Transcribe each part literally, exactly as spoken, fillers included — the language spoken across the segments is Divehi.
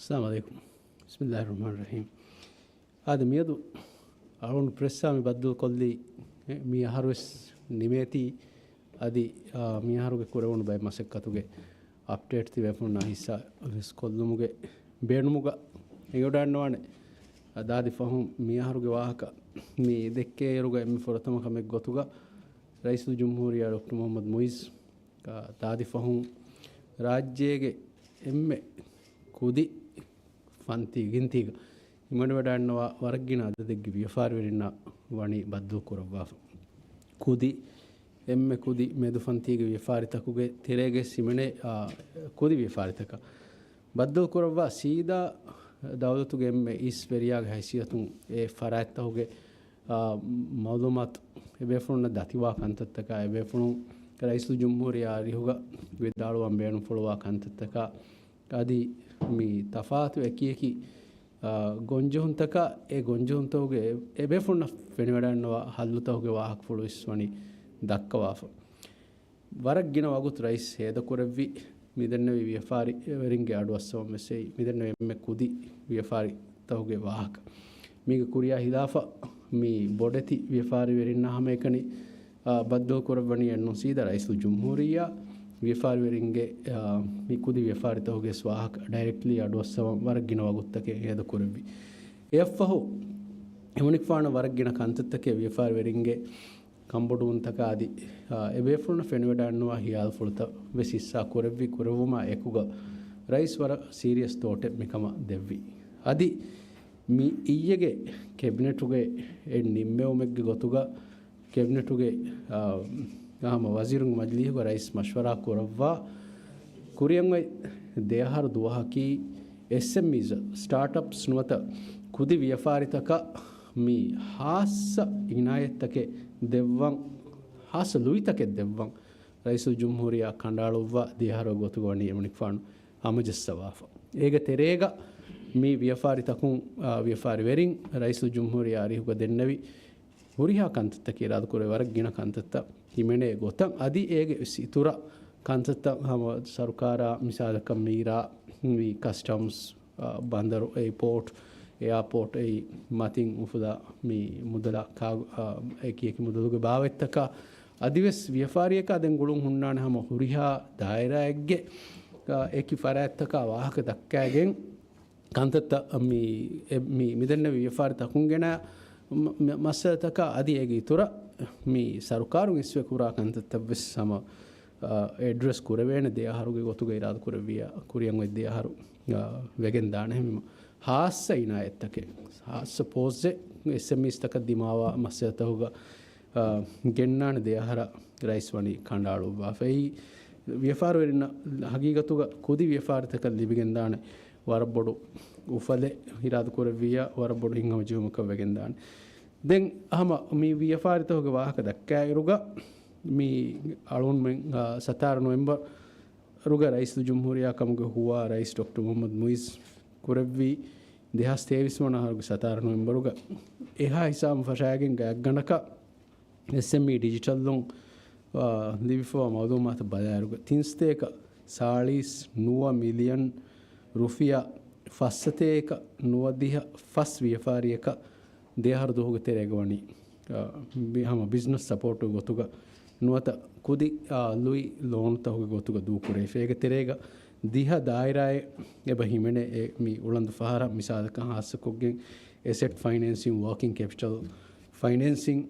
އައްސަލާމު ޢަލައިކުމް. ބިސްމިއްލާހި ރަޙްމާނި ރަޙީމް. އާދެ، މިއަދު އަޅުގަނޑު ޕްރެސްއާ މި ބައްދަލުކޮށްލީ، އެ، މި އަހަރުވެސް ނިމޭތީ. އަދި، އާ، މި އަހަރުގެ ކުރެވުނު ބައެއް މަސައްކަތުގެ އަޕްޑޭޓް ތިބޭފުޅުންނާ ހިއްސާވެސް ކޮށްލުމުގެ ބޭނުމުގަ އެނގިވަޑައިގަންނަވާނެ. އާ، ދާދި ފަހުން މި އަހަރުގެ ވާހަކަ މި ދެއްކޭއިރުގަ އެންމެ ފުރަތަމަ ކަމެއް ގޮތުގަ ރައީސުލްޖުމްހޫރިއްޔާ ޑޮކްޓަރ މުޙައްމަދު މުޢިއްޒު އާ، ދާދި ފަހުން ރާއްޖޭގެ އެންމެ ކުދި ފަންތީ ގިންތީގަ ހިމަނިވަޑައިގަންނަވާ ވަރަށް ގިނަ އަދަދެއްގެ ވިޔަފާރިވެރިންނާ ވަނީ ބައްދަލު ކުރައްވާފަ. ކުދި، އެންމެ ކުދި މެދު ފަންތީގެ ވިޔަފާރިތަކުގެ ތެރޭގަ ހިމެނޭ، އާ، ކުދި ވިޔަފާރިތަކަށް ބައްދަލު ކުރައްވާ ސީދާ ދައުލަތުގެ އެންމެ އިސް ވެރިޔާގެ ހައިސިއްޔަތުން އެ ފަރާތްތަކުގެ، އާ، މައުލޫމާތު އެބޭފުޅުންނަށް ދަތިވާ ކަންތައްތަކާ، އެބޭފުޅުން ރައީސުލްޖުމްހޫރިއްޔާ އަރިހުގަ ވިދާޅުވާން ބޭނުންފުޅުވާ ކަންތައްތަކާ އަދި މި ތަފާތު އެކިއެކި، އާ، ގޮންޖެހުންތަކާ އެ ގޮންޖެހުންތަކުގެ އެ، އެބޭފުޅުންނަށް ފެނިވަޑައިގަންނަވާ ހައްލުތަކުގެ ވާހަކަފުޅު ވެސް ވަނީ ދައްކަވާފަ. ވަރަށް ގިނަ ވަގުތު ރައީސް ހޭދަކުރެއްވި މިދެންނެވި ވިޔަފާރިވެރިންގެ އަޑުއައްސަވަން ވެސް އެއީ މިދެންނެވި އެންމެ ކުދި ވިޔަފާރިތަކުގެ ވާހަކަ. މީގެ ކުރިޔާ ހިލާފަށް މި ބޮޑެތި ވިޔަފާރިވެރިންނާ ހަމައެކަނި، އާ، ބައްދަލު ކުރައްވަނީ އެންނު ސީދާ ރައީސުލްޖުމްހޫރިއްޔާ ވިޔަފާރިވެރިންގެ، އާ، މި ކުދި ވިޔަފާރިތަކުގެ ވާހަކަ ޑައިރެކްޓްލީ އަޑުއައްސަވަން ވަރަށް ގިނަ ވަގުތުތަކެއް ހޭދަކުރެއްވި. އެއަށްފަހު އެމަނިކުފާނަށް ވަރަށް ގިނަ ކަންތައްތަކެއް ވިޔަފާރިވެރިންގެ ކަންބޮޑުވުންތަކާ އަދި، އާ، އެބޭފުޅުންނަށް ފެނިވަޑައިގަންނަވާ ހިޔާލުފުޅުތައް ވެސް ހިއްސާ ކުރެއްވި ކުރެއްވުމާ އެކުގަ ރައީސް ވަރަށް ސީރިއަސް ތޯޓެއް މިކަމަށް ދެއްވި. އަދި މި އިއްޔެގެ ކެބިނެޓުގެ އެއް ނިންމެވުމެއްގެ ގޮތުގަ ކެބިނެޓުގެ، އާ، ހަމަ ވަޒީރުންގެ މަޖިލީހުގަ ރައީސް މަޝްވަރާ ކުރައްވާ ކުރިއަށް އޮތް ދެ އަހަރު ދުވަހަކީ އެސްއެމްއީޒް، ސްޓާޓްއަޕްސް ނުވަތަ ކުދި ވިޔަފާރިތަކަށް މި ހާއްސަ އިނާޔަތްތަކެއް ދެއްވަން، ހާއްސަ ލުއިތަކެއް ދެއްވަން ރައީސުލްޖުމްހޫރިއްޔާ ކަނޑައަޅުއްވާ ދެ އަހަރު ގޮތުގަ ވަނީ އެމަނިކުފާނު ހަމަޖައްސަވާފަ. އޭގެ ތެރޭގަ މި ވިޔަފާރިތަކުން، އާ، ވިޔަފާރިވެރިން ރައީސުލްޖުމްހޫރިއްޔާ އަރިހުގަ ދެންނެވި ހުރިހާ ކަންތައްތަކެއް އިރާދަކުރެ ވަރަށް ގިނަ ކަންތައްތައް ހިމެނޭ ގޮތަށް އަދި އޭގެ ވެސް އިތުރަށް ކަންތައްތައް ހަމަ ސަރުކާރާ މިސާލަކަށް މީރާ މި ކަސްޓަމްސް، އާ، ބަނދަރު، އެއިޕޯޓް، އެއާޕޯޓް އެއީ މަތިން އުފުލާ މި މުދަލާ ކާ-، އާ، އެކި އެކި މުދަލުގެ ބާވަތްތަކާ އަދިވެސް ވިޔަފާރިއަކާ ދެން ގުޅުން ހުންނާނެ ހަމަ ހުރިހާ ދާއިރާއެއްގެ، އާ، އެކި ފަރާތްތަކާ ވާހަކަ ދައްކައިގެން ކަންތައްތައް މި، އެ، މި، މިދެންނެވި ވިޔަފާރި ތަކުން ގެނަ މަ-، މަ-، މައްސަލަތަކާ އަދި އޭގެ އިތުރަށް މި ސަރުކާރުން އިސްވެ ކުރާ ކަންތައްތައް ވެސް ހަމަ، އާ، އެޑްރެސް ކުރެވޭނެ ދެ އަހަރުގެ ގޮތުގަ އިރާދަ ކުރެއްވިޔާ ކުރިއަށް އޮތް ދެ އަހަރު، އާ، ވެގެން ދާނެ ހަމަ ހާއްސަ އިނާޔަތްތަކެއް، ހާއްސަ ޕޯސްއެއް އެސްއެމްއީސް ތަކަށް ދިމާވާ މައްސަލަތަކުގަ، އާ، ގެންނާނެ ދެ އަހަރަށް ރައީސް ވަނީ ކަނޑައަޅުއްވާފައި. ވިޔަފާރިވެރިންނަށް ހަގީގަތުގަ ކުދި ވިޔަފާރިތަކަށް ލިބިގެންދާނެ ވަރަށް ބޮޑު އުފަލެއް އިރާދަކުރެއްވިއްޔާ ވަރަށް ބޮޑު ހިތްހަމަޖެހުމަކަށް ވެގެންދާނެ. ދެން ހަމަ މި ވިޔަފާރިތަކުގެ ވާހަކަ ދައްކާއިރުގަ މި އަޅުންމެން، އާ، ސަތާރަ ނޮވެމްބަރުގަ ރައީސުލްޖުމްހޫރިއްޔާ ކަމުގެ ހުވާ ރައީސް ޑޮކްޓަރ މުޙައްމަދު މުޢިއްޒު ކުރެއްވީ ދެހާސް ތޭވީސް ވަނަ އަހަރުގެ ސަތާރަ ނޮވެމްބަރުގަ. އެހާ ހިސާބުން ފަށާގެން ގާތްގަނޑަކަށް އެސްއެމްއީ ޑިޖިޓަލުން، އާ، ލިބިފަވާ މައުލޫމާތަށް ބަލާއިރުގަ ތިން ސަތޭކަ ސާޅީސް ނުވަ މިލިއަން ރުފިޔާ ފަސް ސަތޭކަ ނުވަދިހަ ފަސް ވިޔަފާރިއަކަށް ދެ އަހަރު ދުވަހުގެ ތެރޭގަ ވަނީ، އާ، ބި-، ހަމަ ބިޒްނަސް ސަޕޯޓުގެ ގޮތުގަ ނުވަތަ ކުދި، އާ، ލުއި ލޯނުތަކުގެ ގޮތުގަ ދޫކުރެވިފަ. އޭގެ ތެރޭގަ ދިހަ ދާއިރާއެއް އެބަ ހިމެނޭ އެ މި އުޅަނދު ފަހަރަށް މިސާލަކަށް ހާއްސަކޮށްގެން އެސެޓް ފައިނޭންސިން، ވޯކިން ކެޕިޓަލް ފައިނޭންސިން،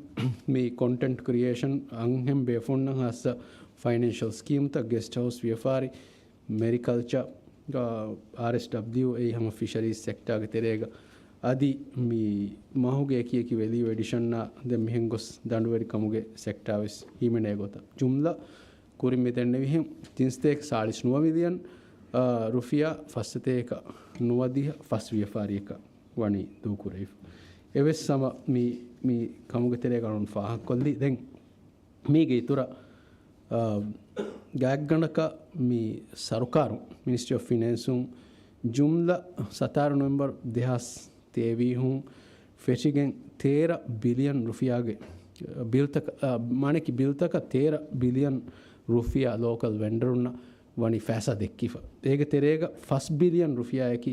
މި ކޮންޓެންޓް ކްރިއޭޝަން، އަންހެން ބޭފުޅުންނަށް ހާއްސަ ފައިނޭންޝަލް ސްކީމްތައް، ގެސްޓް ހައުސް ވިޔަފާރި، މެރިކަލްޗަ، އާ، އާރްއެސްޑަބްލިއު އެއީ ހަމަ ފިޝަރީޒް ސެކްޓާގެ ތެރޭގަ އަދި މި މަހުގެ އެކި އެކި ވެލިއު އެޑިޝަންއާ ދެން މިހެން ގޮސް ދަނޑުވެރިކަމުގެ ސެކްޓާ ވެސް ހިމެނޭ ގޮތަށް. ޖުމްލަ ކުރިން މި ދެންނެވިހެން ތިން ސަތޭކަ ސާޅީސް ނުވަ މިލިއަން، އާ، ރުފިޔާ ފަސް ސަތޭކަ ނުވަދިހަ ފަސް ވިޔަފާރިއަކަށް ވަނީ ދޫކުރެވިފަ. އެވެސް ހަމަ މި، މި ކަމުގެ ތެރޭގަ އަޅުން ފާހަގަކޮށްލީ. ދެން މީގެ އިތުރަށް، އާ، ގާތްގަނޑަކަށް މި ސަރުކާރުން، މިނިސްޓްރީ އޮފް ފިނޭންސުން ޖުމްލަ ސަތާރަ ނޮވެމްބަރު ދެހާސް ތޭވީހުން ފެށިގެން ތޭރަ ބިލިއަން ރުފިޔާގެ ބިލްތަކަށް، އާ، މާނައަކީ ބިލްތަކަށް ތޭރަ ބިލިއަން ރުފިޔާ ލޯކަލް ވެންޑަރުންނަށް ވަނީ ފައިސާ ދެއްކިފަ. އޭގެ ތެރޭގަ ފަސް ބިލިއަން ރުފިޔާއަކީ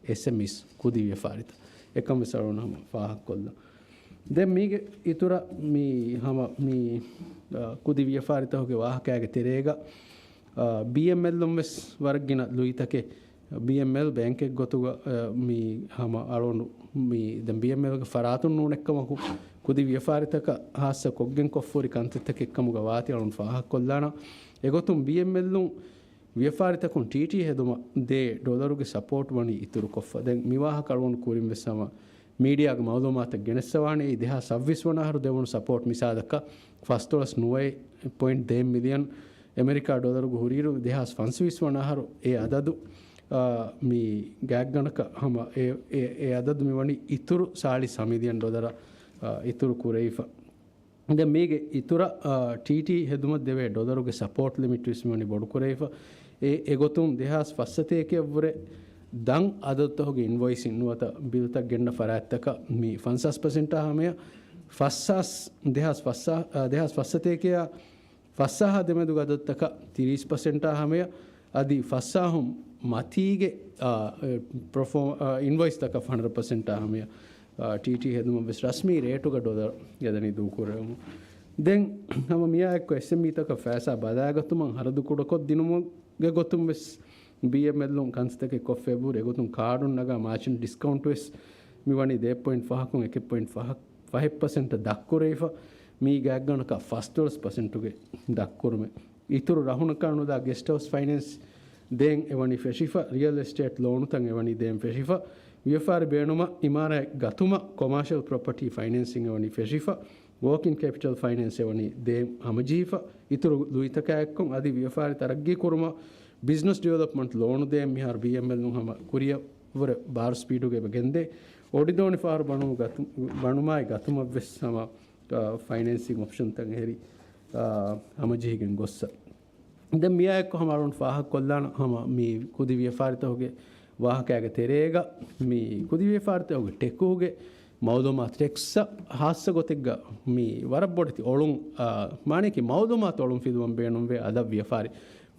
އެސްއެމްއީސް ކުދި ވިޔަފާރިތައް. އެކަން ވެސް އަޅުގަނޑު ހަމަ ފާހަގަކޮށްލަން. ދެން މީގެ އިތުރަށް މި ހަމަ މި، އަ، ކުދި ވިޔަފާރިތަކުގެ ވާހަކައިގެ ތެރޭގަ، އަ، ބީއެމްއެލުން ވެސް ވަރަށް ގިނަ ލުއިތަކެއް، ބީއެމްއެލް ބޭންކެއް ގޮތުގަ، އަ، މި ހަމަ އަޅުގަނޑު މި ދެން ބީއެމްއެލްގެ ފަރާތުން ނޫނެއްކަމަކު، ކުދި ވިޔަފާރިތަކަށް ހާއްސަ ކޮށްގެން ކޮށްފޯރި ކަންތައްތަކެއްކަމުގަ ވާތީ އަޅުގަނޑު ފާހަގަކޮށްލާނަން. އެގޮތުން ބީއެމްއެލުން ވިޔަފާރިތަކުން ޓީޓީ ހެދުމަށް ދޭ ޑޮލަރުގެ ސަޕޯޓް ވަނީ އިތުރުކޮށްފަ. ދެން މި ވާހަކަ އަޅުގަނޑު ކުރިން ވެސް ހަމަ މީޑިއާގެ މައުލޫމާތަށް ގެނެއްސަވާނެ. އެއީ ދެހާސް ސައްބީސް ވަނަ އަހަރު ދެވުނު ސަޕޯޓް މިސާލަކަށް ފަސް ދޮޅަސް ނުވައެއް ޕޮއިންޓް ދޭއް މިލިއަން އެމެރިކާ ޑޮލަރުގަ ހުރިއިރު، ދެހާސް ފަންސަވީސް ވަނަ އަހަރު އެ އަދަދު، އާ، މި ގާތްގަނޑަކަށް ހަމަ އެ، އެ، އެ އަދަދު މި ވަނީ އިތުރު ސާޅީސް ހަ މިލިއަން ޑޮލަރަށް، އާ، އިތުރު ކުރެވިފަ. ދެން މީގެ އިތުރަށް، އާ، ޓީޓީ ހެދުމަށް ދެވޭ ޑޮލަރުގެ ސަޕޯޓް ލިމިޓް ވެސް މިވަނީ ބޮޑުކުރެވިފަ. އެ، އެގޮތުން ދެހާސް ފަސްސަތޭކައަށްވުރެ ދަށް އަދަދުތަކުގެ އިންވޮއިސިން ނުވަތަ ބިލްތައް ގެންނަ ފަރާތްތަކަށް މި ފަންސާސް ޕަސެންޓާ ހަމަޔަށް، ފަސްސާސް، ދެހާސް ފަސްސާ، އާ، ދެހާސް ފަސްސަތޭކައާ ފަސްސާހާ ދެމެދުގެ އަދަދުތަކަށް ތިރީސް ޕަސެންޓާ ހަމަޔަށް، އަދި ފަސްސާހުން މަތީގެ، އާ، އެ، ޕްރޮފޯ-، އާ، އިންވޮއިސްތަކަށް ހަންޑްރެޑް ޕަސެންޓާ ހަމަޔަށް، އާ، ޓީޓީ ހެދުމަށް ވެސް ރަސްމީ ރޭޓުގަ ޑޮލަރު ގެދަނީ ދޫކުރެވުމުން. ދެން ހަމަ މިއާ އެއްކޮށް އެސްއެމްއީތަކަށް ފައިސާ ބަލާގަތުމަށް ހަރަދު ކުޑަކޮށްދިނުމުގެ ގޮތުން ވެސް ބީއެމްއެލުން ކަންތައްތަކެއް ކޮށްފައި އެބަހުރި. އެގޮތުން ކާޑުން ނަގާ މާޗަންޓް ޑިސްކައުންޓް ވެސް މި ވަނީ ދޭއް ޕޮއިންޓް ފަހަކުން އެކެއް ޕޮއިންޓް ފަހަ، ފަހެއް ޕަސެންޓަށް ދަށްކުރެވިފަ. މީ ގާތްގަނޑަކަށް ފަސް ދޮޅަސް ޕަސެންޓުގެ ދަށްކުރުމެއް. އިތުރު ރަހުނަކާ ނުލާ ގެސްޓް ހައުސް ފައިނޭންސް ދޭން އެވަނީ ފެށިފަ، ރިއަލް އެސްޓޭޓް ލޯނުތައް އެވަނީ ދޭން ފެށިފަ، ވިޔަފާރި ބޭނުމަށް އިމާރާތް ގަތުމަށް ކޮމާޝަލް ޕްރޮޕަޓީ ފައިނޭންސިން އެވަނީ ފެށިފަ، ވޯކިން ކެޕިޓަލް ފައިނޭންސް އެވަނީ ދޭން ހަމަޖެހިފަ، އިތުރު ލުއިތަކާއެއްކޮށް އަދި ވިޔަފާރި ތަރައްގީ ކުރުމަށް ބިޒްނަސް ޑިވެލޮޕްމަންޓް ލޯނު ދޭން މިހާރު ބީއެމްއެލުން ހަމަ ކުރިއަށްވުރެ ބާރު ސްޕީޑުގަ އެބަ ގެންދޭ. އޮޑިދޯނި ފަހަރު ބަނުމު ގަތު-، ބަނުމާއި ގަތުމަށް ވެސް ހަމަ، އާ، ފައިނޭންސިން އޮޕްޝަންތައް އެހެރި، އާ، ހަމަޖެހިގެން ގޮއްސަ. ދެން މިއާއެއްކޮށް ހަމަ އަޅުން ފާހަގަކޮށްލާނަ ހަމަ މި ކުދި ވިޔަފާރިތަކުގެ ވާހަކައިގެ ތެރޭގަ މި ކުދި ވިޔަފާރިތަކުގެ ޓެކުގެ މައުލޫމާތު ޓެކްސްއަށް ހާއްސަ ގޮތެއްގަ މި ވަރަށް ބޮޑެތި އޮޅުން، އާ، މާނައަކީ މައުލޫމާތު އޮޅުން ފިލުވަން ބޭނުންވޭ އަދަށް ވިޔަފާރި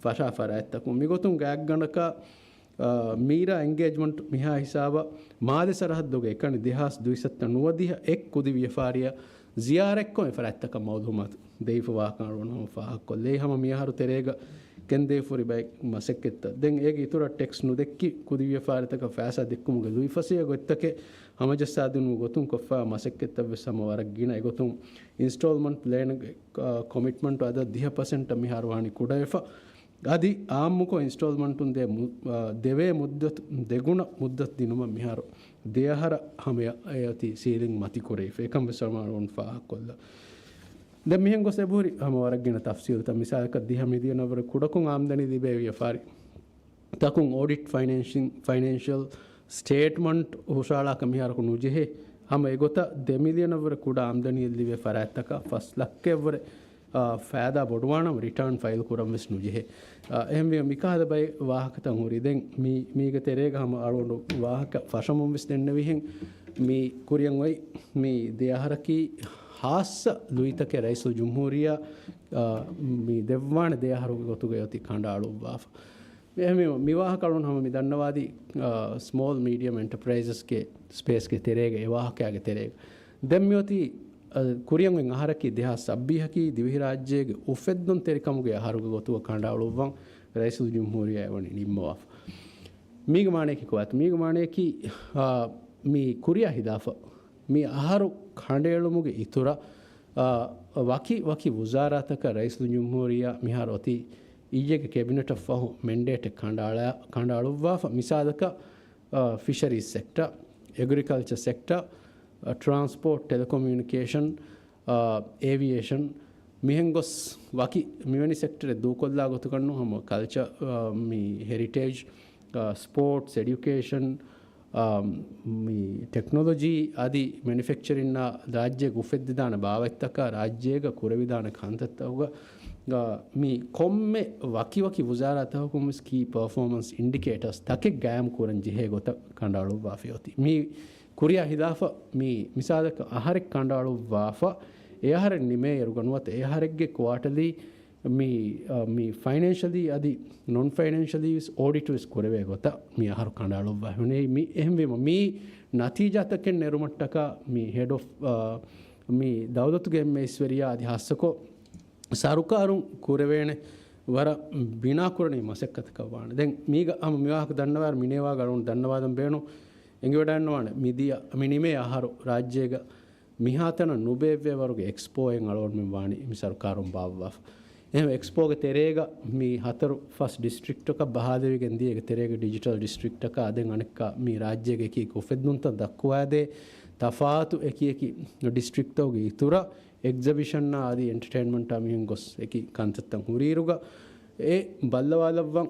ފަށާ ފަރާތްތަކުން. މިގޮތުން ގާތްގަނޑަކަށް، އާ، މީރާ އެންގޭޖްމަންޓް މިހާ ހިސާބަށް މާލެ ސަރަހައްދުގެ އެކަނި ދެހާސް ދުއިސައްތަ ނުވަދިހަ އެއް ކުދި ވިޔަފާރިއަށް ޒިޔާރަތްކޮށް އެ ފަރާތްތަކަށް މައުލޫމާތު ދެވިފަ ވާކަން އަޅުގަނޑު ހަމަ ފާހަގަކޮށްލޭ. ހަމަ މިއަހަރު ތެރޭގަ ގެންދެވިފަ ހުރި ބައެއް މަސައްކަތްތައް. ދެން އޭގެ އިތުރަށް ޓެކްސް ނުދެއްކި ކުދި ވިޔަފާރިތަކަށް ފައިސާ ދެއްކުމުގެ ލުއިފަސޭހަ ގޮތްތަކެއް ހަމަޖައްސާދިނުމުގެ ގޮތުން ކޮށްފައިވާ މަސައްކަތްތައް ވެސް ހަމަ ވަރަށް ގިނަ. އެގޮތުން އިންސްޓޯލްމަންޓް ޕްލޭންގެ، އާ، ކޮމިޓްމަންޓު އަދަދު ދިހަ ޕަސެންޓަށް މިހާރު ވާނީ ކުޑަވެފަ. އަދި އާއްމުކޮށް އިންސްޓޯލްމަންޓުން ދޭ މު-، އާ، ދެވޭ މުއްދަތު ދެގުނަ މުއްދަތު ދިނުމަށް މިހާރު ދެއަހަރަށް ހަމަޔަށް އެ އޮތީ ސީލިން މަތިކުރެވިފަ. އެކަން ވެސް ހަމަ އަޅުގަނޑު ފާހަގަކޮށްލަން. ދެން މިހެން ގޮސް އެބަހުރި ހަމަ ވަރަށް ގިނަ ތަފްސީލުތައް. މިސާލަކަށް ދިހަ މިލިއަނަށްވުރެ ކުޑަކޮށް އާމްދަނީ ލިބޭ ވިޔަފާރި ތަކުން އޮޑިޓް ފައިނޭންޝިން، ފައިނޭންޝަލް ސްޓޭޓްމަންޓް ހުށަހަޅާކަށް މިހާރަކު ނުޖެހޭ. ހަމަ އެގޮތަށް ދެ މިލިއަނަށްވުރެ ކުޑަ އާމްދަނީއެއް ލިބޭ ފަރާތްތަކަށް ފަސް ލައްކައެއްވުރެ، އާ، ފައިދާ ބޮޑުވާނަމަ ރިޓާން ފައިލް ކުރަން ވެސް ނުޖެހޭ. އާ، އެހެންވީމަ މިކަހަލަ ބައެއް ވާހަކަތައް ހުރި. ދެން މީ، މީގެ ތެރޭގަ ހަމަ އަޅުގަނޑު ވާހަކަ ފަށަމުން ވެސް ދެންނެވިހެން މި ކުރިއަށް އޮތް މި ދެ އަހަރަކީ ހާއްސަ ލުއިތަކެއް ރައީސުލްޖުމްހޫރިއްޔާ، އާ، މި ދެއްވާނެ ދެ އަހަރުގެ ގޮތުގައި އޮތީ ކަނޑައަޅުއްވާފަ. މި، މި، މި ވާހަކަ އަޅުން ހަމަ މި ދަންނަވާދީ، އާ، ސްމޯލް މީޑިއަމް އެންޓަޕްރައިޒަސްގެ ސްޕޭސްގެ ތެރޭގަ އެ ވާހަކައިގެ ތެރޭގަ. ދެން މިއޮތީ، އާ، ކުރިއަށް އޮތް އަހަރަކީ ދެހާސް ސައްބީހަކީ ދިވެހިރާއްޖޭގެ އުފެއްދުންތެރިކަމުގެ އަހަރުގެ ގޮތުގަ ކަނޑައަޅުއްވަން ރައީސުލްޖުމްހޫރިއްޔާ އެވަނީ ނިންމަވާފަ. މީގެ މާނަޔަކީ ކޮބާތަ؟ މީގެ މާނަޔަކީ، އާ، މި ކުރިއާ ހިލާފަށް މި އަހަރު ކަނޑައެޅުމުގެ އިތުރަށް، އާ، ވަކި ވަކި ވުޒާރާތަކަށް ރައީސުލްޖުމްހޫރިއްޔާ މިހާރު އޮތީ އިއްޔެގެ ކެބިނެޓަށް ފަހު މެންޑޭޓެއް ކަނޑައަޅާ-، ކަނޑައަޅުއްވާފަ. މިސާލަކަށް، އާ، ފިޝަރީޒް ސެކްޓަ، އެގްރިކަލްޗަ ސެކްޓަ، އާ، ޓްރާންސްޕޯޓް، ޓެލެކޮމިއުނިކޭޝަން، އާ، އޭވިއޭޝަން، މިހެން ގޮސް ވަކި މިވެނި ސެކްޓަރެއް ދޫކޮށްލާ ގޮތަކަށް ނޫން ހަމަ ކަލްޗަ، އާ، މި ހެރިޓޭޖް، އާ، ސްޕޯޓްސް، އެޑިއުކޭޝަން، އާ، މި ޓެކްނޮލޮޖީ އަދި މެނިފެކްޗަރިންއާ ރާއްޖޭގަ އުފެއްދިދާނެ ބާވަތްތަކާ ރާއްޖޭގަ ކުރެވިދާނެ ކަންތައްތަކުގަ، އާ، މި ކޮންމެ ވަކި ވަކި ވުޒާރާތަކަކުން ވެސް ކީ ޕަރފޯމަންސް އިންޑިކޭޓަރސް ތަކެއް ގާއިމް ކުރަން ޖެހޭ ގޮތަށް ކަނޑައަޅުއްވާފައި އޮތީ. މި ކުރިއާ ހިލާފަށް މި މިސާލަކަށް އަހަރެއް ކަނޑައަޅުއްވާފަ، އެ އަހަރެއް ނިމޭއިރުގަ ނުވަތަ އެ އަހަރެއްގެ ކުއާޓަލީ މި، އަ، މި ފައިނޭންޝަލީ އަދި ނޮން ފައިނޭންޝަލީ ވެސް އޯޑިޓް ވެސް ކުރެވޭ ގޮތަށް މި އަހަރު ކަނޑައަޅުއްވާ ހުންނެވި. މި އެހެންވީމަ، މި ނަތީޖާތަކެއް ނެރުމަށްޓަކާ މި ހެޑް އޮފް، އަ، މި ދައުލަތުގެ އެންމެ އިސްވެރިޔާ އަދި ހާއްސަކޮށް ސަރުކާރުން ކުރެވޭނެ ވަރަށް ބިނާކުރަނީ މަސައްކަތަކަށް ވާނެ. ދެން މީގަ ހަމަ މިވާހަކަ ދަންނަވާއިރު މިނޭވާގަ އަޅުން ދަންނަވާލަން ބޭނުން އެނގިވަޑައިންނަވާނެ. މިދިޔަ، މި ނިމޭ އަހަރު ރާއްޖޭގަ މިހާތަނަށް ނުބޭއްވޭ ވަރުގެ އެކްސްޕޯއެއް އަޅުގަނޑުމެން ވާނީ މި ސަރުކާރުން ބާއްވާފަ. އެހެން އެކްސްޕޯގެ ތެރޭގަ މި ހަތަރު ފަސް ޑިސްޓްރިކްޓަކަށް ބަހާލެވިގެން ދިޔަ އޭގެ ތެރޭގެ ޑިޖިޓަލް ޑިސްޓްރިކްޓަކާ ދެން އަނެއްކާ މި ރާއްޖޭގެ އެކި އެކި އުފެއްދުންތައް ދައްކުވާދޭ ތަފާތު އެކި އެކި ޑިސްޓްރިކްޓްތަކުގެ އިތުރަށް އެގްޒިބިޝަންއާ އަދި އެންޓަޓައިންމަންޓާ މިހެން ގޮސް އެކި ކަންތައްތައް ހުރިއިރުގަ އެ ބައްލަވާލައްވަން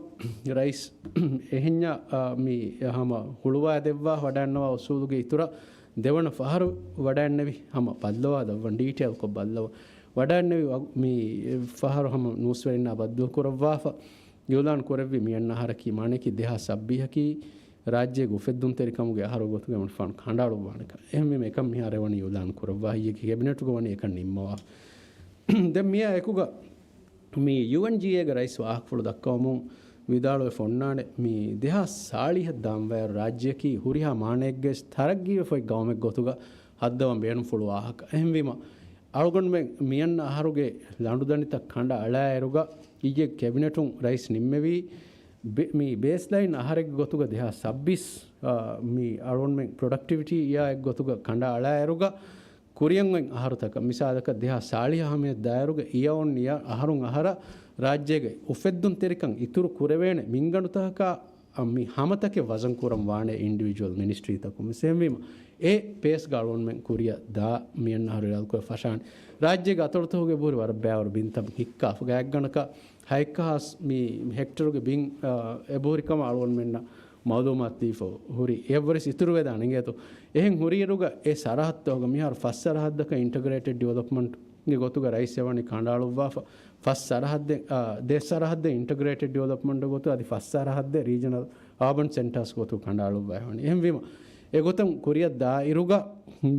ރައީސް އެހެންޏާ، އާ، މި ހަމަ ހުޅުވާ ދެއްވާ ވަޑައިންނަވާ އުސޫލުގެ އިތުރަށް ދެވަނަ ފަހަރު ވަޑައިންނެވި ހަމަ ބައްލަވާލައްވަން ޑީޓެއިލްކޮށް ބައްލަވަ ވަޑައިންނެވި ވަ-، މި ފަހަރު ހަމަ ނޫސްވެރިންނާ ބައްދަލު ކުރައްވާފަ އިއުލާން ކުރެއްވި މިއަންނަ އަހަރަކީ މާނައަކީ ދެހާސް ސައްބީހަކީ ރާއްޖޭގެ އުފެއްދުންތެރިކަމުގެ އަހަރު ގޮތުގައި ފާން ކަނޑައަޅުއްވާނެކަން. އެހެންވީމަ އެކަން މިހާރު ވަނީ އިއުލާން ކުރައްވާ ހިއްޔެކި ކެބިނެޓުގަ ވަނީ އެކަން ނިންމަވާ. ދެން މިއާ އެކުގަ މި ޔޫއެންޖީއޭގެ ރައީސް ވާހަކަފުޅު ދައްކަވަމުން ވިދާޅުވެފަ އޮންނާނެ، މި ދެހާސް ސާޅީހަށް ދާންވާއިރު ރާއްޖެއަކީ ހުރިހާ މާނައެއްގައި ތަރައްގީވެފައި ގައުމެއް ގޮތުގަ ހައްދަވަން ބޭނުންފުޅު ވާހަކަ. އެހެންވީމަ، އަޅުގަނޑުމެން މިއަންނަ އަހަރުގެ ލަނޑުދަނޑިތައް ކަނޑައަޅާއިރުގަ، އިއްޔެ ކެބިނެޓުން ރައީސް ނިންމެވީ، ބޭ-، މި ބޭސްލައިން އަހަރެއްގެ ގޮތުގަ ދެހާސް ސައްބީސް، އާ، މި އަޅުގަނޑުމެން ޕްރޮޑަކްޓިވިޓީ އިޔާއެއް ގޮތުގަ ކަނޑައަޅާއިރުގަ، ކުރިއަށް އޮތް އަހަރުތަކަށް، މިސާލަކަށް ދެހާސް ސާޅީހަށް ހަމަޔަށް ދާއިރުގަ އިޔަ އޮން އިޔަ އަހަރުން އަހަރަށް ރާއްޖޭގެ އުފެއްދުންތެރިކަން އިތުރު ކުރެވޭނެ މިންގަނޑުތަކަކާ، އަ، މި ހަމަތަކެއް ވަޒަން ކުރަން ވާނެ އިންޑިވިޖުއަލް މިނިސްޓްރީތަކުން. މިސެންވީމަ، އެ ޕޭސްގަ އަޅުގަނޑުމެން ކުރިއަށް ދާ މިއަންނަ އަހަރު އިރާދަކުރެ ފަށާނެ. ރާއްޖޭގެ އަތޮޅުތަކުގެ ބުހުރި ވަރަށް ބައިވަރު ބިންތައް ހިއްކާފަ ގާތްގަނޑަކަށް ހައެއްކަހާސް މި ހެކްޓަރުގެ ބިން، އާ، އެބުހުރިކަމަށް އަޅުގަނޑުމެންނަށް މައުލޫމާތު ދީފަ ހުރި. އެއަށްވެސް އިތުރުވެދާނެ އިނގޭތޯ. އެހެން ހުރިއިރުގަ އެ ސަރަހައްދުތަކުގަ މިހާރު ފަސް ސަރަހައްދަކަށް އިންޓަގްރޭޓެޑް ޑިވެލޮޕްމަންޓްގެ ގޮތުގަ ރައީސް އެވަނީ ކަނޑައަޅުއްވާފަ. ފަސް ސަރަހައްދެއް، އާ، ދެ ސަރަހައްދެއް އިންޓަގްރޭޓެޑް ޑިވެލޮޕްމަންޓްގެ ގޮތުގަ އަދި ފަސް ސަރަހައްދެއް ރީޖަނަލް އާބަން ސެންޓާސް ގޮތުގަ ކަނޑައަޅުއްވާ ހެވަނީ. އެހެންވީމަ، އެގޮތަށް ކުރިއަށް ދާއިރުގަ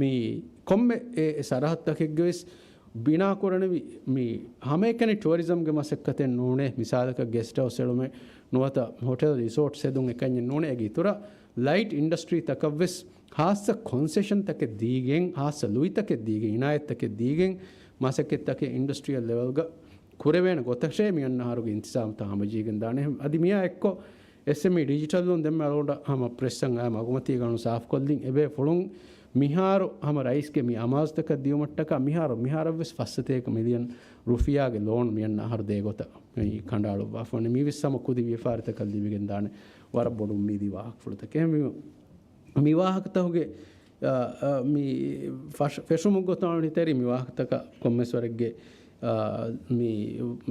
މި ކޮންމެ އެ ސަރަހައްދަކެއްގެ ވެސް ބިނާކުރަނިވި މި ހަމައެކަނި ޓުއަރިޒަމްގެ މަސައްކަތެއް ނޫނޭ، މިސާލަކަށް ގެސްޓް ހައުސް އެޅުމެއް ނުވަތަ ހޮޓެލް ރިސޯޓްސް ހެދުން އެކަންޏެއް ނޫނޭ. އޭގެ އިތުރަށް ލައިޓް އިންޑަސްޓްރީތަކަށްވެސް ހާއްސަ ކޮންސެޝަންތަކެއް ދީގެން، ހާއްސަ ލުއިތަކެއް ދީގެން، އިނާޔަތްތަކެއް ދީގެން، މަސައްކަތްތަކެއް އިންޑަސްޓްރިއަލް ލެވެލްގަ ކުރެވޭނެ ގޮތަށޭ މިއަންނަ އަހަރުގެ އިންތިޒާމްތައް ހަމަޖެހިގެން ދާނެ. އަދި މިއާ އެއްކޮށް، އެސްއެމްއީ ޑިޖިޓަލް ލޯން ދެންމެ އަޅުގަނޑަށް ހަމަ ޕްރެސްއަށް އައި މަގުމަތީގަ ސާފުކޮށްލިން އެބޭފުޅުން މިހާރު ހަމަ ރައީސްގެ މި އަމާޒުތަކަށް ދިޔުމަށްޓަކާ މިހާރު، މިހާރަށްވެސް ފައްސަތޭކަ މިލިއަން ރުފިޔާގެ ލޯން މިއަންނަ އަހަރު ދޭ ގޮތަށް މި ކަނޑައަޅުއްވާފަ ވަނީ. މީވެސް ހަމަ ކުދި ވިޔަފާރިތަކަށް ލިބިގެން ދާނެ ވަރަށް ބޮޑު އުއްމީދީ ވާހަކަފުޅުތަކެއް. މި، މި ވާހަކަތަކުގެ އާ، އާ، މި ފަށް-، ފެށުމުގެ ގޮތުން އަޅުގަނޑު ތެރި މި ވާހަކަތަކަށް ކޮންމެސް ވަރެއްގެ، އާ، މި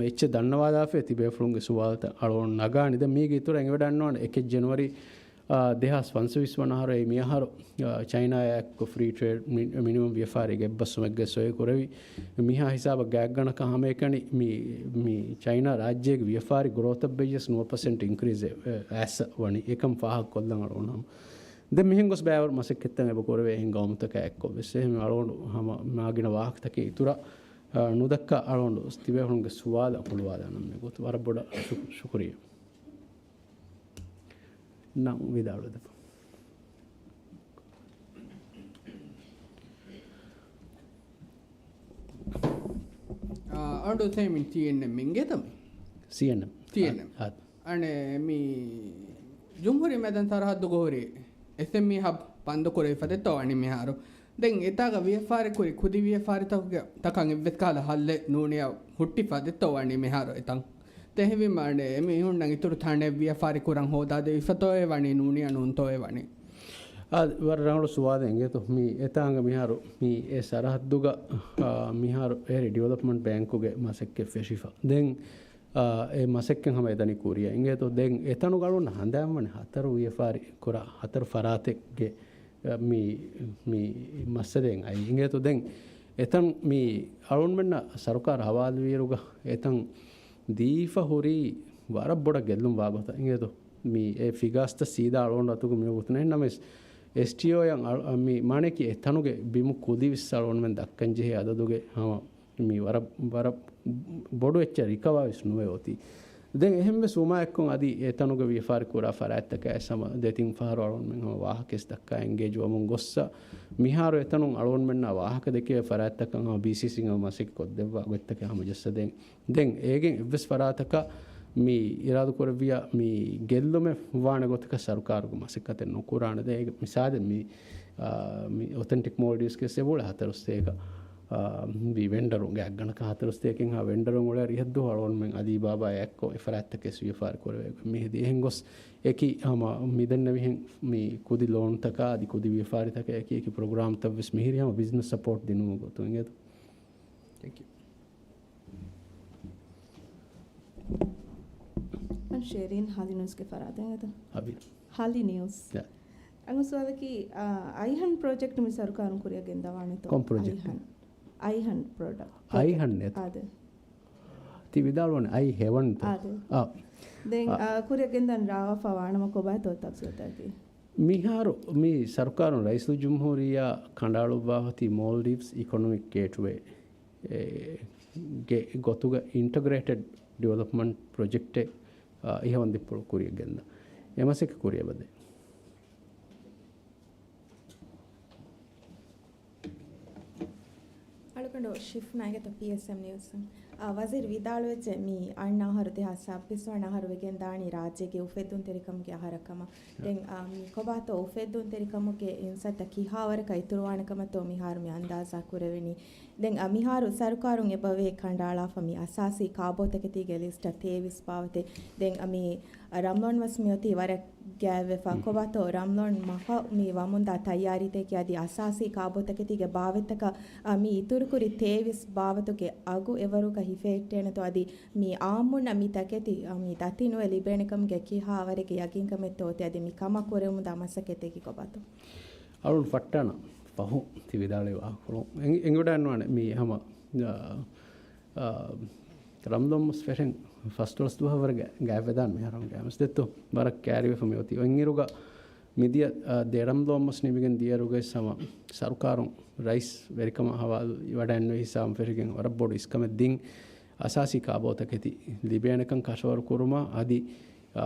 އެއްޗެއް ދަންނަވާލާފައި ތިބޭފުޅުންގެ ސުވާލުތައް އަޅުގަނޑު ނަގާނީ. ދެން މީގެ އިތުރަށް އެނގިވަޑައިގަންނަވާނެ އެކެއް ޖެނުއަރީ، އާ، ދެހާސް ފަންސަވީސް ވަނަ އަހަރު އެއީ މި އަހަރު، އާ، ޗައިނާއާއެކު ފްރީ ޓްރޭޑް މި-، މިނިމަމް ވިޔަފާރި ގެއްބަސްވުމެއްގެ ސޮއި ކުރެވި. މިހާ ހިސާބަށް ގާތްގަނޑަކަށް ހަމައެކަނި މި، މި ޗައިނާ ރާއްޖޭގެ ވިޔަފާރި ގްރޯތަށް ބެއްޔަސް ނުވަ ޕަސެންޓް އިންކްރީޒެއް، އެ، އައިސް ވަނީ. އެކަން ފާހަގަކޮށްލަން އަޅުގަނޑު ހަމަ ދެން މިހެން ގޮސް ބައިވަރު މަސައްކަތްތައް އެބަ ކުރެވޭ އެހެން ގައުމުތަކާ އެއްކޮށް ވެސް. އެހެން އަޅުގަނޑު ހަމަ މާގިނަ ވާހަކަތަކެއް އިތުރަށް، އާ، ނުދައްކާ އަޅުގަނޑު ތިބޭފުޅުންގެ ސުވާލަށް ހުޅުވާލާނަން މި ގޮތު. ވަރަށް ބޮޑަށް ޝު-، ޝުކުރިއްޔާ. ނަން ވިދާޅުވެދެފަ. އާ، އަޑު ސޭމިން ޓީއެންއެމް އިނގޭތަ މި؟ ސީއެންއެމް. ޓީއެންއެމް. އާ، އާ. އަނެ މި ޖުމްހޫރީ މައިދާން ސަރަހައްދުގަ ހުރި އެސްއެމްއީ ހަބް ބަންދުކުރެވި ފަދައިން ވަނީ މިހާރު. ދެން އެތާގަ ވިޔަފާރި ކުރި ކުދި ވިޔަފާރިތަކުގެ ތަކަށް އެއްވެސް ކަހަލަ ހައްލެއް ނޫނިއްޔާ ހުއްޓި ފަދައިން ވަނީ މިހާރު އެތަން. އެހެންވީމާ އަނެ އެމީހުންނަށް އިތުރު ތަނެއް ވިޔަފާރި ކުރަން ހޯދާދެވިފަތޯއޭ ވަނީ ނޫނިއްޔާ ނޫންތޯއޭ ވަނީ. އާ، ވަރަށް ރަނގަޅު ސުވާލެއް އިނގޭތޯ. މި އެތާނގަ މިހާރު މި އެ ސަރަހައްދުގަ، އާ، މިހާރު އެހެރީ ޑިވެލޮޕްމަންޓް ބޭންކުގެ މަސައްކަތް ފެށިފަ. ދެން، އާ، އެ މަސައްކަތް ހަމަ އެދަނީ ކުރިއަށް އިނގޭތޯ. ދެން އެތަނުގަ އަޅުގަނޑަށް ހަނދާންވަނީ ހަތަރު ވިޔަފާރި ކުރާ ހަތަރު ފަރާތެއްގެ، އާ، މި، މި މައްސަލައެއް އައީ އިނގޭތޯ. ދެން އެތަން މި އަޅުގަނޑުމެންނަށް ސަރުކާރު ހަވާލުވިއިރުގަ އެތަން ދީފަ ހުރީ ވަރަށް ބޮޑަށް ގެއްލުން ވާ ގޮތަށް އިނގޭތޯ. މި އެ ފިގާސްތައް ސީދާ އަޅުގަނޑު އަތުގަ މި ގޮތުން ނަމަވެސް، އެސްޓީއޯއަށް އަޅު-، މި މާނައަކީ އެ ތަނުގެ ބިމު ކުދި ވެސް އަޅުގަނޑުމެން ދައްކަން ޖެހޭ އަދަދުގެ ހަމަ މި ވަރަށް، ވަރަށް ބޮޑު އެއްޗެއް ރިކަވާވެސް ނުވެ އޮތީ. ދެން އެހެންވެސް ވުމާއެއްކޮށް އަދި އެތަނުގެ ވިޔަފާރި ކުރާ ފަރާތްތަކަށް ވެސް ހަމަ ދެތިން ފަހަރު އަޅުގަނޑުމެން ހަމަ ވާހަކަވެސް ދައްކާ އެންގޭޖް ވަމުން ގޮއްސަ، މިހާރު އެތަނުން އަޅުގަނޑުމެންނާ ވާހަކަ ދެކެވޭ ފަރާތްތަކަށް ހަމަ ބީސީސީން ހަމަ މަސައްކަތް ކޮށްދެއްވާ ގޮތްތަކެއް ހަމަޖައްސަދޭން. ދެން އޭގެން އެއްވެސް ފަރާތަކަށް މި އިރާދަކުރެއްވިޔާ މި ގެއްލުމެއް ވާނެ ގޮތަކަށް ސަރުކާރުގެ މަސައްކަތެއް ނުކުރާނެ. ދެން އޭގެ މިސާލެއް މި، އާ، މި އޮތެންޓިކް މޯލްޑިވްސްގެ ސެބުޅެ ހަތަރު ސަތޭކަ، އާ، މި ވެންޑަރުން ގާތްގަނޑަކަށް ހަތަރު ސަތޭކައިން ހާ ވެންޑަރުން އުޅޭ ރިހައްދު އަޅުގަނޑުމެން އަލީބާބާ އެއްކޮށް އެ ފަރާތްތަކެއް ވިޔަފާރި ކުރެވޭ މި ހެދީ. އެހެން ގޮސް އެކި ހަމަ މި ދެންނެވިހެން މި ކުދި ލޯންތަކާ އަދި ކުދި ވިޔަފާރިތަކާ އެކި އެކި ޕްރޮގްރާމްތައް ވެސް މިހިރީ ހަމަ ބިޒްނަސް ސަޕޯޓް ދިނުމުގެ ގޮތުން އިނގޭތޯ. ތެންކް ޔޫ. އަން ޝޭރިން ހާލި ނިއުސްގެ ފަރާތުން އެދަ. ހަބީ. ހާލި ނިއުސް. ޔާ. އަން ސުވާލަކީ، އާ، އައިހަން ޕްރޮޖެކްޓް މި ސަރުކާރުން ކުރިއަށް ގެންދަވާނެތޯ؟ ކޮން ޕްރޮޖެކްޓް؟ އައިހަން. އައިހަން ޕްރޮޑަކްޓް. އައިހަން އެތަ؟ އާދެ. ތި ވިދާޅުވަނީ އައި ހެވަންތަ؟ އާދެ. އާ. ދެން، އާ. އާ، ކުރިއަށް ގެންދަން ރާވާފަ ވާނަމަ ކޮބާތޯ ތަފްސީލްތަކީ؟ މިހާރު މި ސަރުކާރުން ރައީސުލްޖުމްހޫރިއްޔާ ކަނޑައަޅުއްވާފަތި މޯލްޑިވްސް އިކޮނޮމިކް ގޭޓްވޭ ގެ ގޮތުގަ އިންޓަގްރޭޓެޑް ޑިވެލޮޕްމަންޓް ޕްރޮޖެކްޓެއް، އާ، އިހަވަންދިއްޕުޅު ކުރިއަށް ގެންދަން. އެ މަސައްކަތް ކުރިއަށް ވަދެ. އަޅުގަނޑު ޝިފް ނައިގަތަ ޕީއެސްއެމް ނިއުސް. އާ، ވަޒީރު ވިދާޅުވެއްޖެ މި އަންނަ އަހަރު ދެހާސް ސައްބީސް ވަނަ އަހަރު ވެގެން ދާނީ ރާއްޖޭގެ އުފެއްދުންތެރިކަމުގެ އަހަރަށް ކަމަށް. ދެން، އާ، މި ކޮބާތޯ އުފެއްދުންތެރިކަމުގެ އިންސައްތަ ކިހާވަރަކަށް އިތުރުވާނެ ކަމަށްތޯ މިހާރު މި އަންދާޒާ ކުރެވެނީ. ދެން، އަ، މިހާރު ސަރުކާރުން އެބަވޭ ކަނޑައަޅާފަ މި އަސާސީ ކާބޯތަކެތީގެ ލިސްޓަށް ތޭވީސް ބާވަތެއް. ދެން، އަ، މި ރަމްޟާން މަސް މިއޮތީ ވަރަށް ގާތްވެފަ. ކޮބާތޯ ރަމްޟާން މަހަށް މި ވަމުންދާ ތައްޔާރީތަކެއް އަދި އަސާސީ ކާބޯތަކެތީގެ ބާވަތްތަކަށް، އަ، މި އިތުރުކުރި ތޭވީސް ބާވަތުގެ އަގު އެވަރުގަ ހިފެހެއްޓޭނެތޯ އަދި މި އާއްމުންނަށް މި ތަކެތި، އަ، މި ދަތި ނުވެ ލިބޭނެ ކަމުގެ ކިހާވަރެއްގެ ޔަގީންކަމެއްތޯ އޮތީ އަދި މި ކަމަށް ކުރެވެމުންދާ މަސައްކަތްތަކީ ކޮބާތޯ؟ އަޅުން ފައްޓާނަ ފަހު ތި ވިދާޅުވި ވާހަކަފުޅު އެނގި-، އެނގިވަޑައިންނަވާނެ މީ ހަމަ، އާ، އާ، ރަމްޟާން މަސް ފެށެން ފަސްދޮޅަސް ދުވަހަށް ވަރަށް ގާތްވެދާނެ މިހާރު ގާތްމަސް ދެއްތޯ ވަރަށް ކައިރިވެފަ މި އޮތީ. އޮތްއިރުގަ މިދިޔަ، އާ، ދެ ރަމްޟާން މަސް ނިމިގެން ދިޔައިރުގައި ހަމަ ސަރުކާރުން ރައީސް ވެރިކަމަށް ހަވާލު ވަޑައިންނެވި ހިސާބުން ފެށިގެން ވަރަށް ބޮޑު އިސްކަމެއް ދިން އަސާސީ ކާބޯތަކެތި ލިބޭނެކަން ކަށަވަރު ކުރުމަށް އަދި، އާ،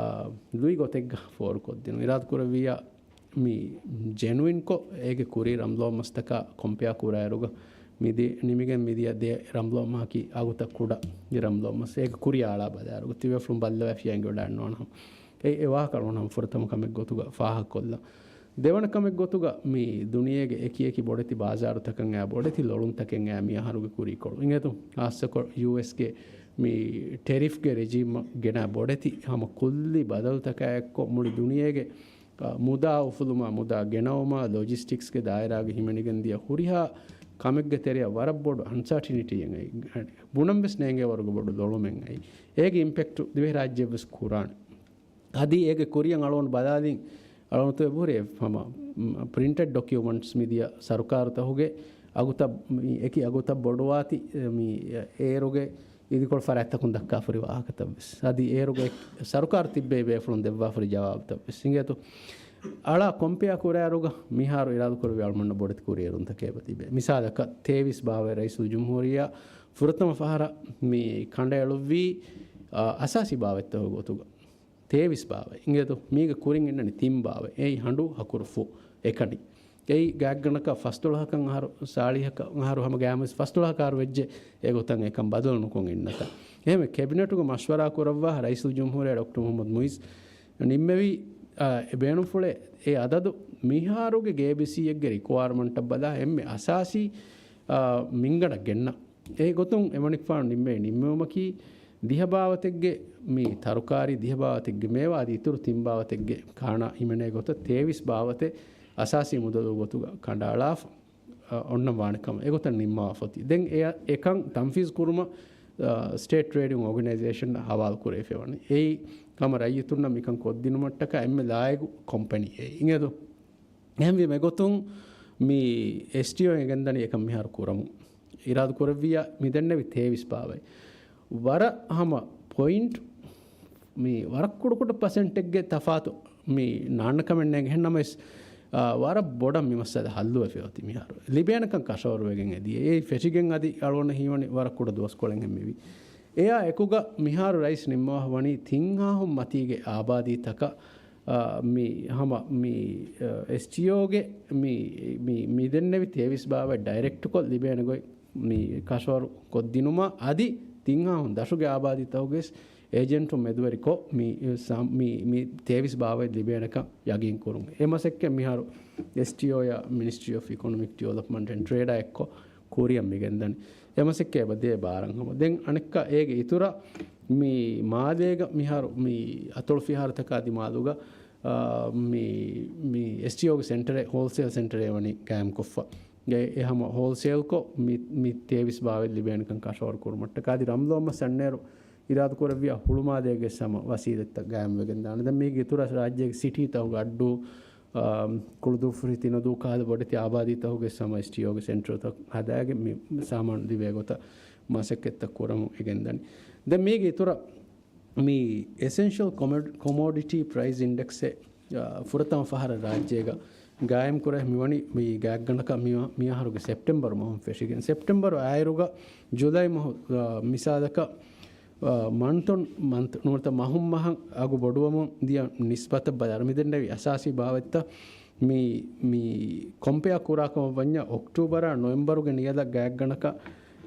ލުއި ގޮތެއްގަ ފޯރުކޮށްދިނުން އިރާދަކުރެއްވިއްޔާ މި ޖެނުއިންކޮށް އޭގެ ކުރީ ރަމްޟާން މަސްތަކާ ކޮމްޕެއާ ކުރާއިރުގަ މިދި-، ނިމިގެން މިދިޔަ ދެ ރަމްޟާން މަހަކީ އަގުތައް ކުޑަ ރަމްޟާން މަސް. އޭގެ ކުރިއަށް އަޅާ ބަލާއިރުގަ ތިބޭފުޅުން ބައްލަވައިފިއްޔާ އެނގިވަޑައިންނަވާނަހަމަ. އެ، އެ ވާހަކަ އަޅުން ހަމަ ފުރަތަމަ ކަމެއް ގޮތުގަ ފާހަގަކޮށްލަން. ދެވަނަ ކަމެއް ގޮތުގަ މި ދުނިޔޭގެ އެކި އެކި ބޮޑެތި ބާޒާރުތަކަށް އައި ބޮޑެތި ލޮޅުންތަކެއް އައި މި އަހަރުގެ ކުރީކޮޅު އިނގޭތޯ. ހާއްސަކޮށް ޔޫއެސްގެ މި ޓެރިފްގެ ރެޖީމަށް ގެނައި ބޮޑެތި ހަމަ ކުއްލި ބަދަލުތަކާ އެއްކޮށް މުޅި ދުނިޔޭގެ އާ، މުދާ އުފުލުމާ، މުދާ ގެނައުމާ، ލޮޖިސްޓިކްސްގެ ދާއިރާގަ ހިމެނިގެން ދިޔަ ހުރިހާ ކަމެއްގެ ތެރެއަށް ވަރަށް ބޮޑު އަންސާޓިނިޓީއެއް އައި، ބުނަން ވެސް ނޭނގޭ ވަރުގެ ބޮޑު ލޮޅުމެއް އައި. އޭގެ އިމްޕެކްޓް ދިވެހިރާއްޖެއަށް ވެސް ކުރާނެ. އަދި އޭގެ ކުރިއަށް އަޅުގަނޑު ބަލާލިން، އަޅުގަނޑު އެބަހުރި ހަމަ، ޕްރިންޓެޑް ޑޮކިއުމަންޓްސް މިދިޔަ ސަރުކާރުތަކުގެ އަގުތައް، މި އެކި އަގުތައް ބޮޑުވާތި، މި އޭރުގެ އިދިކޮޅު ފަރާތްތަކުން ދައްކާފަހުރި ވާހަކަތައްވެސް، އަދި އޭރުގެ ސަރުކާރު ތިއްބެވި ބޭފުޅުން ދެއްވާފަހުރި ޖަވާބުތައްވެސް އިނގޭތޯ. އަޅާ ކޮމްޕެއާ ކުރާއިރުގަ މިހާރު އިރާދަކުރެއްވި އަޅުމަންނަށް ބޮޑެތި ކުރިއެރުންތަކެއް އެބަ ތިބޭ. މިސާލަކަށް ތޭވީސް ބާވަތް ރައީސުލްޖުމްހޫރިއްޔާ ފުރަތަމަ ފަހަރަށް މި ކަނޑައެޅުއްވީ، އާ، އަސާސީ ބާވަތްތަކުގެ ގޮތުގަ. ތޭވީސް ބާވަތް އިނގޭތޯ. މީގެ ކުރިން އިންނަނީ ތިން ބާވަތް. އެއީ ހަނޑޫ ހަކުރު ފުށް އެކަނި. އެއީ ގާތްގަނޑަކަށް ފަސްދޮޅަހަކަށް އަހަރު، ސާޅީހަކަށް އަހަރު ހަމަ ގާތްމަސް ފަސްދޮޅަހަކަށް އަހަރު ވެއްޖެ އެގޮތަށް އެކަން ބަދަލު ނުކޮށް އިންނަތާ. އެހެންވެ ކެބިނެޓުގެ މަޝްވަރާ ކުރައްވާ ރައީސުލްޖުމްހޫރިއްޔާ ޑޮކްޓަރ މުޙައްމަދު މުޢިއްޒު ނިންމެވި، އާ، އެ ބޭނުންފުޅެއް އެ އަދަދު މިހާރުގެ ގޭބިސީއެއްގެ ރިކުއަރމަންޓަށް ބަލާ އެންމެ އަސާސީ، އާ، މިންގަނޑަށް ގެންނަ. އެ ގޮތުން އެމަނިކުފާނު ނިންމޭ ނިންމެވުމަކީ، ދިހަ ބާވަތެއްގެ މި ތަރުކާރީ، ދިހަ ބާވަތެއްގެ މޭވާ އަދި އިތުރު ތިން ބާވަތެއްގެ ކާނާ ހިމެނޭ ގޮތަށް ތޭވީސް ބާވަތެއް އަސާސީ މުދަލު ގޮތުގަ ކަނޑައަޅާފަ، އަ، އޮންނަން ވާނެ ކަމަށް އެގޮތަށް ނިންމަވާފަ އޮތީ. ދެން އެ، އެކަން ތަންފީޒު ކުރުމަށް، އަ، ސްޓޭޓް ޓްރޭޑިން އޯގަނައިޒޭޝަން ހަވާލު ކުރެވިފައިވަނީ. އެއީ ހަމަ ރައްޔިތުންނަށް މިކަން ކޮށްދިނުމަށްޓަކާ އެންމެ ލާއިގު ކޮމްޕެނީ އެއީ. އިނގޭތޯ؟ އެހެންވީމަ އެގޮތުން މި އެސްޓީއޯ އެނގެންދަނީ އެކަން މިހާރު ކުރަމުން. އިރާދަ ކުރެއްވިއްޔާ މި ދެންނެވި ތޭވީސް ބާވަތް. ވަރަށް ހަމަ ޕޮއިންޓް މި ވަރަށް ކުޑަ ކުޑަ ޕަސެންޓެއްގެ ތަފާތު މި ނާންނަ ކަމެއް ނޭނގެ. އެހެން ނަމަވެސް، އާ، ވަރަށް ބޮޑަށް މި މައްސަލަ ހައްލުވެފަ އޮތީ މިހާރު. ލިބޭނެކަން ކަށަވަރުވެގެން އެދިޔަ. އެ ފެށިގެން އަދި އަޅުގަނޑަށް ހީވަނީ ވަރަށް ކުޑަ ދުވަސްކޮޅެއް ހެންމެވި. އެއާ އެކުގަ މިހާރު ރައީސް ނިންމަވާ ވަނީ ތިން ހާހުން މަތީގެ އާބާދީތަކަށް، އާ، މި ހަމަ މި، އާ، އެސްޓީއޯގެ މި، މި، މި ދެންނެވި ތޭވީސް ބާވަތް ޑައިރެކްޓްކޮށް ލިބޭނެ ގޮތް މި ކަށަވަރު ކޮށްދިނުމަށް އަދި ތިން ހާހުން ދަށުގެ އާބާދީތަކުގެ އޭޖެންޓުން މެދުވެރިކޮށް މި ސާ-، މި، މި ތޭވީސް ބާވަތް ލިބޭނެކަން ޔަގީން ކުރުން. އެ މަސައްކަތް މިހާރު އެސްޓީއޯއާ މިނިސްޓްރީ އޮފް އިކޮނޮމިކް ޑިވެލޮޕްމަންޓް އެންޑް ޓްރޭޑާ އެއްކޮށް ކުރިއަށް މި ގެންދަނީ. އެ މަސައްކަތް އެބަ ދޭ ބާރަށް ހަމަ. ދެން އަނެއްކާ އޭގެ އިތުރަށް މި މާލޭގަ މިހާރު މި އަތޮޅު ފިހާރަތަކާ ދިމާލުގަ، އާ، މި، މި އެސްޓީއޯގެ ސެންޓަރެއް، ހޯލްސޭލް ސެންޓަރެއް ވަނީ ގާއިމްކޮށްފަ. އެ، އެ ހަމަ ހޯލްސޭލްކޮށް މި، މި ތޭވީސް ބާވަތް ލިބޭނެކަން ކަށަވަރު ކުރުމަށްޓަކާ އަދި ރަމްލޯ މަސް އަންނައިރު އިރާދަކުރެއްވިޔާ ހުޅުމާލޭގެ ހަމަ ވަސީލަތްތައް ގާއިމްވެގެން ދާނެ. ދެން މީގެ އިތުރަށް ރާއްޖޭގެ ސިޓީތަކުގެ އައްޑޫ، އާ، ކުޅުދުއްފުށި ތިނަދޫ ކަހަލަ ބޮޑެތި އާބާދީތަކުގެ ހަމަ އެސްޓީއޯގެ ސެންޓަރުތައް ހަދާގެން މި ސާމާނު ލިބޭ ގޮތަށް މަސައްކަތްތައް ކުރަމުން އެ ގެންދަނީ. ދެން މީގެ އިތުރަށް މި އެސެންޝަލް ކޮމޮޑި-، ކޮމޯޑިޓީ ޕްރައިސް އިންޑެކްސެއް، އާ، ފުރަތަމަ ފަހަރަށް ރާއްޖޭގަ ގާއިމްކުރެ މިވަނީ މި ގާތްގަނޑަކަށް މި، މިއަހަރުގެ ސެޕްޓެމްބަރު މަހުން ފެށިގެން. ސެޕްޓެމްބަރު އާއިރުގަ ޖުލައި މަހު، އާ، މިސާލަކަށް، އާ، މަންތުން، މަންތު-، ނުވަތަ މަހުން މަހަށް އަގު ބޮޑުވަމުން ދިޔަ ނިސްބަތަށް ބަލާ މިދެންނެވި އަސާސީ ބާވަތްތައް މި، މި ކޮމްޕެއާ ކުރާ ކަމަށް ވަންޏާ އޮކްޓޫބަރާ ނޮވެމްބަރުގެ ނިޔަލަށް ގާތްގަނޑަކަށް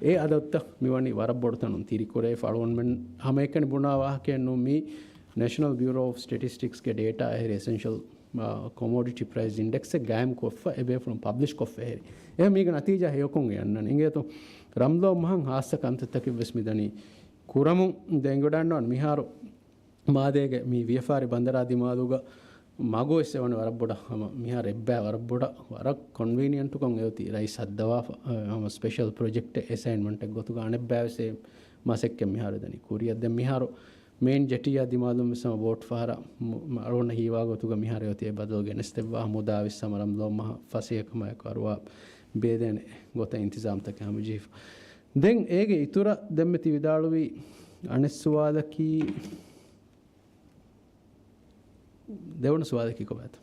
އެ އަދަދުތައް މިވަނީ ވަރަށް ބޮޑު ތަނުން ތިރިކުރެވިފަ. އަޅުގަނޑުމެން ހަމައެކަނި ބުނާ ވާހަކައެއް ނޫން. މީ ނޭޝަނަލް ބިއުރޯ އޮފް ސްޓެޓިސްޓިކްސްގެ ޑޭޓާ އެހެރި އެސެންޝަލް، އާ، ކޮމޯޑިޓީ ޕްރައިސް އިންޑެކްސެއް ގާއިމްކޮށްފަ އެބޭފުޅުން ޕަބްލިޝް ކޮށްފަ އެހެރި. އެ މީގެ ނަތީޖާ ހެޔޮކޮށް އެ އަންނަނީ. އިނގޭތޯ ރަމްލޯ މަހަށް ހާއްސަ ކަންތައްތަކެއް ވެސް މިދަނީ ކުރަމުން. ދެން އެނގިވަޑައިގަންނަވާނެ މިހާރު މާލޭގެ މި ވިޔަފާރި ބަނދަރާ ދިމާލުގަ މަގު ވެސް އެވަނީ ވަރަށް ބޮޑަށް ހަމަ މިހާރު އެއްބައި ވަރަށް ބޮޑަށް ވަރަށް ކޮންވީނިއެންޓުކޮށް އެއޮތީ ރައީސް ހައްދަވާފަ، އަ، ހަމަ ސްޕެޝަލް ޕްރޮޖެކްޓެއް އެސައިންމަންޓެއް ގޮތުގަ އަނެއްބައި ވެސް އެ މަސައްކަތް މިހާރު ދަނީ ކުރިއަށް. ދެން މިހާރު މެއިން ޖެޓީއާ ދިމާލުން ވެސް ހަމަ ބޯޓް ފަހަރަށް މު-، މަ-، އަޅުގަނޑަށް ހީވާ ގޮތުގަ މިހާރު އެއޮތީ އެ ބަދަލު ގެނެސްދެއްވާ މުދާ ވެސް ހަމަ ރަމްލޯ މަހަށް ފަސޭހަކަމާއެކު އަރުވާ ބޭދޭނެ ގޮތަށް އިންތިޒާމްތަކެއް ހަމަޖެހިފަ. ދެން އޭގެ އިތުރަށް ދެންމެ ތި ވިދާޅުވީ އަނެއް ސުވާލަކީ، ދެވަނަ ސުވާލަކީ ކޮބާތަ؟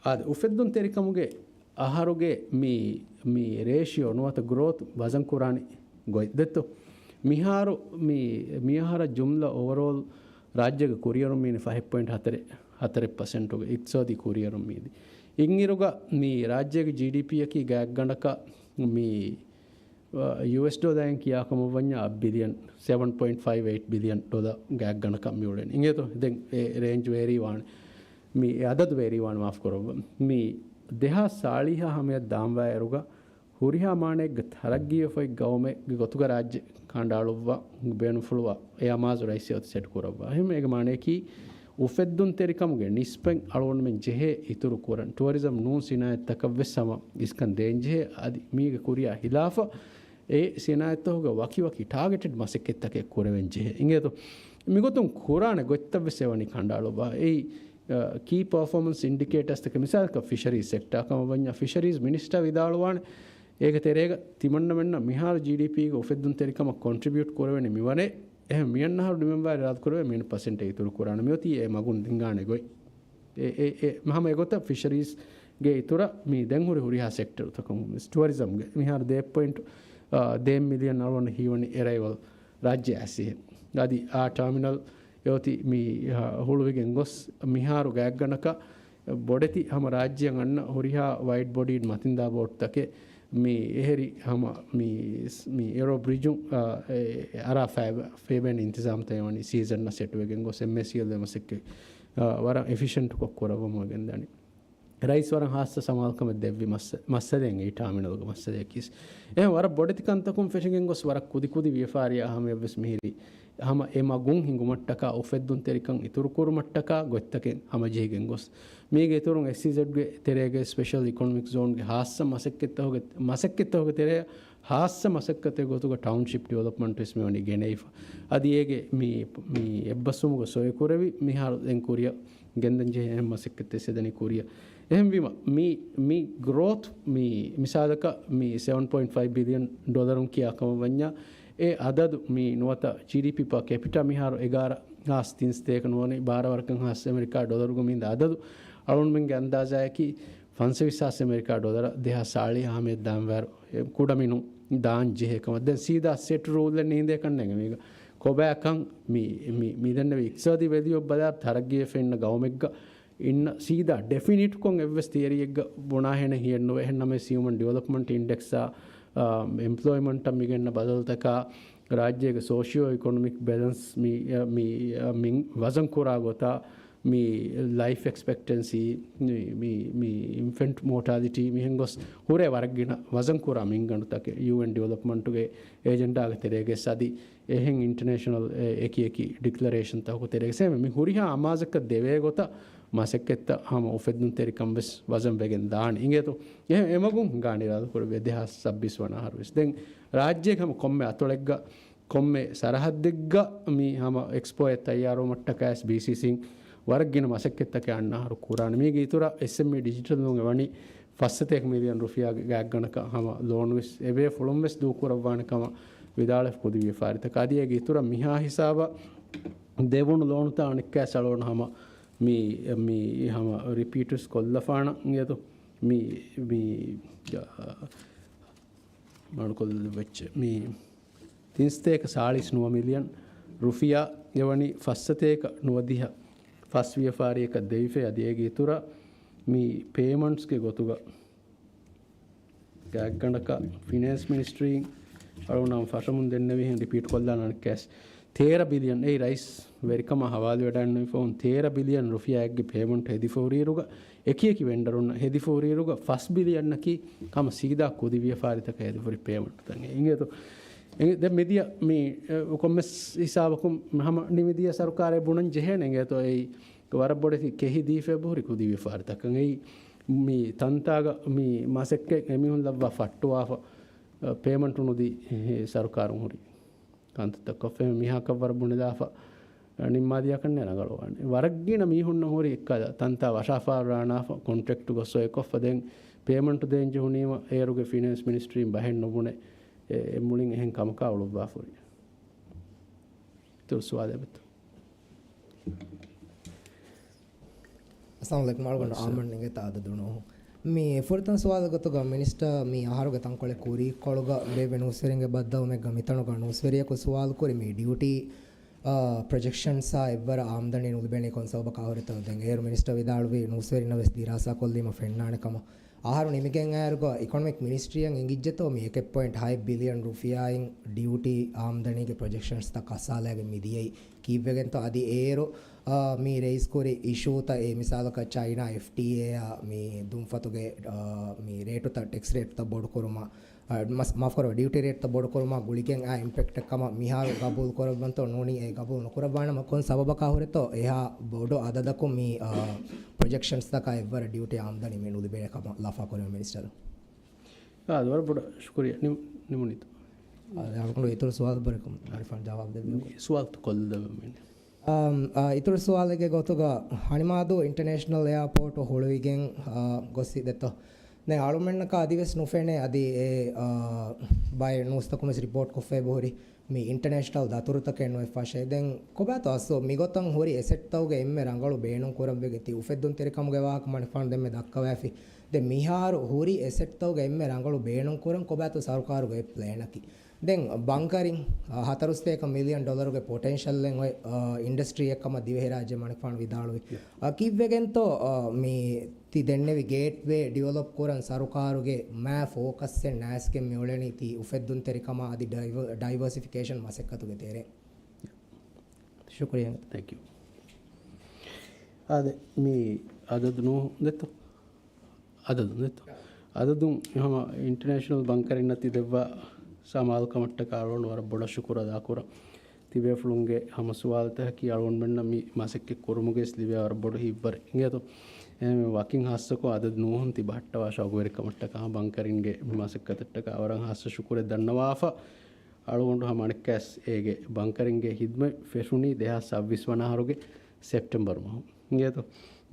އާދެ، އުފެއްދުންތެރިކަމުގެ އަހަރުގެ މި، މި ރޭޝިއޯ ނުވަތަ ގްރޯތު ވަޒަން ކުރާނެ ގޮތް ދެއްތޯ؟ މިހާރު މި، މިއަހަރަށް ޖުމްލަ އޯވަރޯލް ރާއްޖޭގެ ކުރިއެރުން މީނި ފަހެއް ޕޮއިންޓް ހަތަރެއް، ހަތަރެއް ޕަސެންޓުގެ އިޤްތިޞާދީ ކުރިއެރުން މީދި. އިންއިރުގަ މި ރާއްޖޭގެ ޖީޑީޕީއަކީ ގާތްގަނޑަކަށް މި އާ، ޔޫއެސް ޑޮލަރެއް ކިޔާ ކަމަށް ވަންޏާ ބިލިއަން، ސެވަން ޕޮއިންޓް ފައިވް އެއިޓް ބިލިއަން ޑޮލަރ ގާތްގަނޑަކަށް މިއުޅެނީ. އިނގޭތޯ؟ ދެން އެ ރޭންޖް ވޭރީ ވާނެ. މި އެ އަދަދު ވޭރީ ވާނެ، މާފު ކުރައްވަ. މި ދެހާސް ސާޅީހާ ހަމަޔަށް ދާންވާއިރުގަ ހުރިހާ މާނައެއްގެ ތަރައްގީވެފައި ގައުމެއްގެ ގޮތުގަ ރާއްޖެ ކަނޑައަޅުއްވާ ބޭނުންފުޅުވާ އެ އަމާޒު ރައީސް އޮތީ ސެޓް ކުރައްވާ. އެހެން އޭގެ މާނަޔަކީ އުފެއްދުންތެރިކަމުގެ ނިސްބަތް އަޅުގަނޑުމެން ޖެހޭ އިތުރު ކުރަން. ޓުއަރިޒަމް ނޫން ސިނާއަތްތަކަށް ވެސް ހަމަ އިސްކަން ދޭން ޖެހޭ. އަދި މީގެ ކުރިއާ ހިލާފަށް އެ ސިނާއަތްތަކުގަ ވަކިވަކި ޓާގެޓެޑް މަސައްކަތްތަކެއް ކުރެވެން ޖެހޭ. އިނގޭތޯ؟ މިގޮތުން ކުރާނެ ގޮތްތައް ވެސް އެވަނީ ކަނޑައަޅުއްވާ. އެއީ، އަ، ކީ ޕަރފޯމަންސް އިންޑިކޭޓާސްތަކެއް މިސާލަކަށް ފިޝަރީޒް ސެކްޓާ ކަމަށް ވަންޏާ ފިޝަރީޒް މިނިސްޓާ ވިދާޅުވާނެ. އޭގެ ތެރޭގަ ތިމަންނަމެންނަށް މިހާރު ޖީޑީޕީގެ އުފެއްދުންތެރިކަމަށް ކޮންޓްރިބިއުޓް ކުރެވެނީ މިވަނޭ. އެހެން މިއަންނަ އަހަރު ނިމެންވާ އިރާދަކުރެވޭ މިން ޕަސެންޓެއް އިތުރު ކުރާނެ. މިއޮތީ އެ މަގުން ދިންގާނެ ގޮތް. އެ، އެ، އެ، ހަމަ އެގޮތަށް ފިޝަރީޒްގެ އިތުރަށް މި ދެން ހުރި ހުރިހާ ސެކްޓަރުތަކުން ޓުއަރިޒަމްގެ މިހާރު ދޭއް ޕޮއިންޓް، އާ، ދޭއް މިލިއަން އަޅުގަނޑަށް ހީވަނީ އެރައިވަލް ރާއްޖެ އައިސް އެހެން. އަދި އާ ޓާމިނަލް އެއޮތީ މި، އާ، ހުޅުވިގެން ގޮސް މިހާރު ގާތްގަނޑަކަށް ބޮޑެތި ހަމަ ރާއްޖެއަށް އަންނަ ހުރިހާ ވައިޑް ބޮޑީޑް މަތިންދާ ބޯޓްތަކެއް މި އެހެރި ހަމަ މި، މި އެރޯ ބްރިޖުން، އާ، އެ، އަރާ ފޭބެން އިންތިޒާމްތައް އެވަނީ ސީޒަންނަށް ސެޓުވެގެން ގޮސް އެމްއޭސީއެލް މަސައްކަތް، އާ، ވަރަށް އެފިޝަންޓްކޮށް ކުރައްވަމުން ގެންދަނީ. ރައީސް ވަރަށް ހާއްސަ ސަމާލުކަމެއް ދެއްވި މައްސަ-، މައްސަލައެއް އެއީ ޓާމިނަލްގެ މައްސަލަޔަކީ. އެހެން ވަރަށް ބޮޑެތި ކަންތަކުން ފެށިގެން ގޮސް ވަރަށް ކުދި ކުދި ވިޔަފާރި އަހަރުމެއަށް ވެސް މިހިރީ. ހަމަ އެ މަގުން ހިނގުމަށްޓަކާ އުފެއްދުންތެރިކަން އިތުރުކުރުމަށްޓަކާ ގޮތްތަކެއް ހަމަޖެހިގެން ގޮސް، މީގެ އިތުރުން އެސްއީޒެޑްގެ ތެރޭގައި ސްޕެޝަލް އިކޮނޮމިކް ޒޯންގެ ހާއްސަ މަސައްކަތްތަކުގެ، މަސައްކަތްތަކުގެ ތެރެއަށް ހާއްސަ މަސައްކަތެއް ގޮތުގަ ޓައުންޝިޕް ޑިވެލޮޕްމަންޓް ވެސް މިވަނީ ގެނައިފަ. އަދި އޭގެ މި، މި އެއްބަސްވުމުގެ ސޮއި ކުރެވި މިހާރު ދެން ކުރިއަށް ގެންދަން ޖެހޭ އެހެން މަސައްކަތް ވެސް އެދަނީ ކުރިއަށް. އެހެންވީމަ، މި، މި ގްރޯތު، މި މިސާލަކަށް މި ސެވަން ޕޮއިންޓް ފައިވް ބިލިއަން ޑޮލަރުން ކިޔާ ކަމަށް ވަންޏާ، އެ އަދަދު މި ނުވަތަ ޖީޑީޕީ ޕާ ކެޕިޓާ މިހާރު އެގާރަ ހާސް ތިން ސަތޭކަ ނުވަނީ ބާރަ ވަރަކަށް ހާސް އެމެރިކާ ޑޮލަރުގަ މި އިންދާ އަދަދު އަޅުންމެންގެ އަންދާޒާއަކީ ފަންސަވީސް ހާސް އެމެރިކާ ޑޮލަރ ދެހާސް ސާޅީސް ހަމަޔަށް ދާން ވާއިރު ކުޑަމިނުން ދާން ޖެހޭ ކަމަށް. ދެން ސީދާ ސެޓް ރޫލްއެއް ނީނދޭ ކަންނޭނގެ މީގަ ކޮބާކަން މި، މި، މި ދެންނެވި އިޤްތިޞާދީ ވެލިއު އޮފް ބަލާ ތަރައްގީވެފަ އިންނަ ގައުމެއްގަ އިންނަ ސީދާ ޑެފިނިޓްކޮށް އެއްވެސް ތިއަރީއެއްގަ ބުނާހެނެއް ހިޔެއްނުވޭ. އެހެންނަމަވެސް ހިއުމަން ޑިވެލޮޕްމަންޓް އިންޑެކްސާ، އާ، އެމްޕްލޯއިމަންޓަށް މިގެންނަ ބަދަލުތަކާ، ރާއްޖޭގެ ސޯޝިއޯ އިކޮނޮމިކް ބެލަންސް މި، އަ، މި، އަ، މި ވަޒަން ކުރާ ގޮތާ، މި ލައިފް އެކްސްޕެކްޓެންސީ، މި، މި، މި އިންފެންޓް މޯޓާލިޓީ މިހެން ގޮސް ހުރޭ ވަރަށް ގިނަ ވަޒަން ކުރާ މިންގަނޑުތަކެއް ޔޫއެން ޑިވެލޮޕްމަންޓުގެ އޭޖެންޑާގެ ތެރޭގަ އަދި އެހެން އިންޓަރނޭޝަނަލް އެ، އެކި އެކި ޑިކްލަރޭޝަންތަކުގެ ތެރޭގަ ސޭމެ މި ހުރިހާ އަމާޒަކަށް ދެވޭ ގޮތަށް މަސައްކަތްތައް ހަމަ އުފެއްދުންތެރިކަން ވެސް ވަޒަން ވެގެން ދާނެ. އިނގޭތޯ؟ އެ، އެމަގުން ހިނގާނެ އިރާދަކުރެއްވި ދެހާސް ސައްބީސް ވަނަ އަހަރު ވެސް. ދެން ރާއްޖޭގެ ހަމަ ކޮންމެ އަތޮޅެއްގަ ކޮންމެ ސަރަހައްދެއްގަ މި ހަމަ އެކްސްޕޯއެއް ތައްޔާރުވުމަށްޓަކައި ވެސް ބީސީސީން ވަރަށް ގިނަ މަސައްކަތްތަކެއް އަންނަ އަހަރު ކުރާނެ. މީގެ އިތުރަށް އެސްއެމްއީ ޑިޖިޓަލް ނޫން އެ ވަނީ ފަސް ސަތޭކަ މިލިއަން ރުފިޔާގެ ގާތްގަނޑަކަށް ހަމަ ލޯނު ވެސް އެބޭފުޅުން ވެސް ދޫކުރައްވާނެ ކަމަށް ވިދާޅުވެފަ ކުދި ވިޔަފާރިތަކަށް. އަދި އޭގެ އިތުރަށް މިހާ ހިސާބަށް ދެވުނު ލޯނުތައް އަނެއްކާ ސަޅޯން ހަމަ މި، މި ހަމަ ރިޕީޓް ވެސް ކޮށްލަފާނަން އިނގޭތޯ؟ މި، މި، އަ، މަޑުކޮށްލެއްވެއްޗެއް. މި ތިން ސަތޭކަ ސާޅީސް ނުވަ މިލިއަން ރުފިޔާ އެވަނީ ފަސް ސަތޭކަ ނުވަދިހަ ފަސް ވިޔަފާރިއަކަށް ދެވިފައި. އަދި އޭގެ އިތުރަށް މި ޕޭމަންޓްސްގެ ގޮތުގަ ގާތްގަނޑަކަށް ފިނޭންސް މިނިސްޓްރީން އަޅުގަނޑު ފަށަމުން ދެންނެވިހެން ރިޕީޓް ކޮށްލާނަން ކޭސް ތޭރަ ބިލިއަން އެއީ ރައީސް ވެރިކަމާ ހަވާލުވެވަޑައިގެންނެވިފަހުން ތޭރަ ބިލިއަން ރުފިޔާއެއްގެ ޕޭމަންޓް ހެދިފަ ހުރިއިރުގަ އެކިއެކި ވެންޑަރުންނަށް ހެދިފަ ހުރިއިރުގަ ފަސް ބިލިއަންނަކީ ހަމަ ސީދާ ކުދި ވިޔަފާރިތަކަށް ހެދިފަ ހުރި ޕޭމަންޓްތައް. އިނގޭތޯ؟ އެ، ދެން މިދިޔަ މި، އެ، ކޮންމެސް ހިސާބަކުން ހަމަ ނިމިދިޔަ ސަރުކާރެއް ބުނަން ޖެހޭނެ އިނގޭތޯ؟ އެއީ ވަރަށް ބޮޑެތި ކެހި ދީފަ ހުރި ކުދި ވިޔަފާރިތަކަށް. އެއީ މި ތަންތާގަ މި މަސައްކަތް އެމީހުން ލައްވާ ފައްޓުވާފަ، އެ، ޕޭމަންޓު ނުދީ، އެ، ސަރުކާރުން ހުރި ކަންތައްތަކަށް މިހާކަށް ވަރަށް ބުނެލާފަ، ނިންމާދިޔަކަށް ނޭނގެ ރަނގަޅުވާނެ. ވަރަށް ގިނަ މީހުންނަށް ހުރި އެއްކަލަ ތަންތާ ވަށާފާރާނާފަ، ކޮންޓްރެކްޓު ގޮސް އޮތް ކޮށްފަ ދެން ޕޭމަންޓު ދޭން ޖެހުނީމަ އޭރުގެ ފިނޭންސް މިނިސްޓްރީން ބަހެއް ނުބުނެ، އެ، އެ މުޅިން އެހެން ކަމަކާ އުޅުއްވާފަ ހުރި. އިތުރު ސުވާލެއް ވެތޯ؟ އައްސަލާމު ޢަލައިކުމް. އަޅުގަނޑު އާމަން އިނގޭތަ އަދަދު ނޫހު. މި ފުރަތަމަ ސުވާލު ގޮތުގަ މިނިސްޓަރ މި އަހަރުގެ ތަންކޮޅެއް ކުރީކޮޅުގަ ބޭއްވި ނޫސްވެރިންގެ ބައްދަލުމެއްގަ މިތަނުގަ ނޫސްވެރިޔަކު ސުވާލު ކުރި މި ޑިއުޓީ، އާ، ޕްރޮޖެކްޝަންސްއާ އެއްވަރަށް އާމްދަނީ ނުލިބޭނީ ކޮން ސަބަބަކާ ހުރެތޯ؟ ދެން އޭރު މިނިސްޓަރ ވިދާޅުވީ ނޫސްވެރިންނަށް ވެސް ދިރާސާ ކޮށްލީމަ ފެންނާނެ ކަމަށް. އަހަރު ނިމިގެން އައިރުގަ އިކޮނޮމިކް މިނިސްޓްރީއަށް އެނގިއްޖެތޯ މި އެކެއް ޕޮއިންޓް ހައެއް ބިލިއަން ރުފިޔާއިން ޑިއުޓީ އާމްދަނީގެ ޕްރޮޖެކްޝަންސްތައް ކަސާލައިގެން މިދިޔައީ ކީއްވެގެންތޯ؟ އަދި އޭރު، އާ، މި ރައީސް ކުރި އިޝޫތައް އެ މިސާލަކަށް ޗައިނާ އެފްޓީއޭއާ މި ދުންފަތުގެ، އާ، މި ރޭޓުތައް ޓެކްސް ރޭޓުތައް ބޮޑުކުރުމަށް، އާ، މަސް-، މާފްކުރައްވާ، ޑިއުޓީ ރޭޓްތައް ބޮޑުކުރުމާ ގުޅިގެން އާ އިމްޕެކްޓެއް ކަމަށް މިހާރު ގަބޫލު ކުރައްވަންތޯ ނޫނީ އެ ގަބޫލު ނުކުރައްވާނަމަ ކޮން ސަބަބަކާ ހުރެތޯ އެހާ ބޮޑު އަދަދަކުން މި، އާ، ޕްރޮޖެކްޝަންސްތަކާ އެއްވަރަށް ޑިއުޓީ އާމްދަނީ މި ނުލިބޭނެ ކަމަށް ލަފާކުރީމަ މިނިސްޓަރު؟ އާ، ވަރަށް ބޮޑަށް ޝުކުރިއްޔާ. ނިމު-، ނިމުނީތޯ؟ އާ، އަޅުގަނޑު އިތުރު ސުވާލު ބަރެއް ކަމަށް އަރިފާން ޖަވާބު ދެއްވި. ސުވާލުތައް ކޮށްލައްވަމޭ. އާ، އާ، އިތުރު ސުވާލެއްގެ ގޮތުގަ ހަނިމާދޫ އިންޓަރނޭޝަނަލް އެއާޕޯޓު ހުޅުވިގެން، އާ، ގޮސް ދެއްތޯ؟ ދެން އަޅުމެންނަކަށް އަދިވެސް ނުފެނޭ އަދި އެ، އާ، ބައެއް ނޫސްތަކުން ވެސް ރިޕޯޓް ކޮށްފައި ހުރި މި އިންޓަރނޭޝަނަލް ދަތުރުތަކެއް ނުވެފަށޭ. ދެން ކޮބާތޯ އަސްލު މިގޮތަށް ހުރި އެސެޓްތަކުގެ އެންމެ ރަނގަޅު ބޭނުން ކުރަން ވެގެތީ އުފެއްދުންތެރިކަމުގެ ވާހަކަ މަނިކުފާނު ދެންމެ ދައްކަވައިފި. ދެން މިހާރު ހުރި އެސެޓްތަކުގެ އެންމެ ރަނގަޅު ބޭނުން ކުރަން ކޮބާތޯ ސަރުކާރުގެ ޕްލޭނަކީ؟ ދެން ބަންކަރިން، އަ، ހަތަރުސަތޭކަ މިލިއަން ޑޮލަރުގެ ޕޮޓެންޝަލްއެއް އޮތް، އަ، އިންޑަސްޓްރީއެއް ކަމަށް ދިވެހިރާއްޖެ މަނިކުފާނު ވިދާޅުވި. އަ، ކީއްވެގެންތޯ، އަ، މި ތި ދެންނެވި ގޭޓްވޭ ޑިވެލޮޕް ކުރަން ސަރުކާރުގެ މާ ފޯކަސްއެއް ނާސްގެން މިއުޅެނީ ތި އުފެއްދުންތެރިކަމާ އަދި ޑައިވަ-، ޑައިވަރސިފިކޭޝަން މަސައްކަތުގެ ތެރޭ. ޝުކުރިއްޔާ. ތެންކް ޔޫ. އާދެ، މި އަދަދު ނޫހު ދެއްތޯ؟ އަދަދު ދެއްތޯ؟ އަދަދު ހަމަ އިންޓަރނޭޝަނަލް ބަންކަރިންނަށް ތި ދެއްވާ ސަމާލުކަމަށްޓަކާ އަޅުގަނޑު ވަރަށް ބޮޑަށް ޝުކުރު އަދާކުރަން. ތިބޭފުޅުންގެ ހަމަ ސުވާލުތަކަކީ އަޅުގަނޑުމެންނަށް މި މަސައްކަތް ކުރުމުގައި ވެސް ލިބޭ ވަރަށް ބޮޑު ހިތްވަރެއް. އިނގޭތޯ؟ އެހެން ވަކިން ހާއްސަކޮށް އަދަދު ނޫހުން ތި ބަހައްޓަވާ ޝައުގުވެރިކަމަށްޓަކާ ބަންކަރިންގެ މި މަސައްކަތަށްޓަކާ ވަރަށް ހާއްސަ ޝުކުރެއް ދަންނަވާފަ. އަޅުގަނޑު ހަމަ އަނެއްކާސް އޭގެ ބަންކަރިންގެ ހިދްމަތް ފެށުނީ ދެހާސް ސައްބީސް ވަނަ އަހަރުގެ ސެޕްޓެމްބަރު މަހު. އިނގޭތޯ؟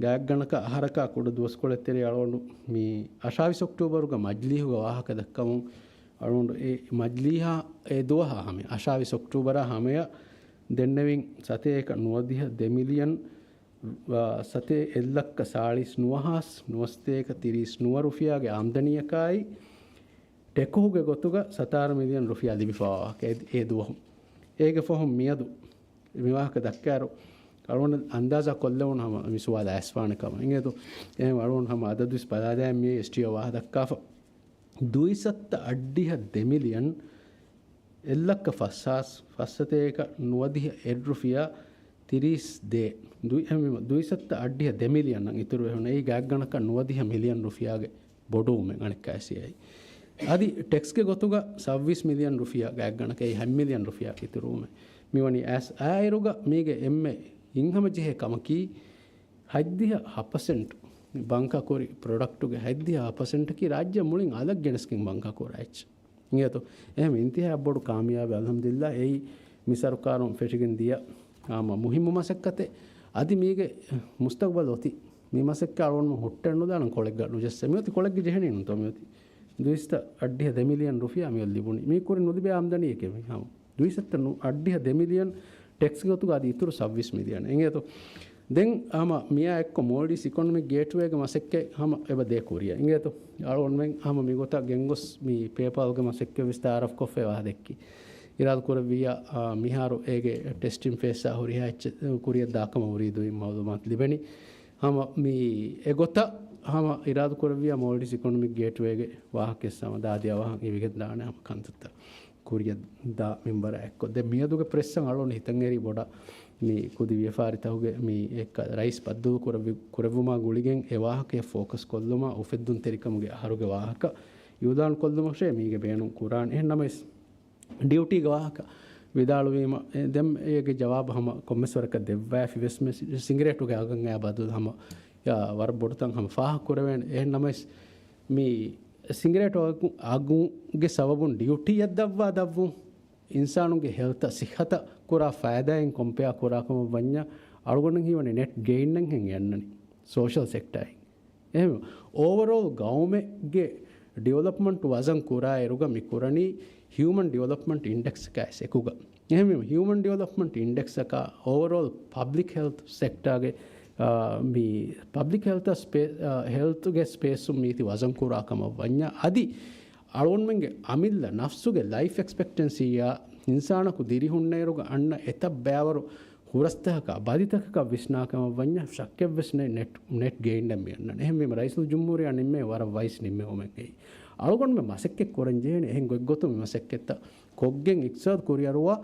ގާތްގަނޑަކަށް އަހަރަކާ ކުޑަ ދުވަސްކޮޅެއް ތެރޭ އަޅުގަނޑު މި އަށާވީސް އޮކްޓޫބަރުގަ މަޖްލީހުގަ ވާހަކަ ދައްކަމުން އަޅުގަނޑު އެ މަޖްލީހާ އެ ދުވަހާ ހަމަ އަށާވީސް އޮކްޓޫބަރާ ހަމަޔަށް ދެންނެވިން ސަތޭކަ ނުވަދިހަ ދެ މިލިއަން، އާ، ސަތޭ އެއްލައްކަ ސާޅީސް ނުވަހާސް ނުވަސަތޭކަ ތިރީސް ނުވަ ރުފިޔާގެ އާމްދަނީއަކާއި، ޓެކުހުގެ ގޮތުގަ ސަތާރަ މިލިއަން ރުފިޔާ ލިބިފަވާ ވާހަކަ އެ، އެ ދުވަހު. އޭގެ ފަހުން މިއަދު މި ވާހަކަ ދައްކާއިރު، އަޅުގަނޑު އަންދާޒާ ކޮށްލެވުނު ހަމަ މި ސުވާލާ އައިސްފާނެ ކަމަށް. އިނގޭތޯ، އެހެން އަޅުގަނޑު ހަމަ އަދަދު ވެސް ބަލާލައި މި އެސްޓީއޯ ވާހަކަ ދައްކާފަ. ދުއިސައްތަ އައްޑިހަ ދެ މިލިއަން އެއްލައްކަ ފަސްހާސް ފަސްސަތޭކަ ނުވަދިހަ އެއް ރުފިޔާ ތިރީސް ދޭއް. ދުއި-، އެހެންވީމަ، ދުއިސައްތަ އައްޑިހަ ދެ މިލިއަން އަށް އިތުރުވެ ހުންނަ އެއީ ގާތްގަނޑަކަށް ނުވަދިހަ މިލިއަން ރުފިޔާގެ ބޮޑުވުމެއް އަނެއްކާ އެސިއައި. އަދި ޓެކްސްގެ ގޮތުގަ ސައްވީސް މިލިއަން ރުފިޔާ ގާތްގަނޑަކަށް އެއީ ހަތް މިލިއަން ރުފިޔާ އިތުރުވުމެއް. މިވަނީ އައިސް އާއިރުގަ މީގެ އެންމެ އިން ހަމަޖެހޭ ކަމަކީ، ހަތްދިހަ ހަ ޕަސެންޓް ބަންކަކުރި ޕްރޮޑަކްޓުގެ ހަތްދިހަ ހަ ޕަސެންޓަކީ ރާއްޖެ މުޅިން އަލަށް ގެނެސްގެން ބަންކަކުރާ އެއްޗެއް. އިނގޭތޯ؟ އެހެން އިންތިހާ ބޮޑު ކާމިޔާބެއް އަލްހަމްދުލިއްލާ އެއީ މި ސަރުކާރުން ފެށިގެން ދިޔަ ހަމަ މުހިއްމު މަސައްކަތެއް. އަދި މީގެ މުސްތަގްބަލް އޮތީ. މި މަސައްކަތް އަޅުގަނޑު ހުއްޓައެއް ނުދާނަން ކޮޅެއްގަ ނުޖައްސަ. މިއޮތީ ކޮޅެއްގެ ޖެހެނީނުންތޯ މިއޮތީ؟ ދުއިސައްތަ އައްޑިހަ ދެ މިލިއަން ރުފިޔާ މިއޮތް ލިބުނީ. މީ ކުރިން ނުލިބޭ އާމްދަނީއެކޭ މީ ހަމަ. ދުއިސައްތަ ނު-، އައްޑިހަ ދެ މިލިއަން ޓެކްސް ގޮތުގަ އަދި އިތުރު ސައްވީސް މިލިއަން. އިނގޭތޯ؟ ދެން ހަމަ މިއާ އެއްކޮށް މޯލްޑިވްސް އިކޮނޮމިކް ގޭޓްވޭގެ މަސައްކަތް ހަމަ އެބަ ދޭ ކުރިއަށް. އިނގޭތޯ؟ އަޅުގަނޑުމެން ހަމަ މިގޮތަށް ގެންގޮސް މި ޕޭޕާލްގެ މަސައްކަތް ވިސްތާރަ ކޮށްފައި ވާ ދެއްކި. އިރާދަ ކުރެއްވިއްޔާ، އާ، މިހާރު އޭގެ ޓެސްޓިން ފޭސްއާ ހުރިހާ އެއްޗެއް ކުރިއަށް ދާކަމަށް ހުރީ ދުވި މައުލޫމާތު ލިބެނީ. ހަމަ މި އެގޮތަށް ހަމަ އިރާދަ ކުރެއްވިއްޔާ މޯލްޑިވްސް އިކޮނޮމިކް ގޭޓްވޭގެ ވާހަކަ ހަމަ ދާދިޔަ ވާހަކަ ހިވިގެން ދާނެ ހަމަ ކަންތައްތައް. ކުރިއަށް ދާ މިންވަރާ އެއްކޮށް. ދެން މިއަދުގެ ޕްރެސްއަށް އަޅުގަނޑު ހިތަށް އެރީ ބޮޑަށް މި ކުދި ވިޔަފާރިތަކުގެ މި އެއްކަ ރައީސް ބައްދަލު ކުރެއްވި، ކުރެއްވުމާ ގުޅިގެން އެ ވާހަކަޔަށް ފޯކަސް ކޮށްލުމާ އުފެއްދުންތެރިކަމުގެ އަހަރުގެ ވާހަކަ އިއުލާން ކޮށްލުމަށޭ މީގެ ބޭނުން ކުރާނެ. އެހެން ނަމަވެސް، ޑިއުޓީގެ ވާހަކަ ވިދާޅުވީމަ، އެ، ދެން އޭގެ ޖަވާބު ހަމަ ކޮންމެސް ވަރަކަށް ދެއްވާފި ވެސް މި ސި-، ސިނގިރޭޓުގެ އަގަށް އައި ބަދަލު ހަމަ ޔާ ވަރަށް ބޮޑު ތަން ހަމަ ފާހަގަ ކުރެވޭނެ. އެހެން ނަމަވެސް، މި ސިނގިރޭޓު އަގު-، އަގުގެ ސަބަބުން ޑިއުޓީއަށް ދަށްވާ ދަށްވުން އިންސާނުންގެ ހެލްތަށް، ސިއްހަތަށް ކުރާ ފައިދާއިން ކޮމްޕެއާ ކުރާ ކަމަށް ވަންޏާ، އަޅުގަނޑަށް ހީވަނީ ނެޓް ގެއިންއެއްހެން އަންނަނީ ސޯޝަލް ސެކްޓާއިން. އެހެން އޯވަރޯލް ގައުމެއްގެ ޑިވެލޮޕްމަންޓް ވަޒަން ކުރާ އިރުގަ މި ކުރަނީ ހިއުމަން ޑިވެލޮޕްމަންޓް އިންޑެކްސް އެކުގަ. އެހެންވީމަ، ހިއުމަން ޑިވެލޮޕްމަންޓް އިންޑެކްސްއަކާ އޯވަރޯލް ޕަބްލިކް ހެލްތް ސެކްޓާގެ، އާ، މި ޕަބްލިކް ހެލްތަށް ސްޕޭ-، އާ، ހެލްތުގެ ސްޕޭސުން މީތި ވަޒަން ކުރާ ކަމަށް ވަންޏާ، އަދި އަޅުގަނޑުމެންގެ އަމިއްލަ ނަފްސުގެ ލައިފް އެކްސްޕެކްޓެންސީއާ އިންސާނަކު ދިރިހުންނައިރުގަ އަންނަ އެތައް ބައިވަރު ހުރަސްތަކަކާ ބަލިތަކަކަށް ވިސްނާ ކަމަށް ވަންޏާ ޝައްކެއްވެސް ނެތް ނެޓް، ނެޓް ގެއިންއެއް މި އަންނަނީ. އެހެންވީމަ ރައީސުލްޖުމްހޫރިއްޔާ ނިންމޭ ވަރަށް ވައިސް ނިންމެވުމެއް އެއީ. އަޅުގަނޑުމެން މަސައްކަތް ކުރަން ޖެހޭނެ އެހެން ގޮތްގޮތުން މި މަސައްކަތްތައް ކޮށްގެން އިޤްތިޞާދު ކުރިއަރުވާ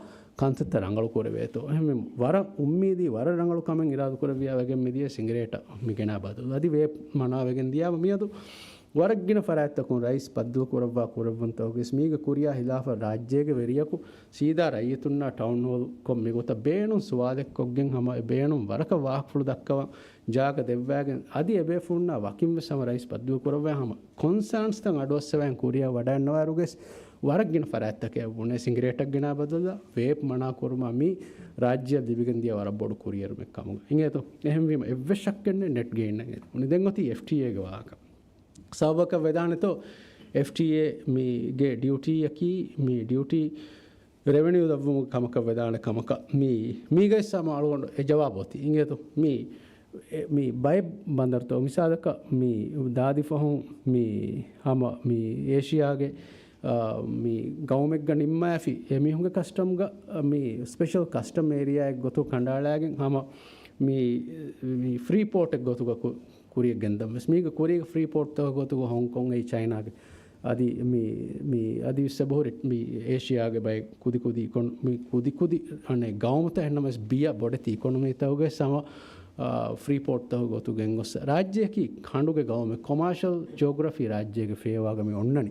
ކަންތައްތައް ރަނގަޅު ކުރެވޭތޯ. އެހެންވެ ވަރަށް އުއްމީދީ ވަރަށް ރަނގަޅު ކަމެއް އިރާދަ ކުރެއްވިޔާ ވެގެން މިދިޔަ ސިނގިރޭޓަށް މި ގެނާ ބަދަލު. އަދި ވޭޕް މަނާވެގެން ދިޔާ މިއަދު ވަރަށް ގިނަ ފަރާތްތަކުން ރައީސް ބައްދަލު ކުރައްވާ ކުރެއްވުންތަކުގެ މީގެ ކުރިޔާ ހިލާފަށް ރާއްޖޭގެ ވެރިޔަކު ސީދާ ރައްޔިތުންނާ ޓައުން ހޯލް ކޮށް މިގޮތަށް ބޭނުން ސުވާލެއް ކޮށްގެން ހަމަ އެ ބޭނުން ވަރަކަށް ވާހަކަފުޅު ދައްކަވަން ޖާގަ ދެއްވާގެން އަދި އެބޭފުޅުންނާ ވަކިން ވެސް ހަމަ ރައީސް ބައްދަލު ކުރައްވާ ހަމަ ކޮންސާންސްތައް އަޑުއައްސަވާ ކުރިޔަށް ވަޑައިގަންނަވާއިރުގެސް ވަރަށް ގިނަ ފަރާތްތަކެއް ބުނޭ ސިނގިރޭޓަށް ގެނާ ބަދަލަށް ވޭޕް މަނާ ކުރުމާ މީ ރާއްޖެއަށް ލިބިގެން ދިޔަ ވަރަށް ބޮޑު ކުރިއެރުމެއް ކަމުގަ. އިނގޭތޯ؟ އެހެންވީމަ އެއްވެސް ޝައްކެއް ނެތް ނެޓް ގެއިންއެއް އެދުނީ. ދެން އޮތީ އެފްޓީއޭގެ ވާހަކަ. ސަބަބަކަށް ވެދާނެތޯ، އެފްޓީއޭ މީގެ ޑިއުޓީއަކީ މި ޑިއުޓީ ރެވެނިއު ލައްވުމުގެ ކަމަކަށް ވެދާނެ ކަމަކަށް މި، މީގައި ސަމަ އަޅުގަނޑު އެ ޖަވާބު އޮތީ. އިނގޭތޯ؟ މި، އެ، މި ބައެއް ބަނދަރުތައް މިސާލަކަށް މި ދާދި ފަހުން މި ހަމަ މި އޭޝިޔާގެ، އާ، މި ގައުމެއްގަ ނިންމާފި އެމީހުންގެ ކަސްޓަމްގަ، މި ސްޕެޝަލް ކަސްޓަމް އޭރިއާއެއް ގޮތު ކަނޑައަޅާގެން ހަމަ މި، މި ފްރީ ޕޯޓެއް ގޮތުގަ ކު-، ކުރިއަށް ގެންދަން ވެސް. މީގެ ކުރީގެ ފްރީ ޕޯޓްތަކުގެ ގޮތުގަ ހޮންކޮން އެއީ ޗައިނާގެ. އަދި މި، މި އަދި އިސް އެބަހުރި މި އޭޝިޔާގެ ބައެއް ކުދި ކުދި އިކޮން-، މި ކުދި ކުދި އަނެއް ގައުމުތައް އެހެންނަމަވެސް ބިޔަ ބޮޑެތި އިކޮނޮމީތަކުގެ ސަމަ، އާ، ފްރީ ޕޯޓްތަކުގެ ގޮތު ގެންގޮސް ރާއްޖެއަކީ ކަނޑުގެ ގައުމެއް ކޮމާޝަލް ޖިއޮގްރަފީ ރާއްޖޭގެ ފޭވާގަ މި އޮންނަނީ.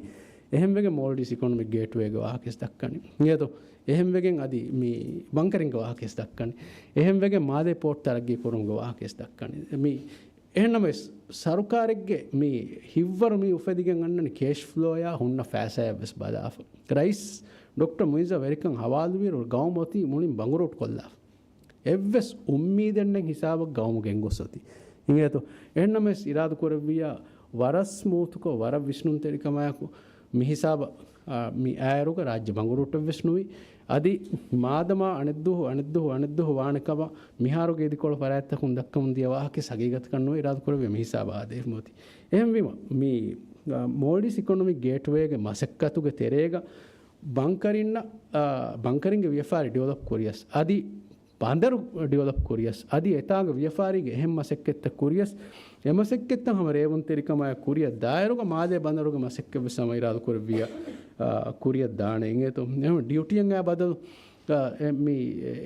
އެހެންވެގެން މޯލްޑިވްސް އިކޮނޮމިކް ގޭޓްވޭގެ ވާހަކަ ވެސް ދައްކަނީ. އިނގޭތޯ؟ އެހެންވެގެން އަދި މި ބަންކަރިންގެ ވާހަކަ ވެސް ދައްކަނީ. އެހެންވެގެން މާލޭ ޕޯޓް ތަރައްގީ ކުރުމުގެ ވާހަކަ ވެސް ދައްކަނީ. މި އެހެންނަމަވެސް، ސަރުކާރެއްގެ މި ހިތްވަރު މި އުފެދިގެން އަންނަނީ ކޭޝް ފްލޯއާ ހުންނަ ފައިސާއަށް ވެސް ބަލާފަ. ރައީސް ޑޮކްޓަރ މުއިއްޒާ ވެރިކަން ހަވާލުވިއިރު ގައުމު އޮތީ މުޅިން ބަނގުރޫޓް ކޮށްލާފަ. އެއްވެސް އުއްމީދެއް ނެތް ހިސާބަށް ގައުމު ގެންގޮސް އޮތީ. އިނގޭތޯ؟ އެހެންނަމަވެސް އިރާދަ ކުރެއްވިއްޔާ ވަރަށް ސްމޫތުކޮށް، ވަރަށް ވިސްނުންތެރިކަމާއެކު މި ހިސާބަށް އާ، މި އާއިރުގަ ރާއްޖެ ބަނގުރޫޓެއްވެސް ނުވި. އަދި މާދަމާ އަނެއްދުވަހު، އަނެއްދުވަހު، އަނެއްދުވަހު ވާނެ ކަމަށް މިހާރުގެ އިދިކޮޅު ފަރާތްތަކުން ދައްކަމުން ދިޔަ ވާހަކަ ހަގީގަތަކަށް ނުވެ އިރާދަ ކުރެއްވި މި ހިސާބަށް އާދޭ މޯދީ. އެހެންވީމަ، މި، އާ، މޯލްޑިވްސް އިކޮނޮމިކް ގޭޓްވޭގެ މަސައްކަތުގެ ތެރޭގަ ބަންކަރިންނަށް، އާ، ބަންކަރިންގެ ވިޔަފާރި ޑިވެލޮޕް ކުރިޔަސް، އަދި ބަނދަރު ޑިވެލޮޕް ކުރިޔަސް، އަދި އެތާނގަ ވިޔަފާރީގެ އެހެން މަސައްކަތްތައް ކުރިޔަސް، އެ މަސައްކަތްތައް ހަމަ ރޭވުންތެރިކަމާއެކު ކުރިއަށް ދާއިރުގަ މާލޭ ބަނދަރުގެ މަސައްކަތްވެސް ހަމަ އިރާދަކުރެއްވިޔަ، އާ، ކުރިއަށް ދާނެ އިނގޭތޯ. އެހެން ޑިއުޓީއެއް އާ ބަދަލު، އާ، އެ، މި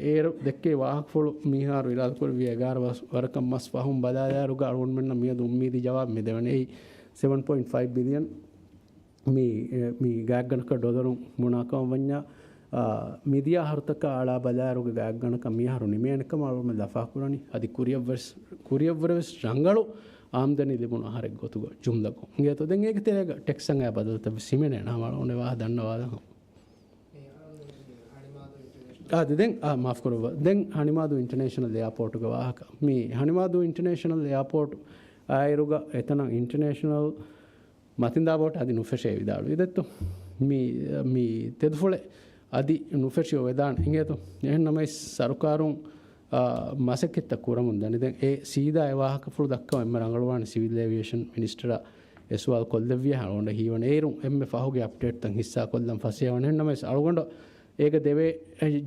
އޭރު ދެއްކޭ ވާހަކަފުޅު މިހާރު އިރާދަކުރެއްވިޔަ އެގާރަ ވަސް، ވަރަކަށް މަސް ފަހުން ބަލާލާއިރުގަ އަޅުގަނޑުމެންނަށް މިއަދު އުއްމީދީ ޖަވާބު މި ދެވެނީ ސެވަން ޕޮއިންޓް ފައިވް ބިލިއަން. މި، މި ގާތްގަނޑަކަށް ޑޮލަރު ބުނާކަމަށް ވަންޏާ، އާ، މިދިޔަ އަހަރުތަކާ އަޅާ ބަލާއިރުގަ ގާތްގަނޑަކަށް މިއަހަރު ނިމޭނެ ކަމަށް އަޅުގަނޑުމެން ލަފާކުރަނީ. އަދި ކުރިއަށްވެސް، ކުރިއަށްވުރެވެސް ރަނގަޅު އާމްދަނީ ލިބުނު އަހަރެއް ގޮތުގަ ޖުމްލަކޮށް. އިނގޭތޯ ދެން އޭގެ ތެރޭގަ ޓެކްސް އަށް އައި ބަދަލުތައްވެސް ހިމެނޭނެ ހަމަ އަޅުގަނޑު ވާހަކަ ދަންނަވާލަން. އާ، ދެ-، ދެން، އާ، މާފު ކުރައްވާ. ދެން ހަނިމާދޫ އިންޓަރނޭޝަނަލް އެއާޕޯޓުގެ ވާހަކަ. މި ހަނިމާދޫ އިންޓަރނޭޝަނަލް އެއާޕޯޓު އާއިރުގަ އެތަނަށް އިންޓަރނޭޝަނަލް މަތިންދާ ބޯޓް އަދި ނުފެށޭ ވިދާޅުވި ދެއްތޯ. މި، މި ތެދުފުޅެއް އަދި ނުފެށި އޮވެދާނެ އިނގޭތޯ. އެހެން ނަމަވެސް ސަރުކާރުން، އާ، މަސައްކަތްތައް ކުރަމުން ދަނީ. ދެން އެ ސީދާ އެ ވާހަކަފުޅު ދައްކަމުން އެންމެ ރަނގަޅުވާނެ ސިވިލް އޭވިއޭޝަން މިނިސްޓަރަށް އެ ސުވާލު ކޮށްލެއްވިޔާ އަޅުގަނޑަށް ހީވަނީ. އޭރުން އެންމެ ފަހުގެ އަޕްޑޭޓްތައް ހިއްސާ ކޮށްލަން ފަސޭހަވަނީ. އެހެން ނަމަވެސް އަޅުގަނޑަށް އޭގަ ދެވޭ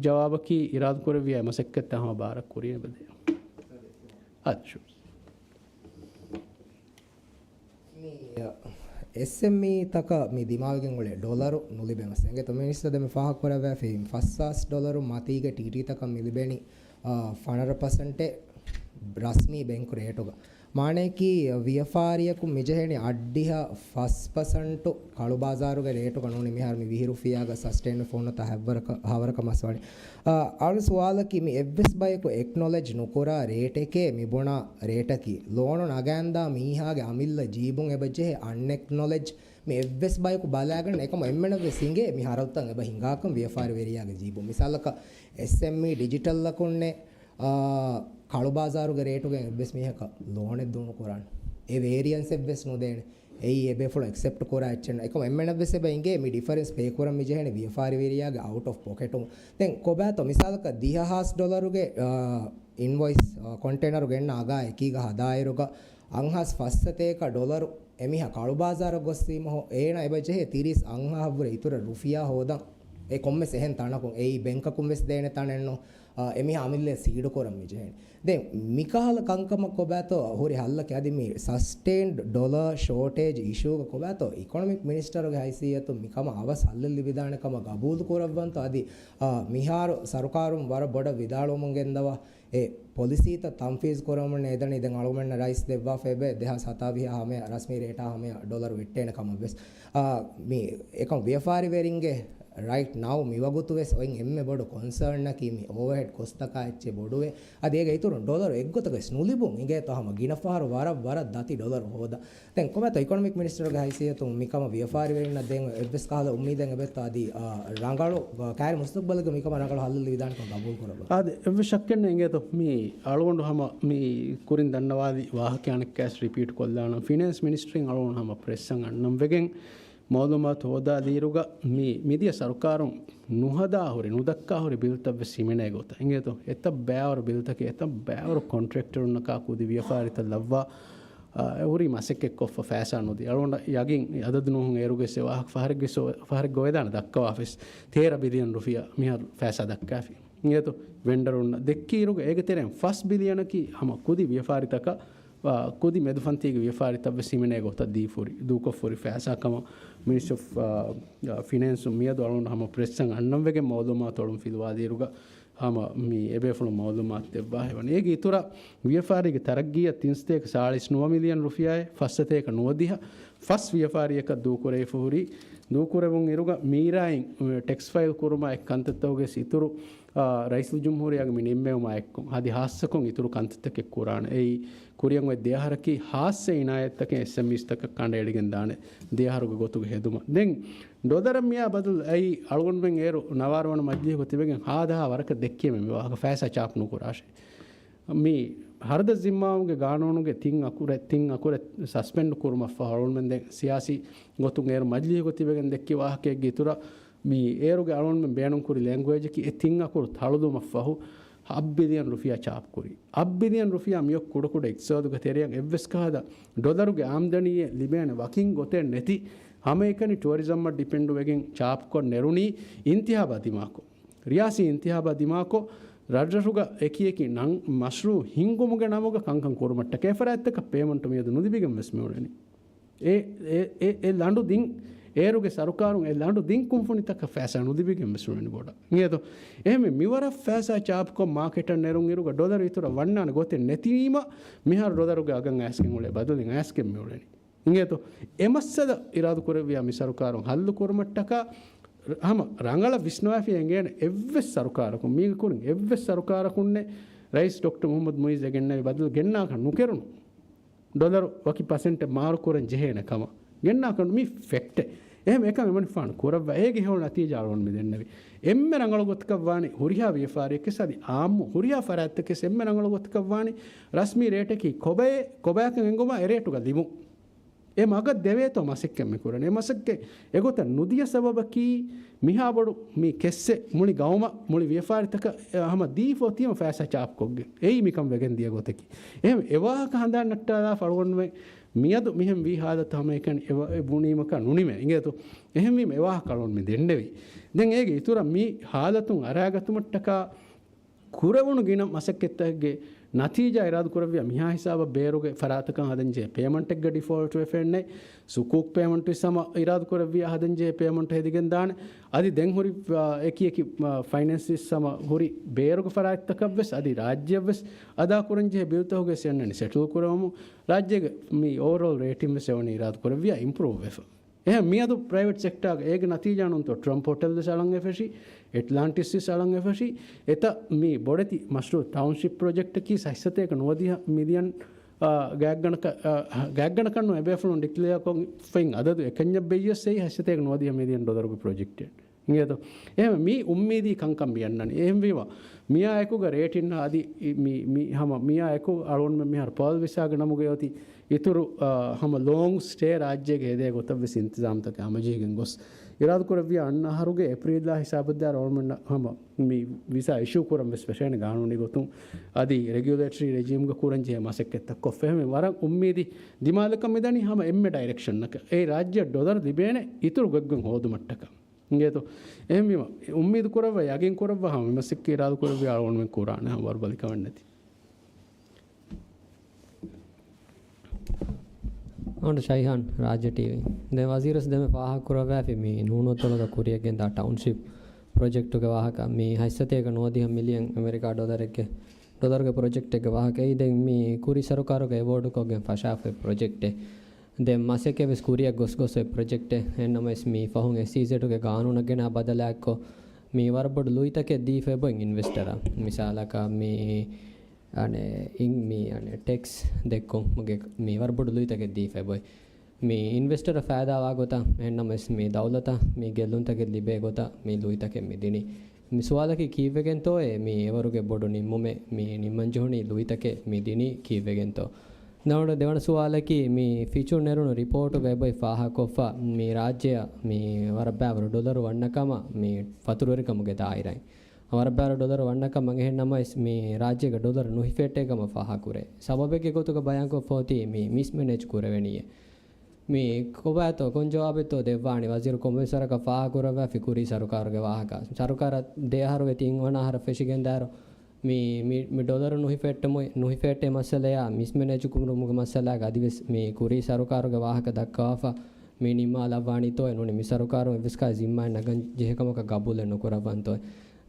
ޖަވާބަކީ އިރާދަކުރެއްވިޔާ މަސައްކަތްތައް ހަމަ ބާރަށް ކުރިއަށް އެބަދޭ. އާދެ، ޝު. މި އެސްއެމްއީ ތަކަށް މި ދިމާވެގެން އުޅޭ ޑޮލަރު ނުލިބޭ މައްސަލަ. އިނގޭތޯ މިނިސްޓަރ ދެންމެ ފާހަގަކުރައްވާފައި ފަސް ހާސް ޑޮލަރު މަތީގެ ޓީޓީ ތަކަށް މި ލިބެނީ، އާ، ފަނަރަ ޕަސެންޓެއް ރަސްމީ ބެންކު ރޭޓުގަ. މާނަޔަކީ ވިޔަފާރިޔަކު މިޖެހެނީ އައްޑިހަ ފަސް ޕަސެންޓު ކަޅު ބާޒާރުގެ ރޭޓުގަ ނޫނީ މިހާރު މި ވިހި ރުފިޔާގަ ސަސްޓެއިން ފޯނުތަ ހައެއްވަރަކަށް ހަވަރަކަށް މަސްވާނީ. އާ، އަޅު ސުވާލަކީ މި އެއްވެސް ބަޔަކު އެކްނޮލެޖް ނުކުރާ ރޭޓެކޭ މި ބުނާ ރޭޓަކީ. ލޯނު ނަގާންދާ މީހާގެ އަމިއްލަ ޖީބުން އެބަ ޖެހޭ އަންއެކްނޮލެޖް މި އެއްވެސް ބަޔަކު ބަލާގަން އެކަމަ އެންމެނަށްވެސް އިނގޭ މި ހަރަދުތައް އެބަ ހިނގާކަން ވިޔަފާރިވެރިޔާގެ ޖީބުން. މިސާލަކަށް އެސްއެމްއީ ޑިޖިޓަލްއަކުންނެ އާ، ކަޅު ބާޒާރުގެ ރޭޓުގެ އެއްވެސް މީހަކަށް ލޯނެއް ދޫނުކުރާނެ. އެ ވޭރިއަންސެއްވެސް ނުދޭނެ. އެއީ އެބޭފުޅުން އެކްސެޕްޓް ކުރާ އެއްޗެއް ނޫން. އެކަމަ އެންމެނަށްވެސް އެބަ އިނގޭ މި ޑިފަރެންސް ޕޭ ކުރަން މި ޖެހޭނެ ވިޔަފާރިވެރިޔާގެ އައުޓް އޮފް ޕޮކެޓުން. ދެން ކޮބާތޯ މިސާލަކަށް ދިހަ ހާސް ޑޮލަރުގެ، އާ، އިންވޮއިސް، އާ، ކޮންޓޭނަރު ގެންނަ އަގާ އެކީގަ ހަދާއިރުގަ އަށްހާސް ފަސްސަތޭކަ ޑޮލަރު އެމީހާ ކަޅު ބާޒާރަށް ގޮސްދީމަހު އޭނަ އެބަ ޖެހޭ ތިރީސް އަށްހާހަށްވުރެ އިތުރަށް ރުފިޔާ ހޯދަން. އެ ކޮންމެސް އެހެން ތަނަކުން އެއީ ބެންކަކުން ވެސް ދޭނެ ތަނެއްނު. އާ، އެމީހާ އަމިއްލަ ސީޑު ކުރަން މި ޖެހެނީ. ދެން މިކަހަލަ ކަންކަމަށް ކޮބާތޯ ހުރި ހައްލަކީ އަދި މި ސަސްޓެއިންޑް ޑޮލަރ ޝޯޓޭޖް އިޝޫގަ ކޮބާތޯ އިކޮނޮމިކް މިނިސްޓަރުގެ ހައިސިއްޔަތުން މިކަމަށް އަވަސް ހައްލެއް ލިބިދާނެ ކަމަށް ގަބޫލު ކުރައްވަންތޯ އަދި، އާ، މިހާރު ސަރުކާރުން ވަރަށް ބޮޑަށް ވިދާޅުވަމުން ގެންދަވާ އެ ޕޮލިސީތައް ތަންފީޒް ކުރަމުން އެދަނީ. ދެން އަޅުގަނޑަށް ރައީސް ދެއްވާފަ އެބަ ދެހާސް ހަތާވީހާ ހަމަޔަށް ރަސްމީ ރޭޓާ ހަމަޔަށް ޑޮލަރު ވެއްޓޭނެ ކަމަށް ވެސް. އާ، މި އެކަމް ވިޔަފާރިވެރިންގެ ރައިޓް ނައު މިވަގުތު ވެސް އޮތް އެންމެ ބޮޑު ކޮންސާނަކީ މި އޯވަހެޑް ކޮސްޓަކާ އެއްޗެއް ބޮޑުވެ. އަދި އޭގެ އިތުރުން ޑޮލަރު އެއްގޮތަކަށް ވެސް ނުލިބުން އިނގޭތޯ ހަމަ ގިނަ ފަހަރު ވަރަށް ވަރަށް ދަތި ޑޮލަރު ހޯދަން. ދެން ކޮބާތޯ އިކޮނޮމިކް މިނިސްޓަރުގެ ހައިސިއްޔަތުން މިކަމަށް ވިޔަފާރިވެރިންނަށް ދޭން އެއްވެސް ކަހަލަ އުއްމީދެއް އެބައޮތްތޯ އަދި، އާ، ރަނގަޅު، އާ، ކައިރި މުސްތަގްބަލުގަ މިކަމަށް ރަނގަޅު ހައްލެއް ލިބިދާނެކަން ގަބޫލު ކުރައްވާ. އާދެ، އެއްވެސް ޝައްކެއް ނެތް އިނގޭތޯ. މި އަޅުގަނޑު ހަމަ މި ކުރިން ދަންނަވާލި ވާހަކަ އަނެއްކާވެސް ރިޕީޓް ކޮށްލާނަން. ފިނޭންސް މިނިސްޓްރީން އަޅުގަނޑު ހަމަ ޕްރެސްއަށް އަންނަން ވެގެން މައުލޫމާތު ހޯދާލިއިރުގަ މި މިދިޔަ ސަރުކާރުން ނުހަދާ ހުރި، ނުދައްކާ ހުރި ބިލްތައްވެސް ހިމެނޭ ގޮތަށް އިނގޭތޯ. އެތައް ބައިވަރު ބިލްތަކެއް، އެތައް ބައިވަރު ކޮންޓްރެކްޓަރުންނަކާ ކުދި ވިޔަފާރިތައް ލައްވާ، އާ، ހުރީ މަސައްކަތްކޮށްފަ ފައިސާ ނުދީ. އަޅުގަނޑަށް ޔަގީން އަދަދު ނޫން އޭރުގެ ވާހަކަ ފަހަރެއްގެ ސޯ-، ފަހަރެއްގަ އޮވެދާނެ ދައްކަވާފަސް. ތޭރަ ބިލިއަން ރުފިޔާ މިހާރު ފައިސާ ދައްކާފި. އިނގޭތޯ ވެންޑަރުންނަށް ދެއްކިއިރުގަ އޭގެ ތެރެއިން ފަސް ބިލިއަނަކީ ހަމަ ކުދި ވިޔަފާރިތަކަށް، އާ، ކުދި މެދުފަންތީގެ ވިޔަފާރިތައްވެސް ހިމެނޭ ގޮތަށް ދީފުރި، ދޫކޮށްފުރި ފައިސާ ކަމަށް މިނިސްޓްރީ އޮފް، އާ، އާ، ފިނޭންސުން މިއަދު އަޅުގަނޑު ހަމަ ޕްރެސްއަށް އަންނަން ވެގެން މައުލޫމާތު އަޅުން ފިލުވާލިއިރުގަ ހަމަ މި އެބޭފުޅުން މައުލޫމާތު ދެއްވާ ހެވަނީ. އޭގެ އިތުރަށް ވިޔަފާރީގެ ތަރައްގީއަށް ތިން ސަތޭކަ ސާޅީސް ނުވަ މިލިއަން ރުފިޔާއެއް، ފަސް ސަތޭކަ ނުވަދިހަ ފަސް ވިޔަފާރިއަކަށް ދޫކުރެވިފަ ހުރީ. ދޫކުރެވުން އިރުގަ މީރާއިން، އެ، ޓެކްސް ފައިލް ކުރުމާ އެއް ކަންތައްތަކުގެ އިތުރު، އާ، ރައީސުލްޖުމްހޫރިއްޔާގެ މި ނިންމެވުމާ އެއްކޮށް އަދި ހާއްސަކޮށް އިތުރު ކަންތައްތަކެއް ކުރާނެ. އެއީ ކުރިއަށް އޮތް ދެ އަހަރަކީ ހާއްސަ އިނާޔަތްތަކެއް އެސްއެމްއީސްތަކަށް ކަނޑައެޅިގެން ދާނެ ދެ އަހަރުގެ ގޮތުގެ ހެދުމަށް. ދެން ޑޮލަރަށް މިއާ ބަދަލު އައި އަޅުގަނޑުމެން އޭރު ނަވާރަ ވަނަ މަޖިލީހުގަ ތިބެގެން ހާދަހާ ވަރަކަށް ދެއްކިޔަމެ މި ވާހަކަ ފައިސާ ޗާޕް ނުކުރާށޭ. މި ހަރަދަށް ޒިންމާވުމުގެ ގާނޫނުގެ ތިން އަކުރެއް، ތިން އަކުރެއް ސަސްޕެންޑް ކުރުމަށްފަހު އަޅުގަނޑުމެން ދެން ސިޔާސީ ގޮތުން އޭރު މަޖިލީހުގަ ތިބެގެން ދެއްކި ވާހަކައެއްގެ އިތުރަށް މި އޭރުގެ އަޅުގަނޑުމެން ބޭނުންކުރި ލެންގުއޭޖަކީ އެ ތިން އަކުރު ތަޅުލުމަށްފަހު ހަ ބިލިއަން ރުފިޔާ ޗާޕްކުރީ. ހަ ބިލިއަން ރުފިޔާ މިއޮތް ކުޑަކުޑަ އިޤްތިޞާދުގެ ތެރެއަށް އެއްވެސް ކަހަލަ ޑޮލަރުގެ އާމްދަނީއެއް ލިބޭނެ ވަކިން ގޮތެއް ނެތި ހަމައެކަނި ޓުއަރިޒަމަށް ޑިޕެންޑު ވެގެން ޗާޕްކޮށް ނެރުނީ އިންތިހާބާ ދިމާކޮށް. ރިޔާސީ އިންތިހާބާ ދިމާކޮށް، ރަށްރަށުގަ އެކިއެކި ނަން މަޝްރޫއު ހިންގުމުގެ ނަމުގަ ކަންކަން ކުރުމަށްޓަކައި އެފަރާތްތަކަށް ޕޭމަންޓު މިއަދު ނުލިބިގެން ވެސް މިއުޅެނީ. އެ، އެ، އެ، އެ ލަނޑު ދިން، އޭރުގެ ސަރުކާރުން އެ ލަނޑު ދިން ކުންފުނިތަކަށް ފައިސާ ނުލިބިގެން ވެސް މިއުޅެނީ ބޮޑަށް. އިނގޭތޯ؟ އެހެންވެ މިވަރަށް ފައިސާ ޗާޕްކޮށް މާކެޓަށް ނެރުން އިރުގަ ޑޮލަރު އިތުރަށް ވަންނާނެ ގޮތެއް ނެތިވީމަ، މިހާރު ޑޮލަރުގެ އަގަށް އައިސްގެން އުޅޭ ބަދަލެއް އައިސްގެން މިއުޅެނީ. އިނގޭތޯ؟ އެ މައްސަލަ އިރާދަކުރެއްވިޔާ މި ސަރުކާރުން ހައްލު ކުރުމަށްޓަކާ ހަމަ ރަނގަޅަށް ވިސްނަވާފި އެނގޭނެ އެއްވެސް ސަރުކާރަކުން، މީގެ ކުރިން އެއްވެސް ސަރުކާރަކުންނެއް ރައީސް ޑޮކްޓަރ މުހައްމަދު މުއިއްޒަށް ގެންނެވި ބަދަލު ގެންނާކަށް ނުކެރުނު. ޑޮލަރު ވަކި ޕަސެންޓެއް މާރު ކުރަން ޖެހޭނެ ކަމަށް ގެންނާކަށް މި ފެކްޓެއް. އެހެން އެކަން އެމަނިކުފާނު ކުރައްވާ. އޭގެ ހެޔޮ ނަތީޖާ އަޅުގަނޑު މި ދެންނެވި. އެންމެ ރަނގަޅު ގޮތަކަށް ވާނީ ހުރިހާ ވިޔަފާރިއެއްގެ ސަދި އާއްމު ހުރިހާ ފަރާތްތަކެސް އެންމެ ރަނގަޅު ގޮތަކަށް ވާނީ ރަސްމީ ރޭޓަކީ ކޮބައެއް، ކޮބަޔަކަށް އެނގުމާ އެ ރޭޓުގަ ލިބުން. އެ މަގަށް ދެވޭތޯ މަސައްކަތް މި ކުރަނީ. އެ މަސައްކަތް އެގޮތަށް ނުދިޔަ ސަބަބަކީ މިހާ ބޮޑު މި ކެއްސެއް މުޅި ގައުމަށް މުޅި ވިޔަފާރިތަކަށް އެ ހަމަ ދީފަ އޮތީމަ ފައިސާ ޗާޕްކޮށްގެން. އެއީ މިކަން ވެގެން ދިޔަ ގޮތަކީ. އެހެން އެ ވާހަކަ ހަނދާން ނައްޓާލާފަ އަޅުގަނޑުމެން މިއަދު މިހެން ވީ ހާލަތު ހަމައެކަނި އެ ވަ-، އެ ބުނީމަކާ ނުނިމޭ. އިނގޭތޯ؟ އެހެންވީމަ އެ ވާހަކަ އަޅުގަނޑު މި ދެންނެވީ. ދެން އޭގެ އިތުރަށް މި ހާލަތުން އަރާގަތުމަށްޓަކާ ކުރެވުނު ގިނަ މަސައްކަތްތަކެއްގެ ނަތީޖާ އިރާދަކުރެއްވިޔާ މިހާ ހިސާބަށް ބޭރުގެ ފަރާތަކަށް ހަދަންޖެހޭ ޕޭމަންޓެއްގަ ޑިފޯލްޓް ވެފައެއްނެތް، ސުކޫކް ޕޭމަންޓް ވެސް ހަމަ އިރާދަކުރެއްވިޔާ ހަދަންޖެހޭ ޕޭމަންޓް ހެދިގެންދާނެ. އަދި ދެން ހުރި، އާ، އެކި އެކި، އާ، ފައިނޭންސް ވެސް ހަމަ ހުރި ބޭރުގެ ފަރާތްތަކަށްވެސް އަދި ރާއްޖެއަށްވެސް އަދާކުރަންޖެހޭ ބިލްތަކުގެ ސެންނަނި ސެޓްލް ކުރެވުމުން ރާއްޖޭގެ މި އޯވަރޯލް ރޭޓިން ވެސް އެވަނީ އިރާދަކުރެއްވިޔާ އިމްޕްރޫވް ވެފަ. އެހެން މިއަދު ޕްރައިވެޓް ސެކްޓާގެ އޭގެ ނަތީޖާ ނޫންތޯ ޓްރަމްޕް ހޮޓެލް ވެސް އަޅަން އެފެށި، އެޓްލާންޓިސް ވެސް އަޅަން އެފެށި. އެތައް މި ބޮޑެތި މަޝްރޫއު ޓައުންޝިޕް ޕްރޮޖެކްޓަކީ ހަތްސަތޭކަ ނުވަދިހަ މިލިއަން، އާ، ގާތްގަނޑަކަށް، އާ، ގާތްގަނޑަކަށް ނޫން އެބޭފުޅުން ޑިކްލެއާ ކޮށްފައި އަދަދު އެކަންޏަށް ބެއްޔަސް އެއީ ހަތްސަތޭކަ ނުވަދިހަ މިލިއަން ޑޮލަރުގެ ޕްރޮޖެކްޓެއް. އިނގޭތޯ؟ އެހެން މީ އުއްމީދީ ކަންކަން މި އަންނަނީ. އެހެންވީމަ، މިއާ އެކުގަ ރޭޓިން އަދި މި، މި ހަމަ މިއާ އެކު އަޅުގަނޑުމެން މިހާރު ޕާވެލް ވިސާގެ ނަމުގައި އޮތީ އިތުރު، އާ، ހަމަ ލޯން ސްޓޭ ރާއްޖޭގެ ހެދޭ ގޮތަށް ވެސް އިންތިޒާމްތަކެއް ހަމަޖެހިގެން ގޮސް، އިރާދަކުރެއްވިޔާ އަންނަ އަހަރުގެ އޭޕްރީލް ހިސާބަށް ދާއިރު އަޅުގަނޑުމެންނަށް ހަމަ މި ވިސާ އިޝޫ ކުރަން ވެސް ފެށޭނެ ގާނޫނީ ގޮތުން އަދި ރެގިއުލޭޓަރީ ރެޖީމްގަ ކުރަން ޖެހޭ މަސައްކަތްތައް ކޮށްފަ. އެހެންވެ ވަރަށް އުއްމީދީ ދިމާލަކަށް މިދަނީ ހަމަ އެންމެ ޑައިރެކްޝަންއަކަށް އެ ރާއްޖެއަށް ޑޮލަރު ލިބޭނެ އިތުރު ގޮތްގޮތް ހޯދުމަށްޓަކާ. އިނގޭތޯ؟ އެހެންވީމަ، އުއްމީދު ކުރައްވާ، ޔަގީން ކުރައްވާ، ހަމަ މި މަސައްކަތް އިރާދަ ކުރެއްވިޔާ އަޅުގަނޑުމެން ކުރާނެ ހަމަ ވަރުބަލި ކަމެއް ނެތި. އަޅުގަނޑު ޝައިހާން، ރާއްޖެ ޓީވީ. ދެން ވަޒީރުވެސް ދެންމެ ފާހަގަ ކުރައްވާފި މި ނޫނުއަތޮޅުގަ ކުރިއަށް ގެންދާ ޓައުންޝިޕް ޕްރޮޖެކްޓުގެ ވާހަކަ. މި ހަތްސަތޭކަ ނުވަދިހަ މިލިއަން އެމެރިކާ ޑޮލަރެއްގެ، ޑޮލަރުގެ ޕްރޮޖެކްޓެއްގެ ވާހަކަ. އެއީ ދެން މި ކުރީ ސަރުކާރުގެ އެވޯޑުކޮށްގެން ފަށާފައި ޕްރޮޖެކްޓެއް. ދެން މަސައްކަތް ވެސް ކުރިއަށް ގޮސް ގޮސް އޮތް ޕްރޮޖެކްޓެއް. އެހެންނަމަވެސް މި ފަހުން އެސްއީޒެޑުގެ ގާނޫނަށް ގެނާ ބަދަލާއެއްކޮށް، މި ވަރަށް ބޮޑު ލުއިތަކެއް ދީފައި އޮތް އިންވެސްޓަރަށް. މިސާލަކަށް މި، އަނެއް، އިން-، މި، އަނެއް، ޓެކްސް ދެއްކުން މުގެ މި ވަރަށް ބޮޑު ލުއިތަކެއް ދީފައި އޮތް. މި އިންވެސްޓަރަށް ފައިދާވާ ގޮތަށް، އެހެންނަމަވެސް މި ދައުލަތަށް މި ގެއްލުންތަކެއް ލިބޭ ގޮތަށް މި ލުއިތަކެއް މި ދިނީ. މި ސުވާލަކީ ކީއްވެގެންތޯއޭ މި އެވަރުގެ ބޮޑު ނިންމުމެއް މި ނިންމަންޖެހުނީ ލުއިތަކެއް މި ދިނީ ކީއްވެގެންތޯ؟ ދެވަނަ، ދެވަނަ ސުވާލަކީ މި ފިޗުން ނެރުނު ރިޕޯޓުގައި އޮތް ފާހަގަކޮށްފަ މި ރާއްޖެއަށް މި ވަރަށް ބައިވަރު ޑޮލަރު ވަންނަ ކަމަށް މި ފަތުރުވެރިކަމުގެ ދާއިރާއިން. ވަރަށް ބައިވަރު ޑޮލަރު ވަންނަ ކަމަށް އެހެން ނަމަވެސް މި ރާއްޖޭގަ ޑޮލަރު ނުހިފޭއްޓޭ ކަމަށް ފާހަގަކުރޭ. ސަބަބެއްގެ ގޮތުގަ ބަޔާންކޮށްފަ އޮތީ މި މިސްމެނޭޖް ކުރެވެނީއޭ. މި ކޮބާތޯ ކޮން ޖަވާބެއްތޯ ދެއްވާނީ؟ ވަޒީރު ކޮންމެވެސް ވަރަކަށް ފާހަގަކުރައްވާފި ކުރީ ސަރުކާރުގެ ވާހަކަ. ސަރުކާރަށް ދެ އަހަރުގެ ތިން ވަނަ އަހަރަށް ފެށިގެންދާއިރު، މި، މި، މި ޑޮލަރު ނުހިފެއްޓުމު-، ނުހިފެއްޓޭ މައްސަލަޔާ، މިސްމެނޭޖު ކުރުމުގެ މައްސަލާގަ އަދިވެސް މި ކުރީ ސަރުކާރުގެ ވާހަކަ ދައްކަވާފަ، މި ނިންމާލައްވާނީތޯއޭ ނޫނީ މި ސަރުކާރުން އެއްވެސް ކަހަލަ ޒިންމާއެއް ނަގަން ޖެހޭ ކަމަކަށް ގަބޫލެއް ނުކުރައްވަންތޯއޭ.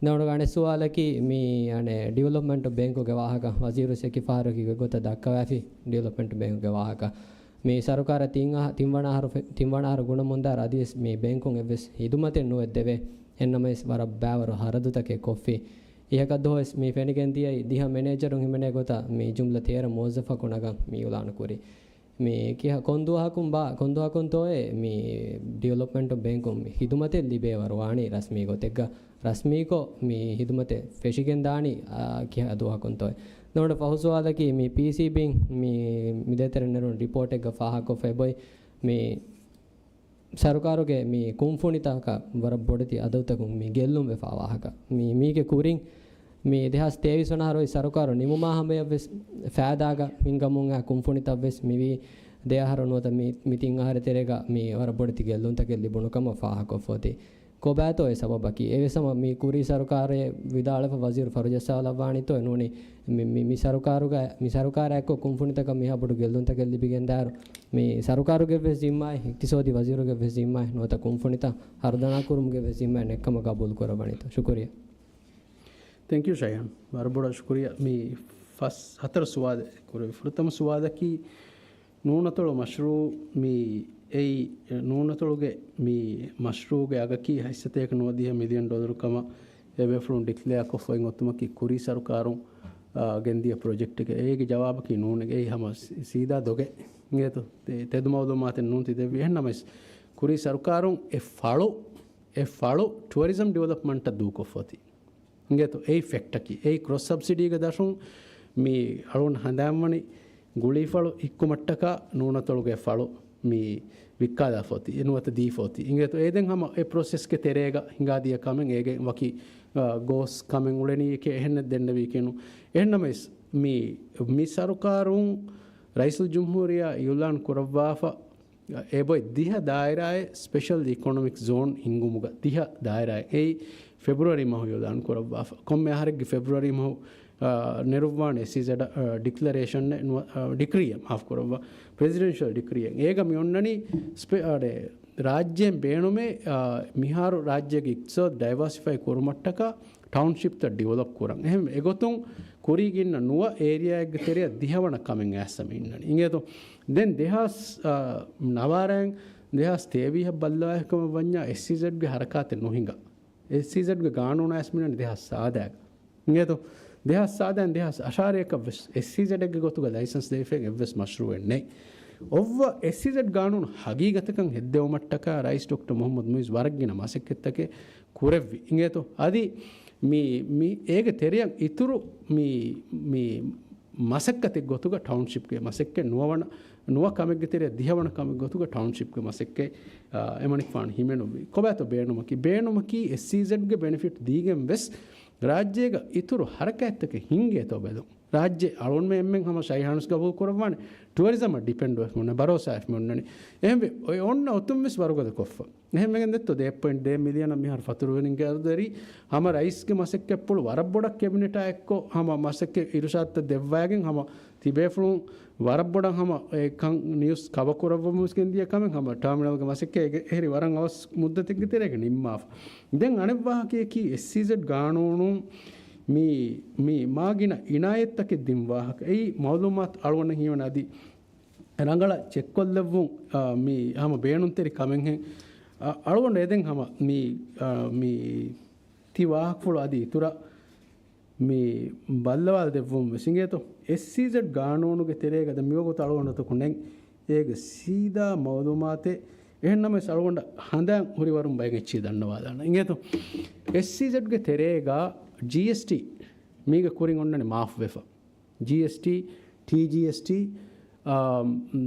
ދެން އަނެއް ސުވާލަކީ މި، އަނެއް، ޑިވެލޮޕްމަންޓް ބޭންކުގެ ވާހަކަ. ވަޒީރު އެކި ފަހަރަކީ ގޮތަށް ދައްކަވާފި ޑިވެލޮޕްމަންޓް ބޭންކުގެ ވާހަކަ. މި ސަރުކާރަށް ތިން އަހަ-، ތިން ވަނަ އަހަރު ފެ-، ތިން ވަނަ އަހަރު ގުނަމުންދާއިރު އަދިވެސް މި ބޭންކުން އެއްވެސް ހިދުމަތެއް ނުއެއް ދެވޭ. އެހެންނަމަވެސް ވަރަށް ބައިވަރު ހަރަދުތަކެއް ކޮށްފި. އިހަކަށް ދުވަހުވެސް މި ފެނިގެން ދިޔައީ ދިހަ މެނޭޖަރުން ހިމެނޭ ގޮތަށް މި ޖުމްލަ ތޭރަ މުވައްޒަފަކު ނަގަން މި އިޢުލާނު ކުރީ. މި ކިހާ ކޮން ދުވަހަކުން ބާ-، ކޮން ދުވަހަކުންތޯއޭ މި ޑިވެލޮޕްމަންޓް ބޭންކުން މި ހިދުމަތެއް ލިބޭވަރު ވާނީ ރަސްމީ ގޮތެއްގަ؟ ރަސްމީކޮށް މި ހިދުމަތެއް ފެށިގެން ދާނީ، އާ، ކިހާ ދުވަހަކުންތޯއޭ؟ ދޮނޑ ފަހު ސުވާލަކީ މި ޕީސީބީން މި މިދޭތެރެ ނެރުނު ރިޕޯޓެއްގަ ފާހަގަކޮށްފައި ބޮތް މި ސަރުކާރުގެ މި ކުންފުނިތަކަށް ވަރަށް ބޮޑެތި އަދަދުތަކުން މި ގެއްލުން ވެފާ ވާހަކަ. މި، މީގެ ކުރިން މި ދެހާސް ތޭވީސް ވަނަ އަހަރު އޮތް ސަރުކާރު ނިމުމާ ހަމަޔަށްވެސް ފައިދާގަ ހިންގަމުން އައި ކުންފުނިތައްވެސް މިވީ ދެ އަހަރު ނުވަތަ މި، މި ތިން އަހަރެއް ތެރޭގަ މި ވަރަށް ބޮޑެތި ގެއްލުންތަކެއް ލިބުނު ކަމަށް ފާހަގަކޮށްފަ އޮތީ. ކޮބާތޯ އެ ސަބަބަކީ؟ އެވެސް ހަމަ މި ކުރީ ސަރުކާރޭ ވިދާޅުވެފަ ވަޒީރު ފަރުޖައްސާލައްވާނީތޯ ނޫނީ މި، މި، މި ސަރުކާރުގަ، މި ސަރުކާރާ އެއްކޮށް ކުންފުނިތަކަށް މިހާ ބޮޑު ގެއްލުންތަކެއް ލިބިގެންދާއިރު، މި ސަރުކާރުގެ ވެސް ޒިންމާއެއް، އިޤްތިޞާދީ ވަޒީރުގެ ވެސް ޒިންމާއެއް ނުވަތަ ކުންފުނިތައް ހަރުދަނާ ކުރުމުގެ ވެސް ޒިންމާއެއް ނެއްކަމަށް ގަބޫލު ކުރައްވަނީތޯ؟ ޝުކުރިއްޔާ. ތެންކް ޔޫ ޝަޔާން. ވަރަށް ބޮޑަށް ޝުކުރިއްޔާ. މި ފަސް ހަތަރު ސުވާލެއް ކުރެވި. ފުރަތަމަ ސުވާލަކީ، ނޫނަތޮޅު މަޝްރޫ މި އެއީ، ނޫނަތޮޅުގެ މި މަޝްރޫގެ އަގަކީ ހަތްސަތޭކަ ނުވަދިހަ މިލިއަން ޑޮލަރު ކަމަށް އެބޭފުޅުން ޑިކްލެއާ ކޮށްފައި އޮތުމަކީ ކުރީ ސަރުކާރުން، އާ، ގެންދިޔަ ޕްރޮޖެކްޓެކޭ. އޭގެ ޖަވާބަކީ ނޫނޭ. އެއީ ހަމަ ސީ-، ސީދާ ދޮގެއް. އިނގޭތޯ؟ ތެ-، ތެދު މައުލޫމާތެއް ނޫން ތި ދެއްވީ. އެހެންނަމަވެސް، ކުރީ ސަރުކާރުން އެ ފަޅު، އެ ފަޅު ޓުއަރިޒަމް ޑިވެލޮޕްމަންޓަށް ދޫކޮށްފަ އޮތީ. އިނގޭތޯ؟ އެއީ ފެކްޓަކީ. އެއީ ކްރޮސް ސަބްސިޑީގެ ދަށުން މި އަޅުން ހަނދާންވަނީ ގުޅީފަޅު ހިއްކުމަށްޓަކާ ނޫނަތޮޅުގެ ފަޅު މި ވިއްކާލާފަ އޮތީ، ނުވަތަ ދީފަ އޮތީ. އިނގޭތޯ؟ އެ ދެން ހަމަ އެ ޕްރޮސެސްގެ ތެރޭގަ ހިނގާދިޔަ ކަމެއް އޭގެ ވަކި، އާ، ގޯސް ކަމެއް އުޅެނީކޭ އެހެންނެއް ދެންނެވީކީނު. އެހެންނަމަވެސް މި، މި ސަރުކާރުން ރައީސުލްޖުމްހޫރިއްޔާ އިއުލާން ކުރައްވާފަ އެބޮތް ދިހަ ދާއިރާއެއް ސްޕެޝަލް އިކޮނޮމިކް ޒޯން ހިންގުމުގަ ދިހަ ދާއިރާއެއް. އެއީ ފެބްރުއަރީ މަހު އިއުލާން ކުރައްވާފަ. ކޮންމެ އަހަރެއްގެ ފެބްރުއަރީ މަހު، އާ، ނެރުއްވާނެ އެސްއީޒެޑް، އާ، ޑިކްލަރޭޝަން ނުވަ-، އާ، ޑިކްރީއެއް، މާފު ކުރައްވާ، ޕްރެޒިޑެންޝަލް ޑިކްރީއެއް. އޭގަ މި އޮންނަނީ ސްޕެ-، އާ، ރާއްޖޭން ބޭނުމޭ، އާ، މިހާރު ރާއްޖޭގެ އިޤްތިޞާދު ޑައިވާސިފައި ކުރުމަށްޓަކާ ޓައުންޝިޕްތައް ޑިވެލޮޕް ކުރަން. އެހެން އެގޮތުން ކުރީގެ އިންނަ ނުވަ އޭރިއާއެއްގެ ތެރެއަށް ދިހަވަނަ ކަމެއް އައިސް މި އިންނަނީ. އިނގޭތޯ؟ ދެން ދެހާސް، އާ، ނަވާރައިން ދެހާސް ތޭވީހަށް ބައްލަވާ ކަމަށް ވަންޏާ އެސްއީޒެޑްގެ ހަރަކާތެއް ނުހިނގާ. އެސްއީޒެޑްގެ ގާނޫނާ އައިސް މި އިންނަނީ ދެހާސް ސާދައިގަ. އިނގޭތޯ؟ ދެހާސް ސާދައިން ދެހާސް އަށާރައަކަށް ވެސް އެސްއީޒެޑްގެ ގޮތުގަ ލައިސަންސް ދެވިފައި އެއްވެސް މަޝްރޫއެއް ނެތް. އޮއްވަ އެސްއީޒެޑް ގާނޫނު ހަގީގަތަކަށް ހެއްދެވުމަށްޓަކާ ރައީސް ޑޮކްޓަރ މުހައްމަދު މުއިއްޒު ވަރަށް ގިނަ މަސައްކަތްތަކެއް ކުރެއްވި. އިނގޭތޯ؟ އަދި މި، މި އޭގެ ތެރެއަށް އިތުރު މި، މި މަސައްކަތެއް ގޮތުގަ ޓައުންޝިޕްގެ މަސައްކަތް ނުވަވަނަ، ނުވަ ކަމެއްގެ ތެރެއަށް ދިހަވަނަ ކަމެއް ގޮތުގަ ޓައުންޝިޕްގެ މަސައްކަތް، އާ، އެމަނިކުފާނު ހިމެނުއްވި. ކޮބާތޯ ބޭނުމަކީ؟ ބޭނުމަކީ އެސްއީޒެޑްގެ ބެނެފިޓް ދީގެން ވެސް ރާއްޖޭގަ އިތުރު ހަރަކާތްތަކެއް ހިންގޭތޯ ބެލުން. ރާއްޖެ އަޅުންމެ އެންމެން ހަމަ ޝައިހާނުސް ގަބޫލު ކުރައްވާނެ. ޓުއަރިޒަމަށް ޑިޕެންޑް ވެފަ އޮންނަ، ބަރޯސާ ވެފަ އޮންނަނީ. އެހެންވެ، އޮތް އޮންނަ އޮތުން ވެސް ވަރުގަދަ ކޮށްފަ. އެހެންވެގެން ދެއްތޯ، ދޭއް ޕޮއިންޓް ދޭއް މިލިއަނަށް މިހާރު ފަތުރުވެރިންގެ އަދަދަރީ ހަމަ ރައީސްގެ މަސައްކަތްޕުޅު ވަރަށް ބޮޑަށް ކެބިނެޓާ އެއްކޮށް ހަމަ މަސައްކަތް އިރުޝާދުތައް ދެއްވައިގެން ހަމަ ތިބޭފުޅުން ވަރަށް ބޮޑަށް ހަމަ އެ ކަން ނިއުސް ކަވަ ކުރައްވަމުން ގެންދިޔަ ކަމެއް ހަމަ ޓާމިނަލްގެ މަސައްކަތް އެ އެހެރި ވަރަށް އަވަސް މުއްދަތެއްގެ ތެރޭގަ ނިންމާފަ. ދެން އަނެއް ވާހަކަޔަކީ އެސްއީޒެޑް ގާނޫނުން މި، މި މާ ގިނަ އިނާޔަތްތަކެއް ދިން ވާހަކަ. އެއީ މައުލޫމާތު އަޅުގަނޑަށް ހީވަނީ އަދި ރަނގަޅަށް ޗެކްކޮށްލެއްވުން، އާ، މި ހަމަ ބޭނުންތެރި ކަމެއްހެން. އަ، އަޅުގަނޑު އެދެން ހަމަ މި، އާ، މި ތި ވާހަކަފުޅު އަދި އިތުރަށް މި ބައްލަވާލަ ދެއްވުމުން ވެސް އިނގޭތޯ. އެސްއީޒެޑް ގާނޫނުގެ ތެރޭގަ ދެ މިވަގުތު އަޅުގަނޑު އަތު ކުނޑެން އޭގެ ސީދާ މައުލޫމާތެއް. އެހެންނަމަވެސް އަޅުގަނޑަށް ހަނދާން ހުރި ވަރުން ބައެއް އެއްޗިހި ދަންނަވާލާނަން. އިނގޭތޯ. އެސްއީޒެޑްގެ ތެރޭގަ ޖީއެސްޓީ މީގެ ކުރިން އޮންނަނީ މާފުވެފަ. ޖީއެސްޓީ، ޓީޖީއެސްޓީ، އާ،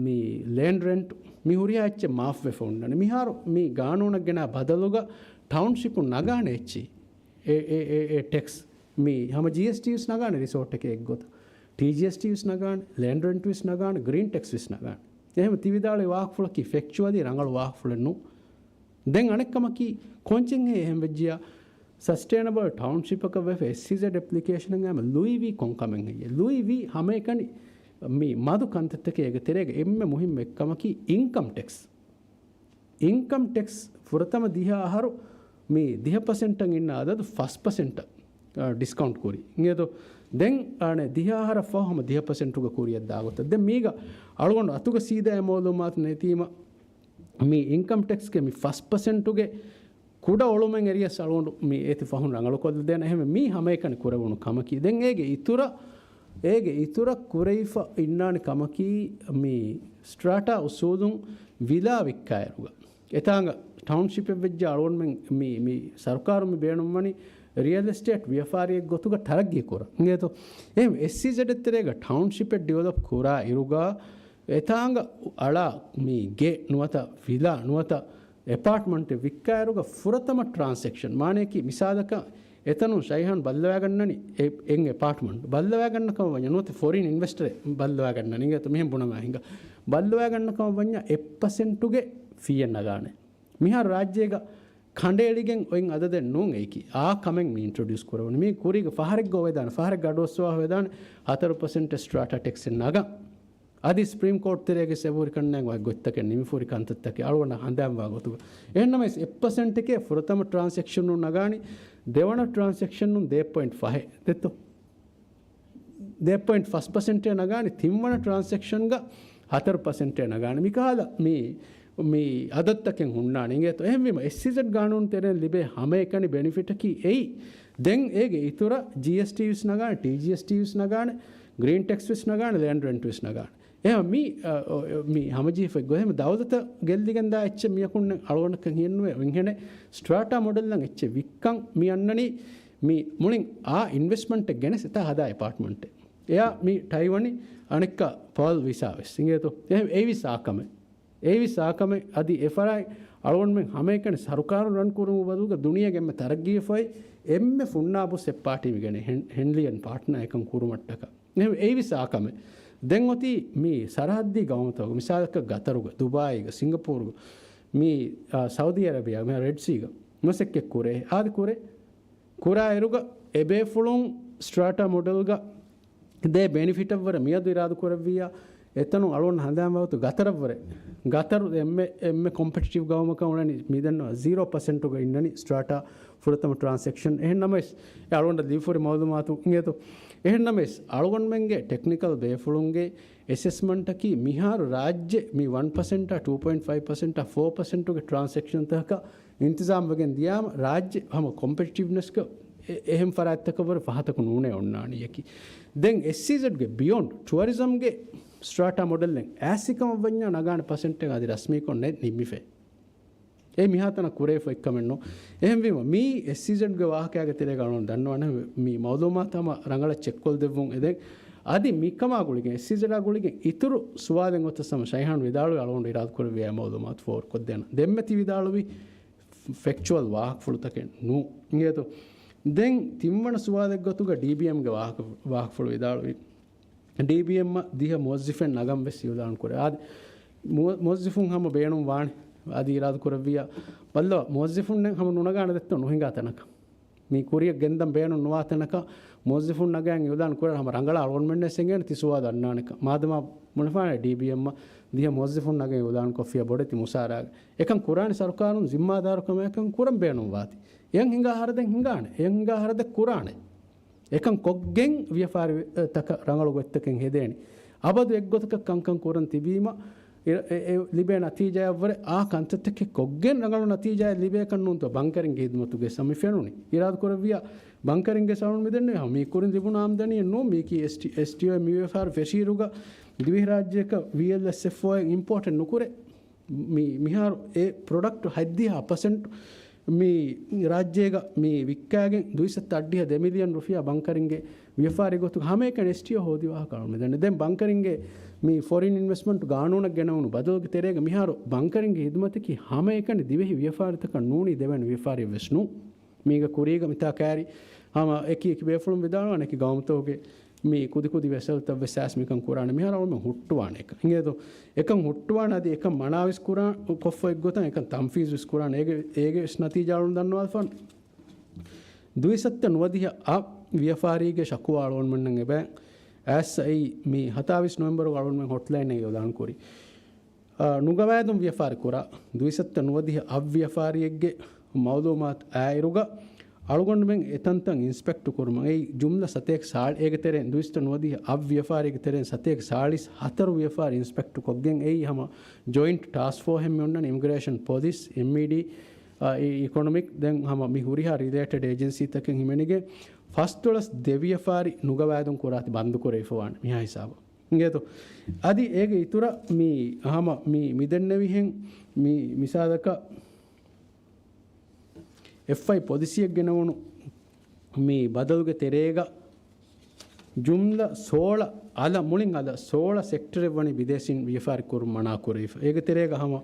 މި ލޭންޑް ރެންޓް، މި ހުރިހާ އެއްޗެއް މާފުވެފަ އޮންނަނީ. މިހާރު މި ގާނޫނަށް ގެނާ ބަދަލުގަ ޓައުންޝިޕުން ނަގާނެ އެއްޗިހި އެ، އެ، އެ، އެ ޓެކްސް. މި ހަމަ ޖީއެސްޓީ ވެސް ނަގާނެ ރިސޯޓެކޭ އެއްގޮތަށް. ޓީޖީއެސްޓީ ވެސް ނަގާނެ، ލޭންޑް ރެންޓް ވެސް ނަގާނެ، ގްރީން ޓެކްސް ވެސް ނަގާނެ. އެހެން ތި ވިދާޅުވި ވާހަކަފުޅަކީ ފެކްޗުއަލީ ރަނގަޅު ވާހަކަފުޅެއް ނޫން. ދެން އަނެއްކަމަކީ، ކޮންޗެއްހޭ އެހެން ވެއްޖިއްޔާ، ސަސްޓެއިނަބަލް ޓައުންޝިޕަކަށް ވެފަ އެސްއީޒެޑް އެޕްލިކޭޝަނަށް އައިމަ ލުއިވީ ކޮން ކަމެއްހެއްޔޭ؟ ލުއިވީ ހަމައެކަނި މި މަދު ކަންތައްތަކެއް. އޭގެ ތެރޭގަ އެންމެ މުހިއްމު އެއްކަމަކީ އިންކަމް ޓެކްސް. އިންކަމް ޓެކްސް ފުރަތަމަ ދިހަ އަހަރު މި ދިހަ ޕަސެންޓަށް އިންނަ އަދަދު ފަސް ޕަސެންޓަށް، އާ، ޑިސްކައުންޓް ކުރި. އިނގޭތޯ؟ ދެން އަނެއް ދިހަ އަހަރަށް ފަހު ހަމަ ދިހަ ޕަސެންޓުގަ ކުރިއަށް ދާގޮތަށް. ދެން މީގަ އަޅުގަނޑު އަތުގަ ސީދާ އެ މައުލޫމާތު ނެތީމަ، މި އިންކަމް ޓެކްސްގެ މި ފަސް ޕަސެންޓުގެ ކުޑަ އޮޅުމެއް އެރިޔަސް އަޅުގަނޑު މި އޭތި ފަހުން ރަނގަޅުކޮށްލަދޭނަ. އެހެންވެ މީ ހަމައެކަނި ކުރެވުނު ކަމަކީ. ދެން އޭގެ އިތުރަށް، އޭގެ އިތުރަށް ކުރެވިފަ އިންނާނެ ކަމަކީ މި ސްޓްރާޓާ އުސޫލުން ވިލާ ވިއްކާއިރުގަ. އެތާނގަ ޓައުންޝިޕެއް ވެއްޖެ އަޅުގަނޑުމެން މި، މި ސަރުކާރު މި ބޭނުންވަނީ ރިއަލް އެސްޓޭޓް ވިޔަފާރިއެއް ގޮތުގަ ތަރައްގީ ކުރަން. އިނގޭތޯ؟ އެހެން އެސްއީޒެޑް ތެރޭގަ ޓައުންޝިޕެއް ޑިވެލޮޕް ކުރާ އިރުގަ އެތާނގަ އަޅާ މި ގެ ނުވަތަ ވިލާ ނުވަތަ އެޕާޓްމަންޓެއް ވިއްކާއިރުގަ ފުރަތަމަ ޓްރާންސެކްޝަން، މާނަޔަކީ މިސާލަކަށް އެތަނުން ޝައިހާން ބައްލަވާގަންނަނީ އެ، އެއް އެޕާޓްމަންޓް ބައްލަވާގަންނަ ކަމަށް ވަންޏާ ނުވަތަ ފޮރިން އިންވެސްޓަރެއް ބައްލަވާގަންނަނީ އިނގޭތޯ މިހެން ބުނަމާ ހިނގާ. ބައްލަވާގަންނަ ކަމަށް ވަންޏާ އެއް ޕަސެންޓުގެ ފީއެއް ނަގާނެ. މިހާރު ރާއްޖޭގަ ކަނޑައެޅިގެން އޮތް އަދަދެއް ނޫން އެއީކީ. އާ ކަމެއް މި އިންޓްރޮޑިއުސް ކުރެވުނީ. މީ ކުރީގަ ފަހަރެއްގަ އޮވެދާނެ، ފަހަރެއްގަ އަޑުއައްސަވާ ހޮވެދާނެ ހަތަރު ޕަސެންޓް ސްޓްރާޓާ ޓެކްސެއް ނަގަން. އަދި ސްޕްރީމް ކޯޓް ތެރޭގެ ސެބުރިކަންނާއި ވައި ގޮތްތަކެއް ނިމިފުރި ކަންތައްތަކެއް އަޅުގަނޑަށް ހަނދާންވާ ގޮތުގަ. އެހެންނަމަވެސް އެއް ޕަސެންޓެކޭ ފުރަތަމަ ޓްރާންސެކްޝަނުން ނަގާނީ، ދެވަނަ ޓްރާންސެކްޝަނުން ދޭއް ޕޮއިންޓް ފަހެއް ދެއްތޯ؟ ދޭއް ޕޮއިންޓް ފަސް ޕަސެންޓޭ ނަގާނީ، ތިންވަނަ ޓްރާންސެކްޝަންގަ ހަތަރު ޕަސެންޓޭ ނަގާނީ. މިކަހަލަ މި، މި އަދަދުތަކެއް ހުންނާނެ އިނގޭތޯ. އެހެންވީމަ އެސްއީޒެޑް ގާނޫނު ތެރެއިން ލިބޭ ހަމައެކަނި ބެނިފިޓަކީ އެއީ. ދެން އޭގެ އިތުރަށް ޖީއެސްޓީ ވެސް ނަގާނެ، ޓީޖީއެސްޓީ ވެސް ނަގާނެ، ގްރީން ޓެކްސް ވެސް ނަގާނެ، ލޭންޑް ރެންޓް ވެސް ނަގާނެ. އެހެން މި، އަ، އޮ، މި ހަމަޖެހިފައި ގޮތް އެހެން ދައުލަތަށް ގެއްލިގެންދާ އެއްޗެއް މިއަކުންނެއް އަޅުގަނޑަކަށް ހިޔެއްނުވޭ. އިނގޭނެ ސްޓްރާޓާ މޮޑެލްއަށް އެއްޗެއް ވިއްކަން މި އަންނަނީ މި މުޅިން އާ އިންވެސްޓްމަންޓެއް ގެނެސް އެތާ ހަދާ އެޕާޓްމަންޓެއް. އެއާ މި ޓައިވަނި އަނެއްކާ ޕާލް ވިސާ ވެސް އިނގޭތޯ. އެ، އެއީވެސް އާ ކަމެއް. އެއީވެސް އާ ކަމެއް. އަދި އެފަރާތް އަޅުގަނޑުމެން ހަމައެކަނި ސަރުކާރު ރަން ކުރުމުގެ ބަދަލުގަ ދުނިޔޭގެ އެންމެ ތަރައްގީވެފައި އެންމެ ފުންނާބުސް އެއް ޕާޓީ މި ގެނެ ހެން-، ހެންޑްލިއަން ޕާޓްނާ އެކަން ކުރުމަށްޓަކާ. އެ، އެއީވެސް އާ ކަމެއް. ދެން އޮތީ މި ސަރަހައްދީ ގައުމުތަކުގަ، މިސާލަކަށް ގަތަރުގަ، ދުބާއީގަ، ސިންގަޕޫރުގަ، މި، އާ، ސައުދީ އަރަބިއާ، މި ރެޑް ސީގަ މަސައްކަތް ކުރޭ. އާދެ ކުރޭ. ކުރާއިރުގަ އެބޭފުޅުން ސްޓްރާޓާ މޮޑެލްގަ ދޭ ބެނިފިޓަށްވުރެ މިއަދު އިރާދަކުރެއްވިއްޔާ، އެތަނުން އަޅުގަނޑު ހަނދާންވާގޮތު ގަތަރަށްވުރެ، ގަތަރު އެންމެ، އެންމެ ކޮމްޕެޓިޓިވް ގައުމަކަށް އުޅެނީ މިދެންނެވި ޒީރޯ ޕަސެންޓުގަ އިންނަނީ ސްޓްރާޓާ ފުރަތަމަ ޓްރާންސެކްޝަން. އެހެންނަމަވެސް، އެ އަޅުގަނޑަށް ލިބިފައިވާ މައުލޫމާތު އިނގޭތޯ. އެހެންނަމަވެސް، އަޅުގަނޑުމެންގެ ޓެކްނިކަލް ބޭފުޅުންގެ އެސެސްމަންޓަކީ މިހާރު ރާއްޖެ މި ވަން ޕަސެންޓާ، ޓޫ ޕޮއިންޓް ފައިވް ޕަސެންޓާ، ފޯ ޕަސެންޓުގެ ޓްރާންސެކްޝަންތަކަކަށް އިންތިޒާމް ވެގެން ދިޔާމަ، ރާއްޖެ ހަމަ ކޮމްޕެޓިޓިވްނެސްގަ އެ-، އެހެން ފަރާތްތަކަށްވުރެ ފަހަތަކު ނޫނޭ އޮންނާނީއަކީ. ދެން އެސްއީޒެޑްގެ ބިޔޮންޑް ޓުއަރިޒަމްގެ ސްޓްރާޓާ މޮޑެލްއެއް އައިސް ކަމަށްވަންޏާ ނަގާނެ ޕަސެންޓެއް އަދި ރަސްމީކޮށް ނެތް ނިންމިފައި. އެ މިހާތަނަށް ކުރެވިފައި ކަމެއްނު. އެހެންވީމަ، މީ އެސްއީޒެޑްގެ ވާހަކައިގެ ތެރޭގަ އަޅުގަނޑު ދަންނަވާނެ މި މައުލޫމާތު ހަމަ ރަނގަޅަށް ޗެކްކޮށްދެއްވުން. އެދެން އަދި މިކަމާ ގުޅިގެން، އެސްއީޒެޑާ ގުޅިގެން އިތުރު ސުވާލެއް އޮތަސް ހަމަ ޝައިހާން ވިދާޅުވި އަޅުގަނޑު އިރާދަކުރެއްވިއްޔާ މައުލޫމާތު ފޯރުކޮށްދޭނަން. ދެންމެ ތި ވިދާޅުވީ ފެކްޗުއަލް ވާހަކަފުޅުތަކެއް ނޫން. އިނގޭތޯ؟ ދެން ތިންވަނަ ސުވާލެއްގެ ގޮތުގަ ޑީބީއެމްގެ ވާހަކަ، ވާހަކަފުޅު ވިދާޅުވި. ޑީބީއެމްއަށް ދިހަ މުވައްޒިފެއް ނަގަން ވެސް އިއުލާން ކުރޭ. އާދެ، މު-، މުވައްޒިފުން ހަމަ ބޭނުން ވާނެ. އަދި އިރާދަ ކުރެއްވިއްޔާ، ބައްލަވާ، މުވައްޒިފުންނެއް ހަމަ ނުނަގާނެ ދެއްތޯ ނުހިނގާ ތަނަކަށް. މި ކުރިއަށް ގެންދަން ބޭނުން ނުވާ ތަނަކަށް މުވައްޒިފުން ނަގައި އިއުލާން ކުރާ ހަމަ ރަނގަޅަށް އަޅުގަނޑުމެންނަށް އެނގޭނެ ތި ސުވާލު އަންނާނެކަން. މާދަމާ ބުނެފާނެ ޑީބީއެމްއަށް ދިހަ މުވައްޒިފުން ނަގައި އިއުލާން ކޮށްފިއްޔާ ބޮޑެތި މުސާރައެއް. އެކަން ކުރާނެ ސަރުކާރުން ޒިންމާދާރުކަމާއެކަން ކުރަން ބޭނުން ވާތީ. އެހެން ހިނގާ ހަރަދެއް ހިނގާނެ. އެހެން ހިނގާ ހަރަދެއް ކުރާނެ. އެކަން ކޮށްގެން ވިޔަފާރި، އެ، ތަކަށް ރަނގަޅު ގޮތްތަކެއް ހެދޭނެ. އަބަދު އެއްގޮތަކަށް ކަންކަން ކުރަން ތިބީމަ، އެ، އެ، އެ ލިބޭ ނަތީޖާއަށްވުރެ އާ ކަންތައްތަކެއް ކޮށްގެން ރަނގަޅު ނަތީޖާއެއް ލިބޭކަށް ނޫންތޯ ބަންކަރިންގެ ހިދުމަތުގެ ހަމަ މި ފެނުނީ. އިރާދަކުރެއްވިއްޔާ ބަންކަރިންގެ ސަރުން މިދެންނެވި ހަމަ މީ ކުރިން ލިބުނު އާމްދަނީއެއް ނޫން. މީކީ އެސްޓީ، އެސްޓީއޯ މި ވިޔަފާރި ފެށިއިރުގަ ދިވެހިރާއްޖެއަކަށް ވީއެލްއެސްއެފްއޯއެއް އިމްޕޯޓެއް ނުކުރޭ. މި، މިހާރު އެ ޕްރޮޑަކްޓް ހަތްދިހަ ޕަސެންޓް މި ރާއްޖޭގަ މި ވިއްކާގެން ދުއިސައްތަ އަށްޑިހަ ދެ މިލިއަން ރުފިޔާ ބަންކަރިންގެ ވިޔަފާރި ގޮތުގަ ހަމައެކަނި އެސްޓީއޯ ހޯދި ވާހަކަ އަޅުން މިދަނީ. ދެން ބަންކަރިންގެ މި ފޮރިން އިންވެސްޓްމަންޓް ގާނޫނަށް ގެނައުނު ބަދަލުގެ ތެރޭގަ މިހާރު ބަންކަރިންގެ ހިދުމަތަކީ ހަމައެކަނި ދިވެހި ވިޔަފާރިތަކަށް ނޫނީ ދެވޭނެ ވިޔަފާރިއެއް ވެސް ނޫން. މީގަ ކުރީގަ މިތާ ކައިރި ހަމަ އެކި އެކި ބޭފުޅުން ވިދާޅުވާނެ އެކި ގައުމުތަކުގެ މި ކުދި ކުދި ވެސަލްތައް ވެސް އައިސް މިކަން ކުރާނެ. މިހާރު އަޅުމެން ހުއްޓުވާނެ އެކަން. އިނގޭތޯ؟ އެކަން ހުއްޓުވާނެ އަދި އެކަން މަނާވެސް ކުރާ، ކޮށްފަ އެއްގޮތަށް އެކަން ތަންފީޒު ވެސް ކުރާނެ. އޭގެ، އޭގެ ވެސް ނަތީޖާ އަޅުން ދަންނަވާލަފާނެ. ދުއިސައްތަ ނުވަދިހަ އަށް ވިޔަފާރީގެ ޝަކުވާ އަޅުގަނޑުމެންނަށް އެބަ އައިސް އެއީ މި ހަތާވީސް ނޮވެމްބަރު އަޅުގަނޑުމެން ހޮޓްލައިން އެއީ އިއުލާން ކުރި. އާ، ނުގަވާއިދުން ވިޔަފާރި ކުރާ، ދުއިސައްތަ ނުވަދިހަ އަށް ވިޔަފާރިއެއްގެ މައުލޫމާތު އާއިރުގަ، އަޅުގަނޑުމެން އެތަންތަން އިންސްޕެކްޓު ކުރުމަށް އެއީ ޖުމްލަ ސަތޭކަ ސާޅި، އޭގެ ތެރެއިން ދުއިސައްތަ ނުވަދިހަ އަށް ވިޔަފާރިއެއްގެ ތެރެއިން ސަތޭކަ ސާޅީސް ހަތަރު ވިޔަފާރި އިންސްޕެކްޓު ކޮށްގެން އެއީ ހަމަ ޖޮއިންޓް ޓާސްކް ފޯސްއެއް މި އޮންނަނީ އިމިގްރޭޝަން ޕޮލިސް، އެމްއީޑީ، އާ، އި-، އިކޮނޮމިކް، ދެން ހަމަ މި ހުރިހާ ރިލޭޓެޑް އޭޖެންސީތަކެއް ހިމެނިގެން ފަސްދޮޅަސް ދެ ވިޔަފާރި ނުގަވާއިދުން ކުރާތި ބަންދުކުރެވިފަވާނެ މިހާ ހިސާބަށް. އިނގޭތޯ؟ އަދި އޭގެ އިތުރަށް މި ހަމަ މި މިދެންނެވިހެން މި މިސާލަކަށް އެފްއައި ޕޮލިސީއެއް ގެނައުނު މި ބަދަލުގެ ތެރޭގަ ޖުމްލަ ސޯޅަ އަލަށް، މުޅިން އަލަށް ސޯޅަ ސެކްޓަރެއް ވަނީ ބިދޭސީން ވިޔަފާރި ކުރުން މަނާ ކުރެވިފަ. އޭގެ ތެރޭގަ ހަމަ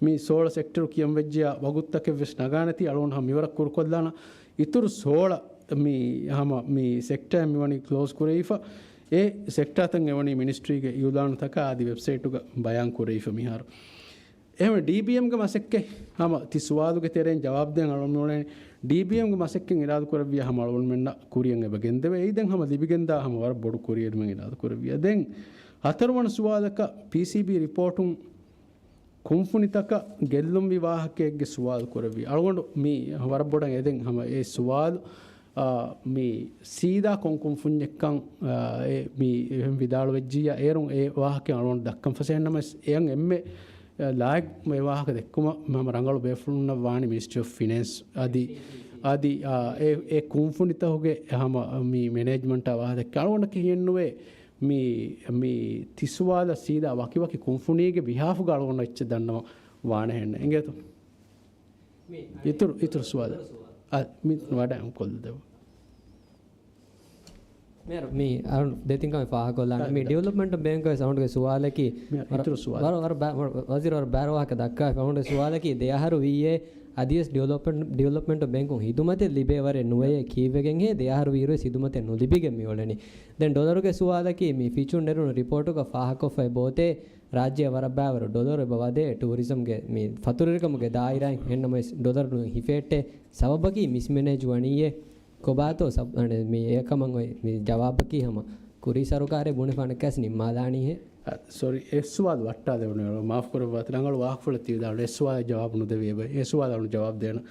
މި ސޯޅަ ސެކްޓަރު ކިޔަން ވެއްޖިޔާ ވަގުތުތަކެއް ވެސް ނަގާނެތީ، އަޅުގަނޑު ހަމަ މިވަރަށް ކުރުކޮށްލާނަ. އިތުރު ސޯޅަ މި ހަމަ މި ސެކްޓަރ މި ވަނީ ކްލޯޒް ކުރެވިފަ. އެ ސެކްޓާތައް އެވަނީ މިނިސްޓްރީގެ އިއުލާނުތަކާ އަދި ވެބްސައިޓުގަ ބަޔާން ކުރެވިފަ މިހާރު. އެހެންވެ، ޑީބީއެމްގެ މަސައްކަތް ހަމަ ތި ސުވާލުގެ ތެރެއިން ޖަވާބު ދޭން އަޅުގަނޑު މިއުޅެނީ. ޑީބީއެމްގެ މަސައްކަތް އިރާދަ ކުރެއްވިޔާ ހަމަ އަޅުގަނޑުމެންނަށް ކުރިއަށް އެބަ ގެންދެވޭ. އެއީ ދެން ހަމަ ލިބިގެންދާ ހަމަ ވަރަށް ބޮޑު ކުރިއެރުމެއް އިރާދަ ކުރެއްވިޔާ. ދެން ހަތަރުވަނަ ސުވާލަކަށް ޕީސީބީ ރިޕޯޓުން ކުންފުނިތަކަށް ގެއްލުންވި ވާހަކައެއްގެ ސުވާލު ކުރެއްވި. އަޅުގަނޑު މި ވަރަށް ބޮޑަށް އެދެން ހަމަ އެ ސުވާލު، އާ، މި ސީދާ ކޮން ކުންފުންޏެއްކަން، އާ، އެ މި އެހެން ވިދާޅުވެއްޖިއްޔާ އޭރުން އެ ވާހަކަ އަޅުގަނޑު ދައްކަން ފަސޭހަންނަމަވެސް، އެއަށް އެންމެ، އާ، ލާއިގް އެ ވާހަކަ ދެއްކުމަށް ހަމަ ރަނގަޅު ބޭފުޅުންނަށް ވާނީ މިނިސްޓްރީ އޮފް ފިނޭންސް. އަދި، އަދި، އާ، އެ، އެ ކުންފުނިތަކުގެ ހަމަ މި މެނޭޖްމަންޓާ ވާހަކަ ދެއްކި އަޅުގަނޑަކީ ހިއެއްނުވޭ. މި، މި ތި ސުވާލަށް ސީދާ ވަކިވަކި ކުންފުނީގެ ބިހާފުގަ އަޅުގަނޑަށް އެއްޗެއް ދަންނަވަން ވާނެ ހެންނެއް. އިނގޭތޯ؟ މި އިތުރު، އިތުރު ސުވާލެއް. އަ، މި ވަޑައި ކޮށްލަދެވު. މި އަޅު ދެތިން ކަމެއް ފާހަގަކޮށްލާނެ. މި ޑިވެލޮޕްމަންޓް ބޭންކުގެ އަޅުގަނޑުގެ ސުވާލަކީ، މި އިތުރު ސުވާލެއް. ވަރަށް، ވަރަށް ބާ-، ވަރަށް ވަޒީރު ވަރަށް ބާރު ވާހަކަ ދައްކާފަ. އަޅުގަނޑުގެ ސުވާލަކީ ދެ އަހަރު ވީއޭ އަދިވެސް ޑިވެލޮޕްމަންޓް، ޑިވެލޮޕްމަންޓް ބޭންކުން ހިދުމަތެއް ލިބޭ ވަރެއް ނުވެޔޭ ކީއްވެގެންހޭ ދެ އަހަރު ވީއިރުވެސް ހިދުމަތެއް ނުލިބިގެން މިއުޅެނީ؟ ދެން ޑޮލަރުގެ ސުވާލަކީ މި ފިޗުން ނެރުނު ރިޕޯޓުގަ ފާހަގަކޮށްފައި ބޯތޭ ރާއްޖެއަށް ވަރަށް ބާވަރު ޑޮލަރު އެބަ ވަދޭ ޓޫރިޒަމްގެ މި ފަތުރުވެރިކަމުގެ ދާއިރާއިން. އެހެންނަމަވެސް ޑޮލަރު ހިފޭއްޓޭ ސަބަބަކީ މިސްމެނޭޖް ވަނީއޭ. ކޮބާތޯ ސަބް-، އަނެ، މި އެކަމަށް އޮތް މި ޖަވާބަކީ ހަމަ ކުރީ ސަރުކާރެއް ބުނެފާނެ ކަސް ނިންމާލާނީހޭ. އަ، ސޮރީ، އެއް ސުވާލު ވައްޓާލެވުނު. މާފު ކުރައްވާތި، ރަނގަޅު ވާހަކަފުޅެއް ތި ވިދާޅުވި. އެއް ސުވާލަށް ޖަވާބު ނުދެވި އެބަ. އެއް ސުވާލަށް އަޅު ޖަވާބު ދޭނަ.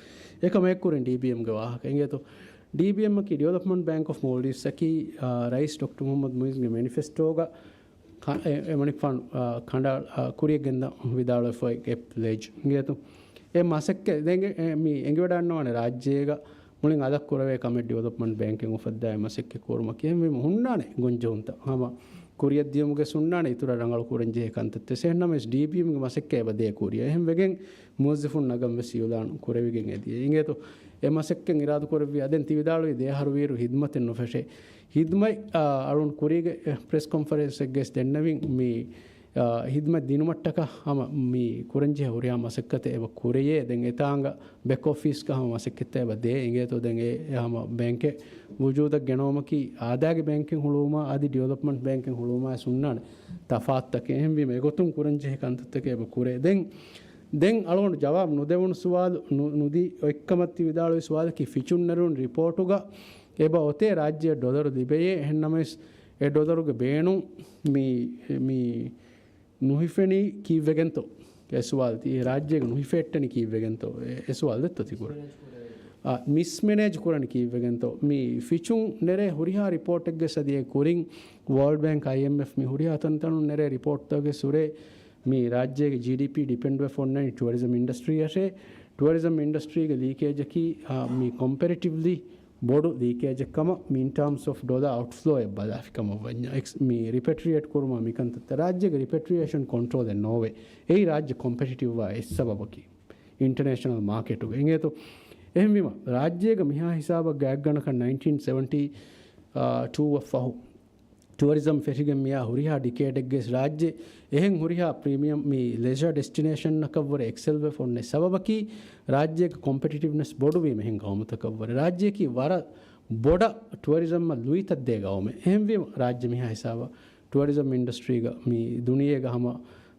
އެކަމަށް އެއްކުރިން ޑީބީއެމްގެ ވާހަކަ. އިނގޭތޯ؟ ޑީބީއެމްއަކީ ޑިވެލޮޕްމަންޓް ބޭންކް އޮފް މޯލްޑިވްސްއަކީ، އާ، ރައީސް ޑޮކްޓަރ މުހައްމަދު މުއިޒްގެ މެނިފެސްޓޯގަ ކަ-، އެ-، އެމަނިކުފާނު، އާ، ކަނޑާ-، އާ، ކުރިޔަށް ގެންދަން ވިދާޅުވެފައި އެއް ޕްލެޖް. އިނގޭތޯ؟ އެ މަސައްކަތް ދެން އެ-، އެ-، މި އެނގިވަޑައިގަންނަވާނެ ރާއްޖޭގަ މުޅިން އަލަށް ކުރެވޭ ކަމެއް ޑިވެލޮޕްމަންޓް ބޭންކެއް އުފައްދާ އެ މަސައްކަތް ކުރުމަކީ. އެހެންވީމަ ހުންނާނެ ގޮންޖެހުންތައް. ހަމަ ކުރިއަށް ދިޔުމުގެ ހުންނާނެ އިތުރަށް ރަނގަޅު ކުރަންޖެހޭ ކަންތައްތައް. އެހެންނަމަވެސް ޑީބީއެމްގެ މަސައްކަތް އެބަ ދޭ ކުރިއަށް. އެހެން ވެގެން މުވައްޒަފުން ނަގަން ވެސް އިއުލާނު ކުރެވިގެން އެދިޔަ. އިނގޭތޯ؟ އެ މަސައްކަތް އިރާދަ ކުރެއްވި. އަ، ދެން ތި ވިދާޅުވީ ދެ އަހަރު ވީއިރު ހިދުމަތެއް ނުފެށޭ. ހިދުމަތް، އާ، އަޅުން ކުރީގެ، އެ، ޕްރެސް ކޮންފަރެންސެއްގަސް ދެންނެވިން މި، އާ، ހިދުމަތް ދިނުމަށްޓަކާ ހަމަ މި ކުރަންޖެހޭ ހުރިހާ މަސައްކަތެއް އެބަ ކުރެޔޭ. ދެން އެތާނގަ ބެކް އޮފީސްގަ ހަމަ މަސައްކަތްތައް އެބަ ދޭ. އިނގޭތޯ؟ ދެން އެ، އެ ހަމަ ބޭންކެއް ވުޖޫދަށް ގެނައުމަކީ އާދައިގެ ބޭންކެއް ހުޅުވުމާ އަދި ޑިވެލޮޕްމަންޓް ބޭންކެއް ހުޅުވުމާ ވެސް ހުންނާނެ ތަފާތުތަކެއް. އެހެންވީމަ އެގޮތުން ކުރަންޖެހޭ ކަންތައްތަކެއް އެބަ ކުރޭ. ދެން، ދެން އަޅުގަނޑު ޖަވާބު ނުދެވުނު ސުވާލު ނު-، ނުދީ އޮތްކަމަށް ތި ވިދާޅުވި ސުވާލަކީ ފިޗުން ނެރުނު ރިޕޯޓުގަ އެބަ އޮތޭ ރާއްޖެއަށް ޑޮލަރު ލިބެޔޭ. އެހެންނަމަވެސް އެ ޑޮލަރުގެ ބޭނުން މި، މި ނުހިފެނީ ކީއްވެގެންތޯ؟ އެ ސުވާލު ތި ރާއްޖޭގަ ނުހިފެއްޓެނީ ކީއްވެގެންތޯ؟ އެ، އެ ސުވާލު ދެއްތޯ ތި ކުރަނީ؟ އާ، މިސްމެނޭޖް ކުރަނީ ކީއްވެގެންތޯ؟ މި ފިޗުން ނެރޭ ހުރިހާ ރިޕޯޓެއްގެ ސަދިއެ ކުރިން ވޯލްޑް ބޭންކް، އައިއެމްއެފް މި ހުރިހާ ތަންތަނުން ނެރޭ ރިޕޯޓްތަކުގެ ސުރެ މި ރާއްޖޭގެ ޖީޑީޕީ ޑިޕެންޑްވެފަ އޮންނަނީ ޓުއަރިޒަމް އިންޑަސްޓްރީއަށޭ. ޓުއަރިޒަމް އިންޑަސްޓްރީގެ ލީކޭޖަކީ، އާ، މި ކޮމްޕެރެޓިވްލީ ބޮޑު ލީކޭޖެއް ކަމަށް މި އިން ޓާމްސް އޮފް ޑޮލާ އައުޓްފްލޯ އެއް ބަލާފި ކަމަށް ވަންޏާ، އެކްސް-، މި ރިޕެޓްރިއޭޓް ކުރުމާ މިކަންތައްތައް ރާއްޖޭގެ ރިޕެޓްރިއޭޝަން ކޮންޓްރޯލެއް ނޯވޭ. އެއީ ރާއްޖެ ކޮމްޕެޓިޓިވްވާ އެއް ސަބަބަކީ އިންޓަނޭޝަނަލް މާކެޓުގަ. އިނގޭތޯ؟ އެހެންވީމަ ރާއްޖޭގަ މިހާ ހިސާބަށް ގާތްގަނޑަކަށް ނައިންޓީން ސެވެންޓީ ޓޫ އަށް ފަހު ޓުއަރިޒަމް ފެށިގެން މިއާ ހުރިހާ ޑިކޭޑެއްގެ ރާއްޖެ އެހެން ހުރިހާ ޕްރީމިއަމް މި ލެޖަރ ޑެސްޓިނޭޝަންއަކަށްވުރެ އެކްސެލްވެފަ އޮންނަ ސަބަބަކީ ރާއްޖޭގެ ކޮމްޕެޓިޓިވްނެސް ބޮޑުވީމަ އެހެން ގައުމުތަކަށްވުރެ. ރާއްޖެއަކީ ވަރަށް ބޮޑަށް ޓުއަރިޒަމްއަށް ލުއިތައް ދޭ ގައުމެއް. އެހެންވީމަ ރާއްޖެ މިހާ ހިސާބަށް ޓުއަރިޒަމް އިންޑަސްޓްރީގަ މި ދުނިޔޭގަ ހަމަ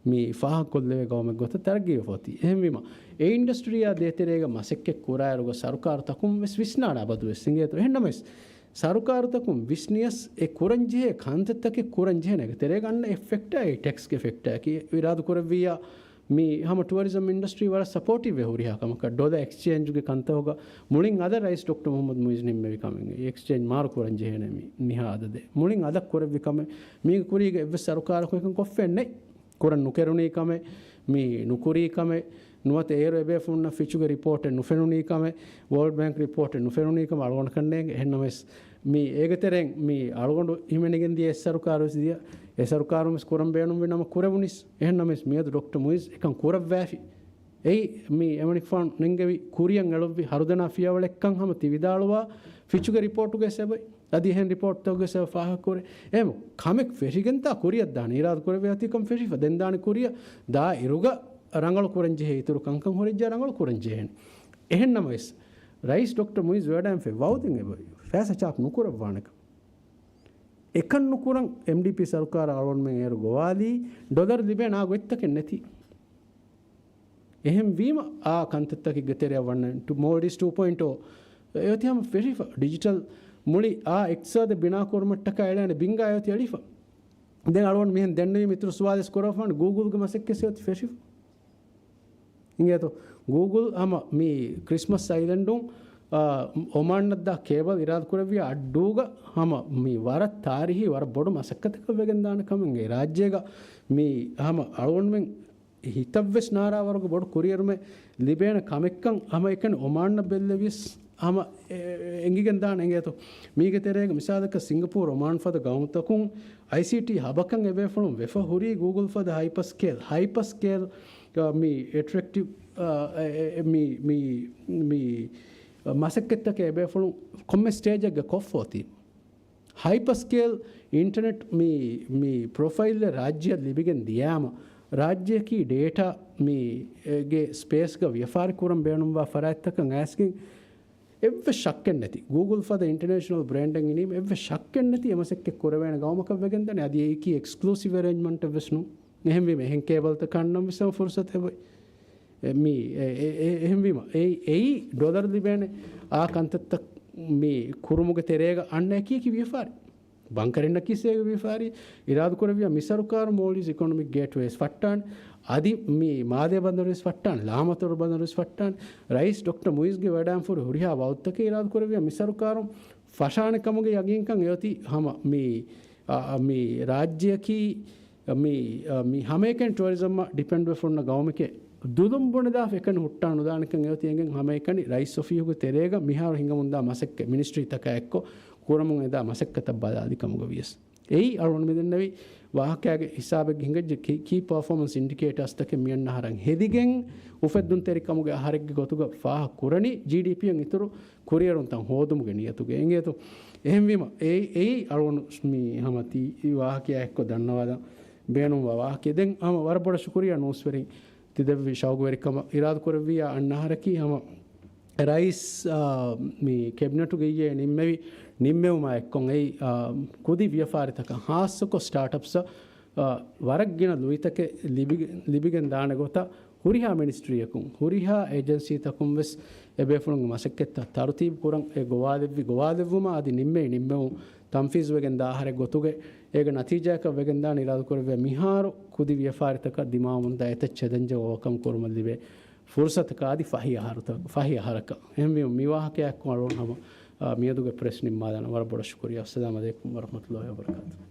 މި ފާހަގަކޮށްލެވޭ ގައުމެއް ގޮތަށް ތަރައްގީވެފަ އޮތީ. އެހެންވީމަ އެ އިންޑަސްޓްރީއާ ދޭތެރޭގަ މަސައްކަތް ކުރާއިރުގަ ސަރުކާރުތަކުން ވެސް ވިސްނާނެ އަބަދުވެސް. އިނގޭތޯ؟ އެހެންނަމަވެސް ސަރުކާރުތަކުން ވިސްނިޔަސް އެ ކުރަންޖެހޭ ކަންތައްތަކެއް ކުރަންޖެހޭނެ. އޭގެ ތެރޭގަ އަންނަ އެއް ފެކްޓާއެއް ޓެކްސްގެ ފެކްޓާއަކީ އިރާދަ ކުރެއްވިއްޔާ މި ހަމަ ޓުއަރިޒަމް އިންޑަސްޓްރީ ވަރަށް ސަޕޯޓިވްއެއް ހުރިހާ ކަމަކަށް. ޑޮލަ އެކްސްޗޭންޖުގެ ކަންތަކުގަ މުޅިން އަލަށް ރައީސް ޑޮކްޓަރ މުހައްމަދު މުއިޒް ނިންމެވި ކަމެއް. އެކްސްޗޭންޖް މާރު ކުރަން ޖެހޭނެ މި މިހާ އަދަދެއް. މުޅިން އަލަށް ކުރެއްވި ކަމެއް. މީގެ ކުރީގަ އެއްވެސް ސަރުކާރަކު އެކަން ކޮށްފައެއް ނެތް. ކުރަން ނުކެރުނީ ކަމެއް، މި ނުކުރީ ކަމެއް، ނުވަތަ އޭރު އެބޭފުޅުންނަށް ފިޗުގެ ރިޕޯޓެއް ނުފެނުނީ ކަމެއް، ވޯލްޑް ބޭންކް ރިޕޯޓެއް ނުފެނުނީ ކަމެއް އަޅުގަނޑަކަށް ނޭނގެ. އެހެންނަމަވެސް، މި އޭގެ ތެރެއިން މި އަޅުގަނޑު ހިމެނިގެން ދިޔަ އެއް ސަރުކާރު ވެސް ދިޔަ، އެ ސަރުކާރުން ވެސް ކުރަން ބޭނުންވި ނަމަ ކުރެވުނީސް. އެހެންނަމަވެސް، މިއަދު ޑޮކްޓަރ މުއިޒް އެކަން ކުރައްވާފި. އެއީ މި އެމަނިކުފާނު ނެންގެވި ކުރިއަށް އެޅުއްވި ހަރުދަނާ ފިޔަވަޅެއްކަން ހަމަ ތި ވިދާޅުވާ ފިޗުގެ ރިޕޯޓުގައި އެބައި. އަދި އެހެން ރިޕޯޓްތަކުގައި އެބަ ފާހަގަކުރޭ. އެހެން ކަމެއް ފެށިގެންތާ ކުރިއަށް ދާނެ. އިރާދަ ކުރެއްވި އޮތީ ކަން ފެށިފަ. ދެން ދާނެ ކުރިއަށް ދާ އިރުގަ ރަނގަޅު ކުރަން ޖެހޭ އިތުރު ކަންކަން ހުރެއްޖާ ރަނގަޅު ކުރަން ޖެހޭނެ. އެހެން ނަމަވެސް، ރައީސް ޑޮކްޓަރ މުއިއްޒު ވެޑާންފެ ވައުދެއް އެބަ ފައިސާ ޗާޕް ނުކުރައްވާނެކަން. އެކަން ނުކުރަން އެމްޑީޕީ ސަރުކާރަށް އަޅުގަނޑުމެން އޭރު ގޮވާލީ، ޑޮލަރު ލިބޭނެ އާ ގޮތްތަކެއް ނެތި. އެހެންވީމަ، އާ ކަންތައްތަކެއްގެ ތެރެއަށް ވަންނަން ޓު-، މޯލްޑިވްސް ޓޫ ޕޮއިންޓް އޯ އެއޮތީ ހަމަ ފެށިފަ. ޑިޖިޓަލް މުޅި އާ އިޤްތިޞާދެއް ބިނާ ކުރުމަށްޓަކާ އެޅޭނެ ބިންގާ އެއޮތީ އެޅިފަ. ދެން އަޅުގަނޑު މިހެން ދެންނެވީމަ އިތުރު ސުވާލެއް ކުރައްވާނެ، ގޫގުލްގެ މަސައްކަތް އެއޮތީ ފެށިފަ. އިނގޭތޯ؟ ގޫގުލް ހަމަ މި ކްރިސްމަސް އައިލެންޑުން، އާ، އޮމާންއަށްދާ ކޭބަލް އިރާދަކުރެއްވިޔާ އައްޑޫގަ ހަމަ މި ވަރަށް ތާރީހީ ވަރަށް ބޮޑު މަސައްކަތަކަށް ވެގެންދާނެ ކަމެއް އެ ރާއްޖޭގަ މި ހަމަ އަޅުގަނޑުމެން ހިތަށްވެސް ނާރާވަރުގެ ބޮޑު ކުރިއެރުމެއް ލިބޭނެ ކަމެއްކަން ހަމަ އެކަނި އޮމާންއަށް ބެއްލެވިޔަސް ހަމަ އެ-، އެ-، އެނގިގެން ދާނެ އިނގޭތޯ. މީގެ ތެރޭގަ މިސާލަކަށް ސިންގަޕޫރު އޮމާން ފަދަ ގައުމުތަކުން އައިސީޓީ ހަބަކަން އެބޭފުޅުން ވެފަ ހުރީ ގޫގުލް ފަދަ ހައިޕަސްކޭލް، ހައިޕަސްކޭލް، އ، މި އެޓްރެކްޓިވް، އ، އެ-، އެ-، މި، މި، މި، މި މަސައްކަތްތަކެއް އެބޭފުޅުން ކޮންމެ ސްޓޭޖެއްގަ ކޮށްފޯތީ. ހައިޕަސްކޭލް އިންޓަނެޓް މި، މި ޕްރޮފައިލް ރާއްޖެއަށް ލިބިގެން ދިޔާމަ، ރާއްޖެއަކީ ޑޭޓާ މި، އެ، ގެ ސްޕޭސްގަ ވިޔަފާރި ކުރަން ބޭނުންވާ ފަރާތްތަކަށް އައިސްގެން އެއްވެސް ޝައްކެއް ނެތި. ގޫގުލް ފަދަ އިންޓަނޭޝަނަލް ބްރޭންޑެއް އިނީމަ އެއްވެސް ޝައްކެއް ނެތި އެ މަސައްކަތް ކުރެވޭނެ ގައުމަކަށް ވެގެންދަނީ. އަދި އެއީކީ އެކްސްކްލޫސިވް އެރޭންޖްމަންޓެއް ވެސް ނޫން. އެހެންވީމަ އެހެން ކޭބަލްތަކަށް އަންނަން ވެސް ހަމަ ފުރުސަތެއް އެބައޮތް. އެ، މި، އެ، އެ، އެ، އެހެންވީމަ އެއީ، އެއީ ޑޮލަރު ލިބޭނެ އާ ކަންތައްތައް މި ކުރުމުގެ ތެރޭގަ އަންނަ އެކި އެކި ވިޔަފާރި. ބަންކަރިންނަކީ ސޭގެ ވިޔަފާރި. އިރާދަކުރެއްވިޔާ މި ސަރުކާރު މޯލްޑިވްސް އިކޮނޮމިކް ގޭޓްވޭ ވެސް ފައްޓާނެ. އަދި މި މާލޭ ބަނދަރު ވެސް ފައްޓާނެ. ލާމަތޮރު ބަނދަރު ވެސް ފައްޓާނެ. ރައީސް ޑޮކްޓަރ މުއިޒްގެ ވަޑާންފުރި ހުރިހާ ވައުދުތަކެއް އިރާދަކުރެއްވިޔާ މި ސަރުކާރު ފަށާނެ ކަމުގެ ޔަގީންކަން އެއޮތީ ހަމަ މި، އަ، އަ، މި ރާއްޖެއަކީ މި، މި ހަމައެކަނި ޓޫރިޒަމްއަށް ޑިޕެންޑްވެފަ އޮންނަ ގައުމެކޭ. ދުލުން ބުނެދާފަ އެކަނި ހުއްޓާ ނުދާނެކަން އެއޮތީ އެނގެން ހަމައެކަނި ރައީސް އޮފީހުގެ ތެރޭގަ މިހާރު ހިނގަމުންދާ މަސައްކަތް މިނިސްޓްރީތަކާ އެއްކޮށް ކުރަމުން އެދާ މަސައްކަތަށް ބަލާލި ކަމުގަ ވިޔަސް. އެއީ އަޅުގަނޑު މި ދެންނެވި ވާހަކައިގެ ހިސާބެއްގެ ހިނގައްޖެ ކީ، ކީ ޕަރފޯމަންސް އިންޑިކޭޓާސްތަކެއް މިއަންނަ އަހަރަށް ހެދިގެން އުފެއްދުންތެރިކަމުގެ އަހަރެއްގެ ގޮތުގަ ފާހަގަ ކުރަނީ ޖީޑީޕީއަށް އިތުރު ކުރިއެރުންތައް ހޯދުމުގެ ނިޔަތުގައި އިނގޭތޯ. އެހެންވީމަ، އެއީ، އެއީ އަޅުގަނޑު މި ހަމަ ތި ވާހަކަޔާ އެއްކޮށް ދަންނަވާލަން ބޭނުންވާ ވާހަކަ. ދެން ހަމަ ވަރަށް ބޮޑަށް ޝުކުރިއްޔާ ނޫސްވެރިން ތި ދެއްވި ޝައުގުވެރިކަމަށް. އިރާދަކުރެއްވިއްޔާ އަންނަ އަހަރަކީ ހަމަ ރައީސް، އާ، މި ކެބިނެޓުގެ އިއްޔެ ނިންމެވި ނިންމެވުމާ އެއްކޮށް އެއީ، އާ، ކުދި ވިޔަފާރިތަކަށް ހާއްސަކޮށް ސްޓާޓްއަޕްސަށް، އާ، ވަރަށް ގިނަ ލުއިތަކެއް ލިބިގެ-، ލިބިގެން ދާނެ ގޮތަށް ހުރިހާ މިނިސްޓްރީއަކުން، ހުރިހާ އޭޖެންސީތަކުން ވެސް އެބޭފުޅުންގެ މަސައްކަތްތައް ތަރުތީބު ކުރަން އެ ގޮވާލެއްވި ގޮވާލެއްވުމާ އަދި ނިންމެވި ނިންމެވުން ތަންފީޒުވެގެން ދާ އަހަރެއް ގޮތުގައި އޭގެ ނަތީޖާއަކަށް ވެގެންދާނެ އިރާދަކުރެއްވިޔާ މިހާރު ކުދި ވިޔަފާރިތަކަށް ދިމާވަމުންދާ އެތައް ޗެލެންޖެއް އޯވަކަމް ކުރުމަށް ލިބޭ ފުރުސަތަކަށް އަދި ފަހި އަހަރުތަ-، ފަހި އަހަރަކަށް. އެހެންވީމަ މި ވާހަކަޔާއެއްކޮށް އަޅުގަނޑު ހަމަ، އާ، މިއަދުގެ ޕްރެސް ނިންމާލާނަން. ވަރަށް ބޮޑަށް ޝުކުރިއްޔާ. އައްސަލާމް އަލައިކުމް ވަރަޙްމަތުﷲި ވަބަރަކާތުހު.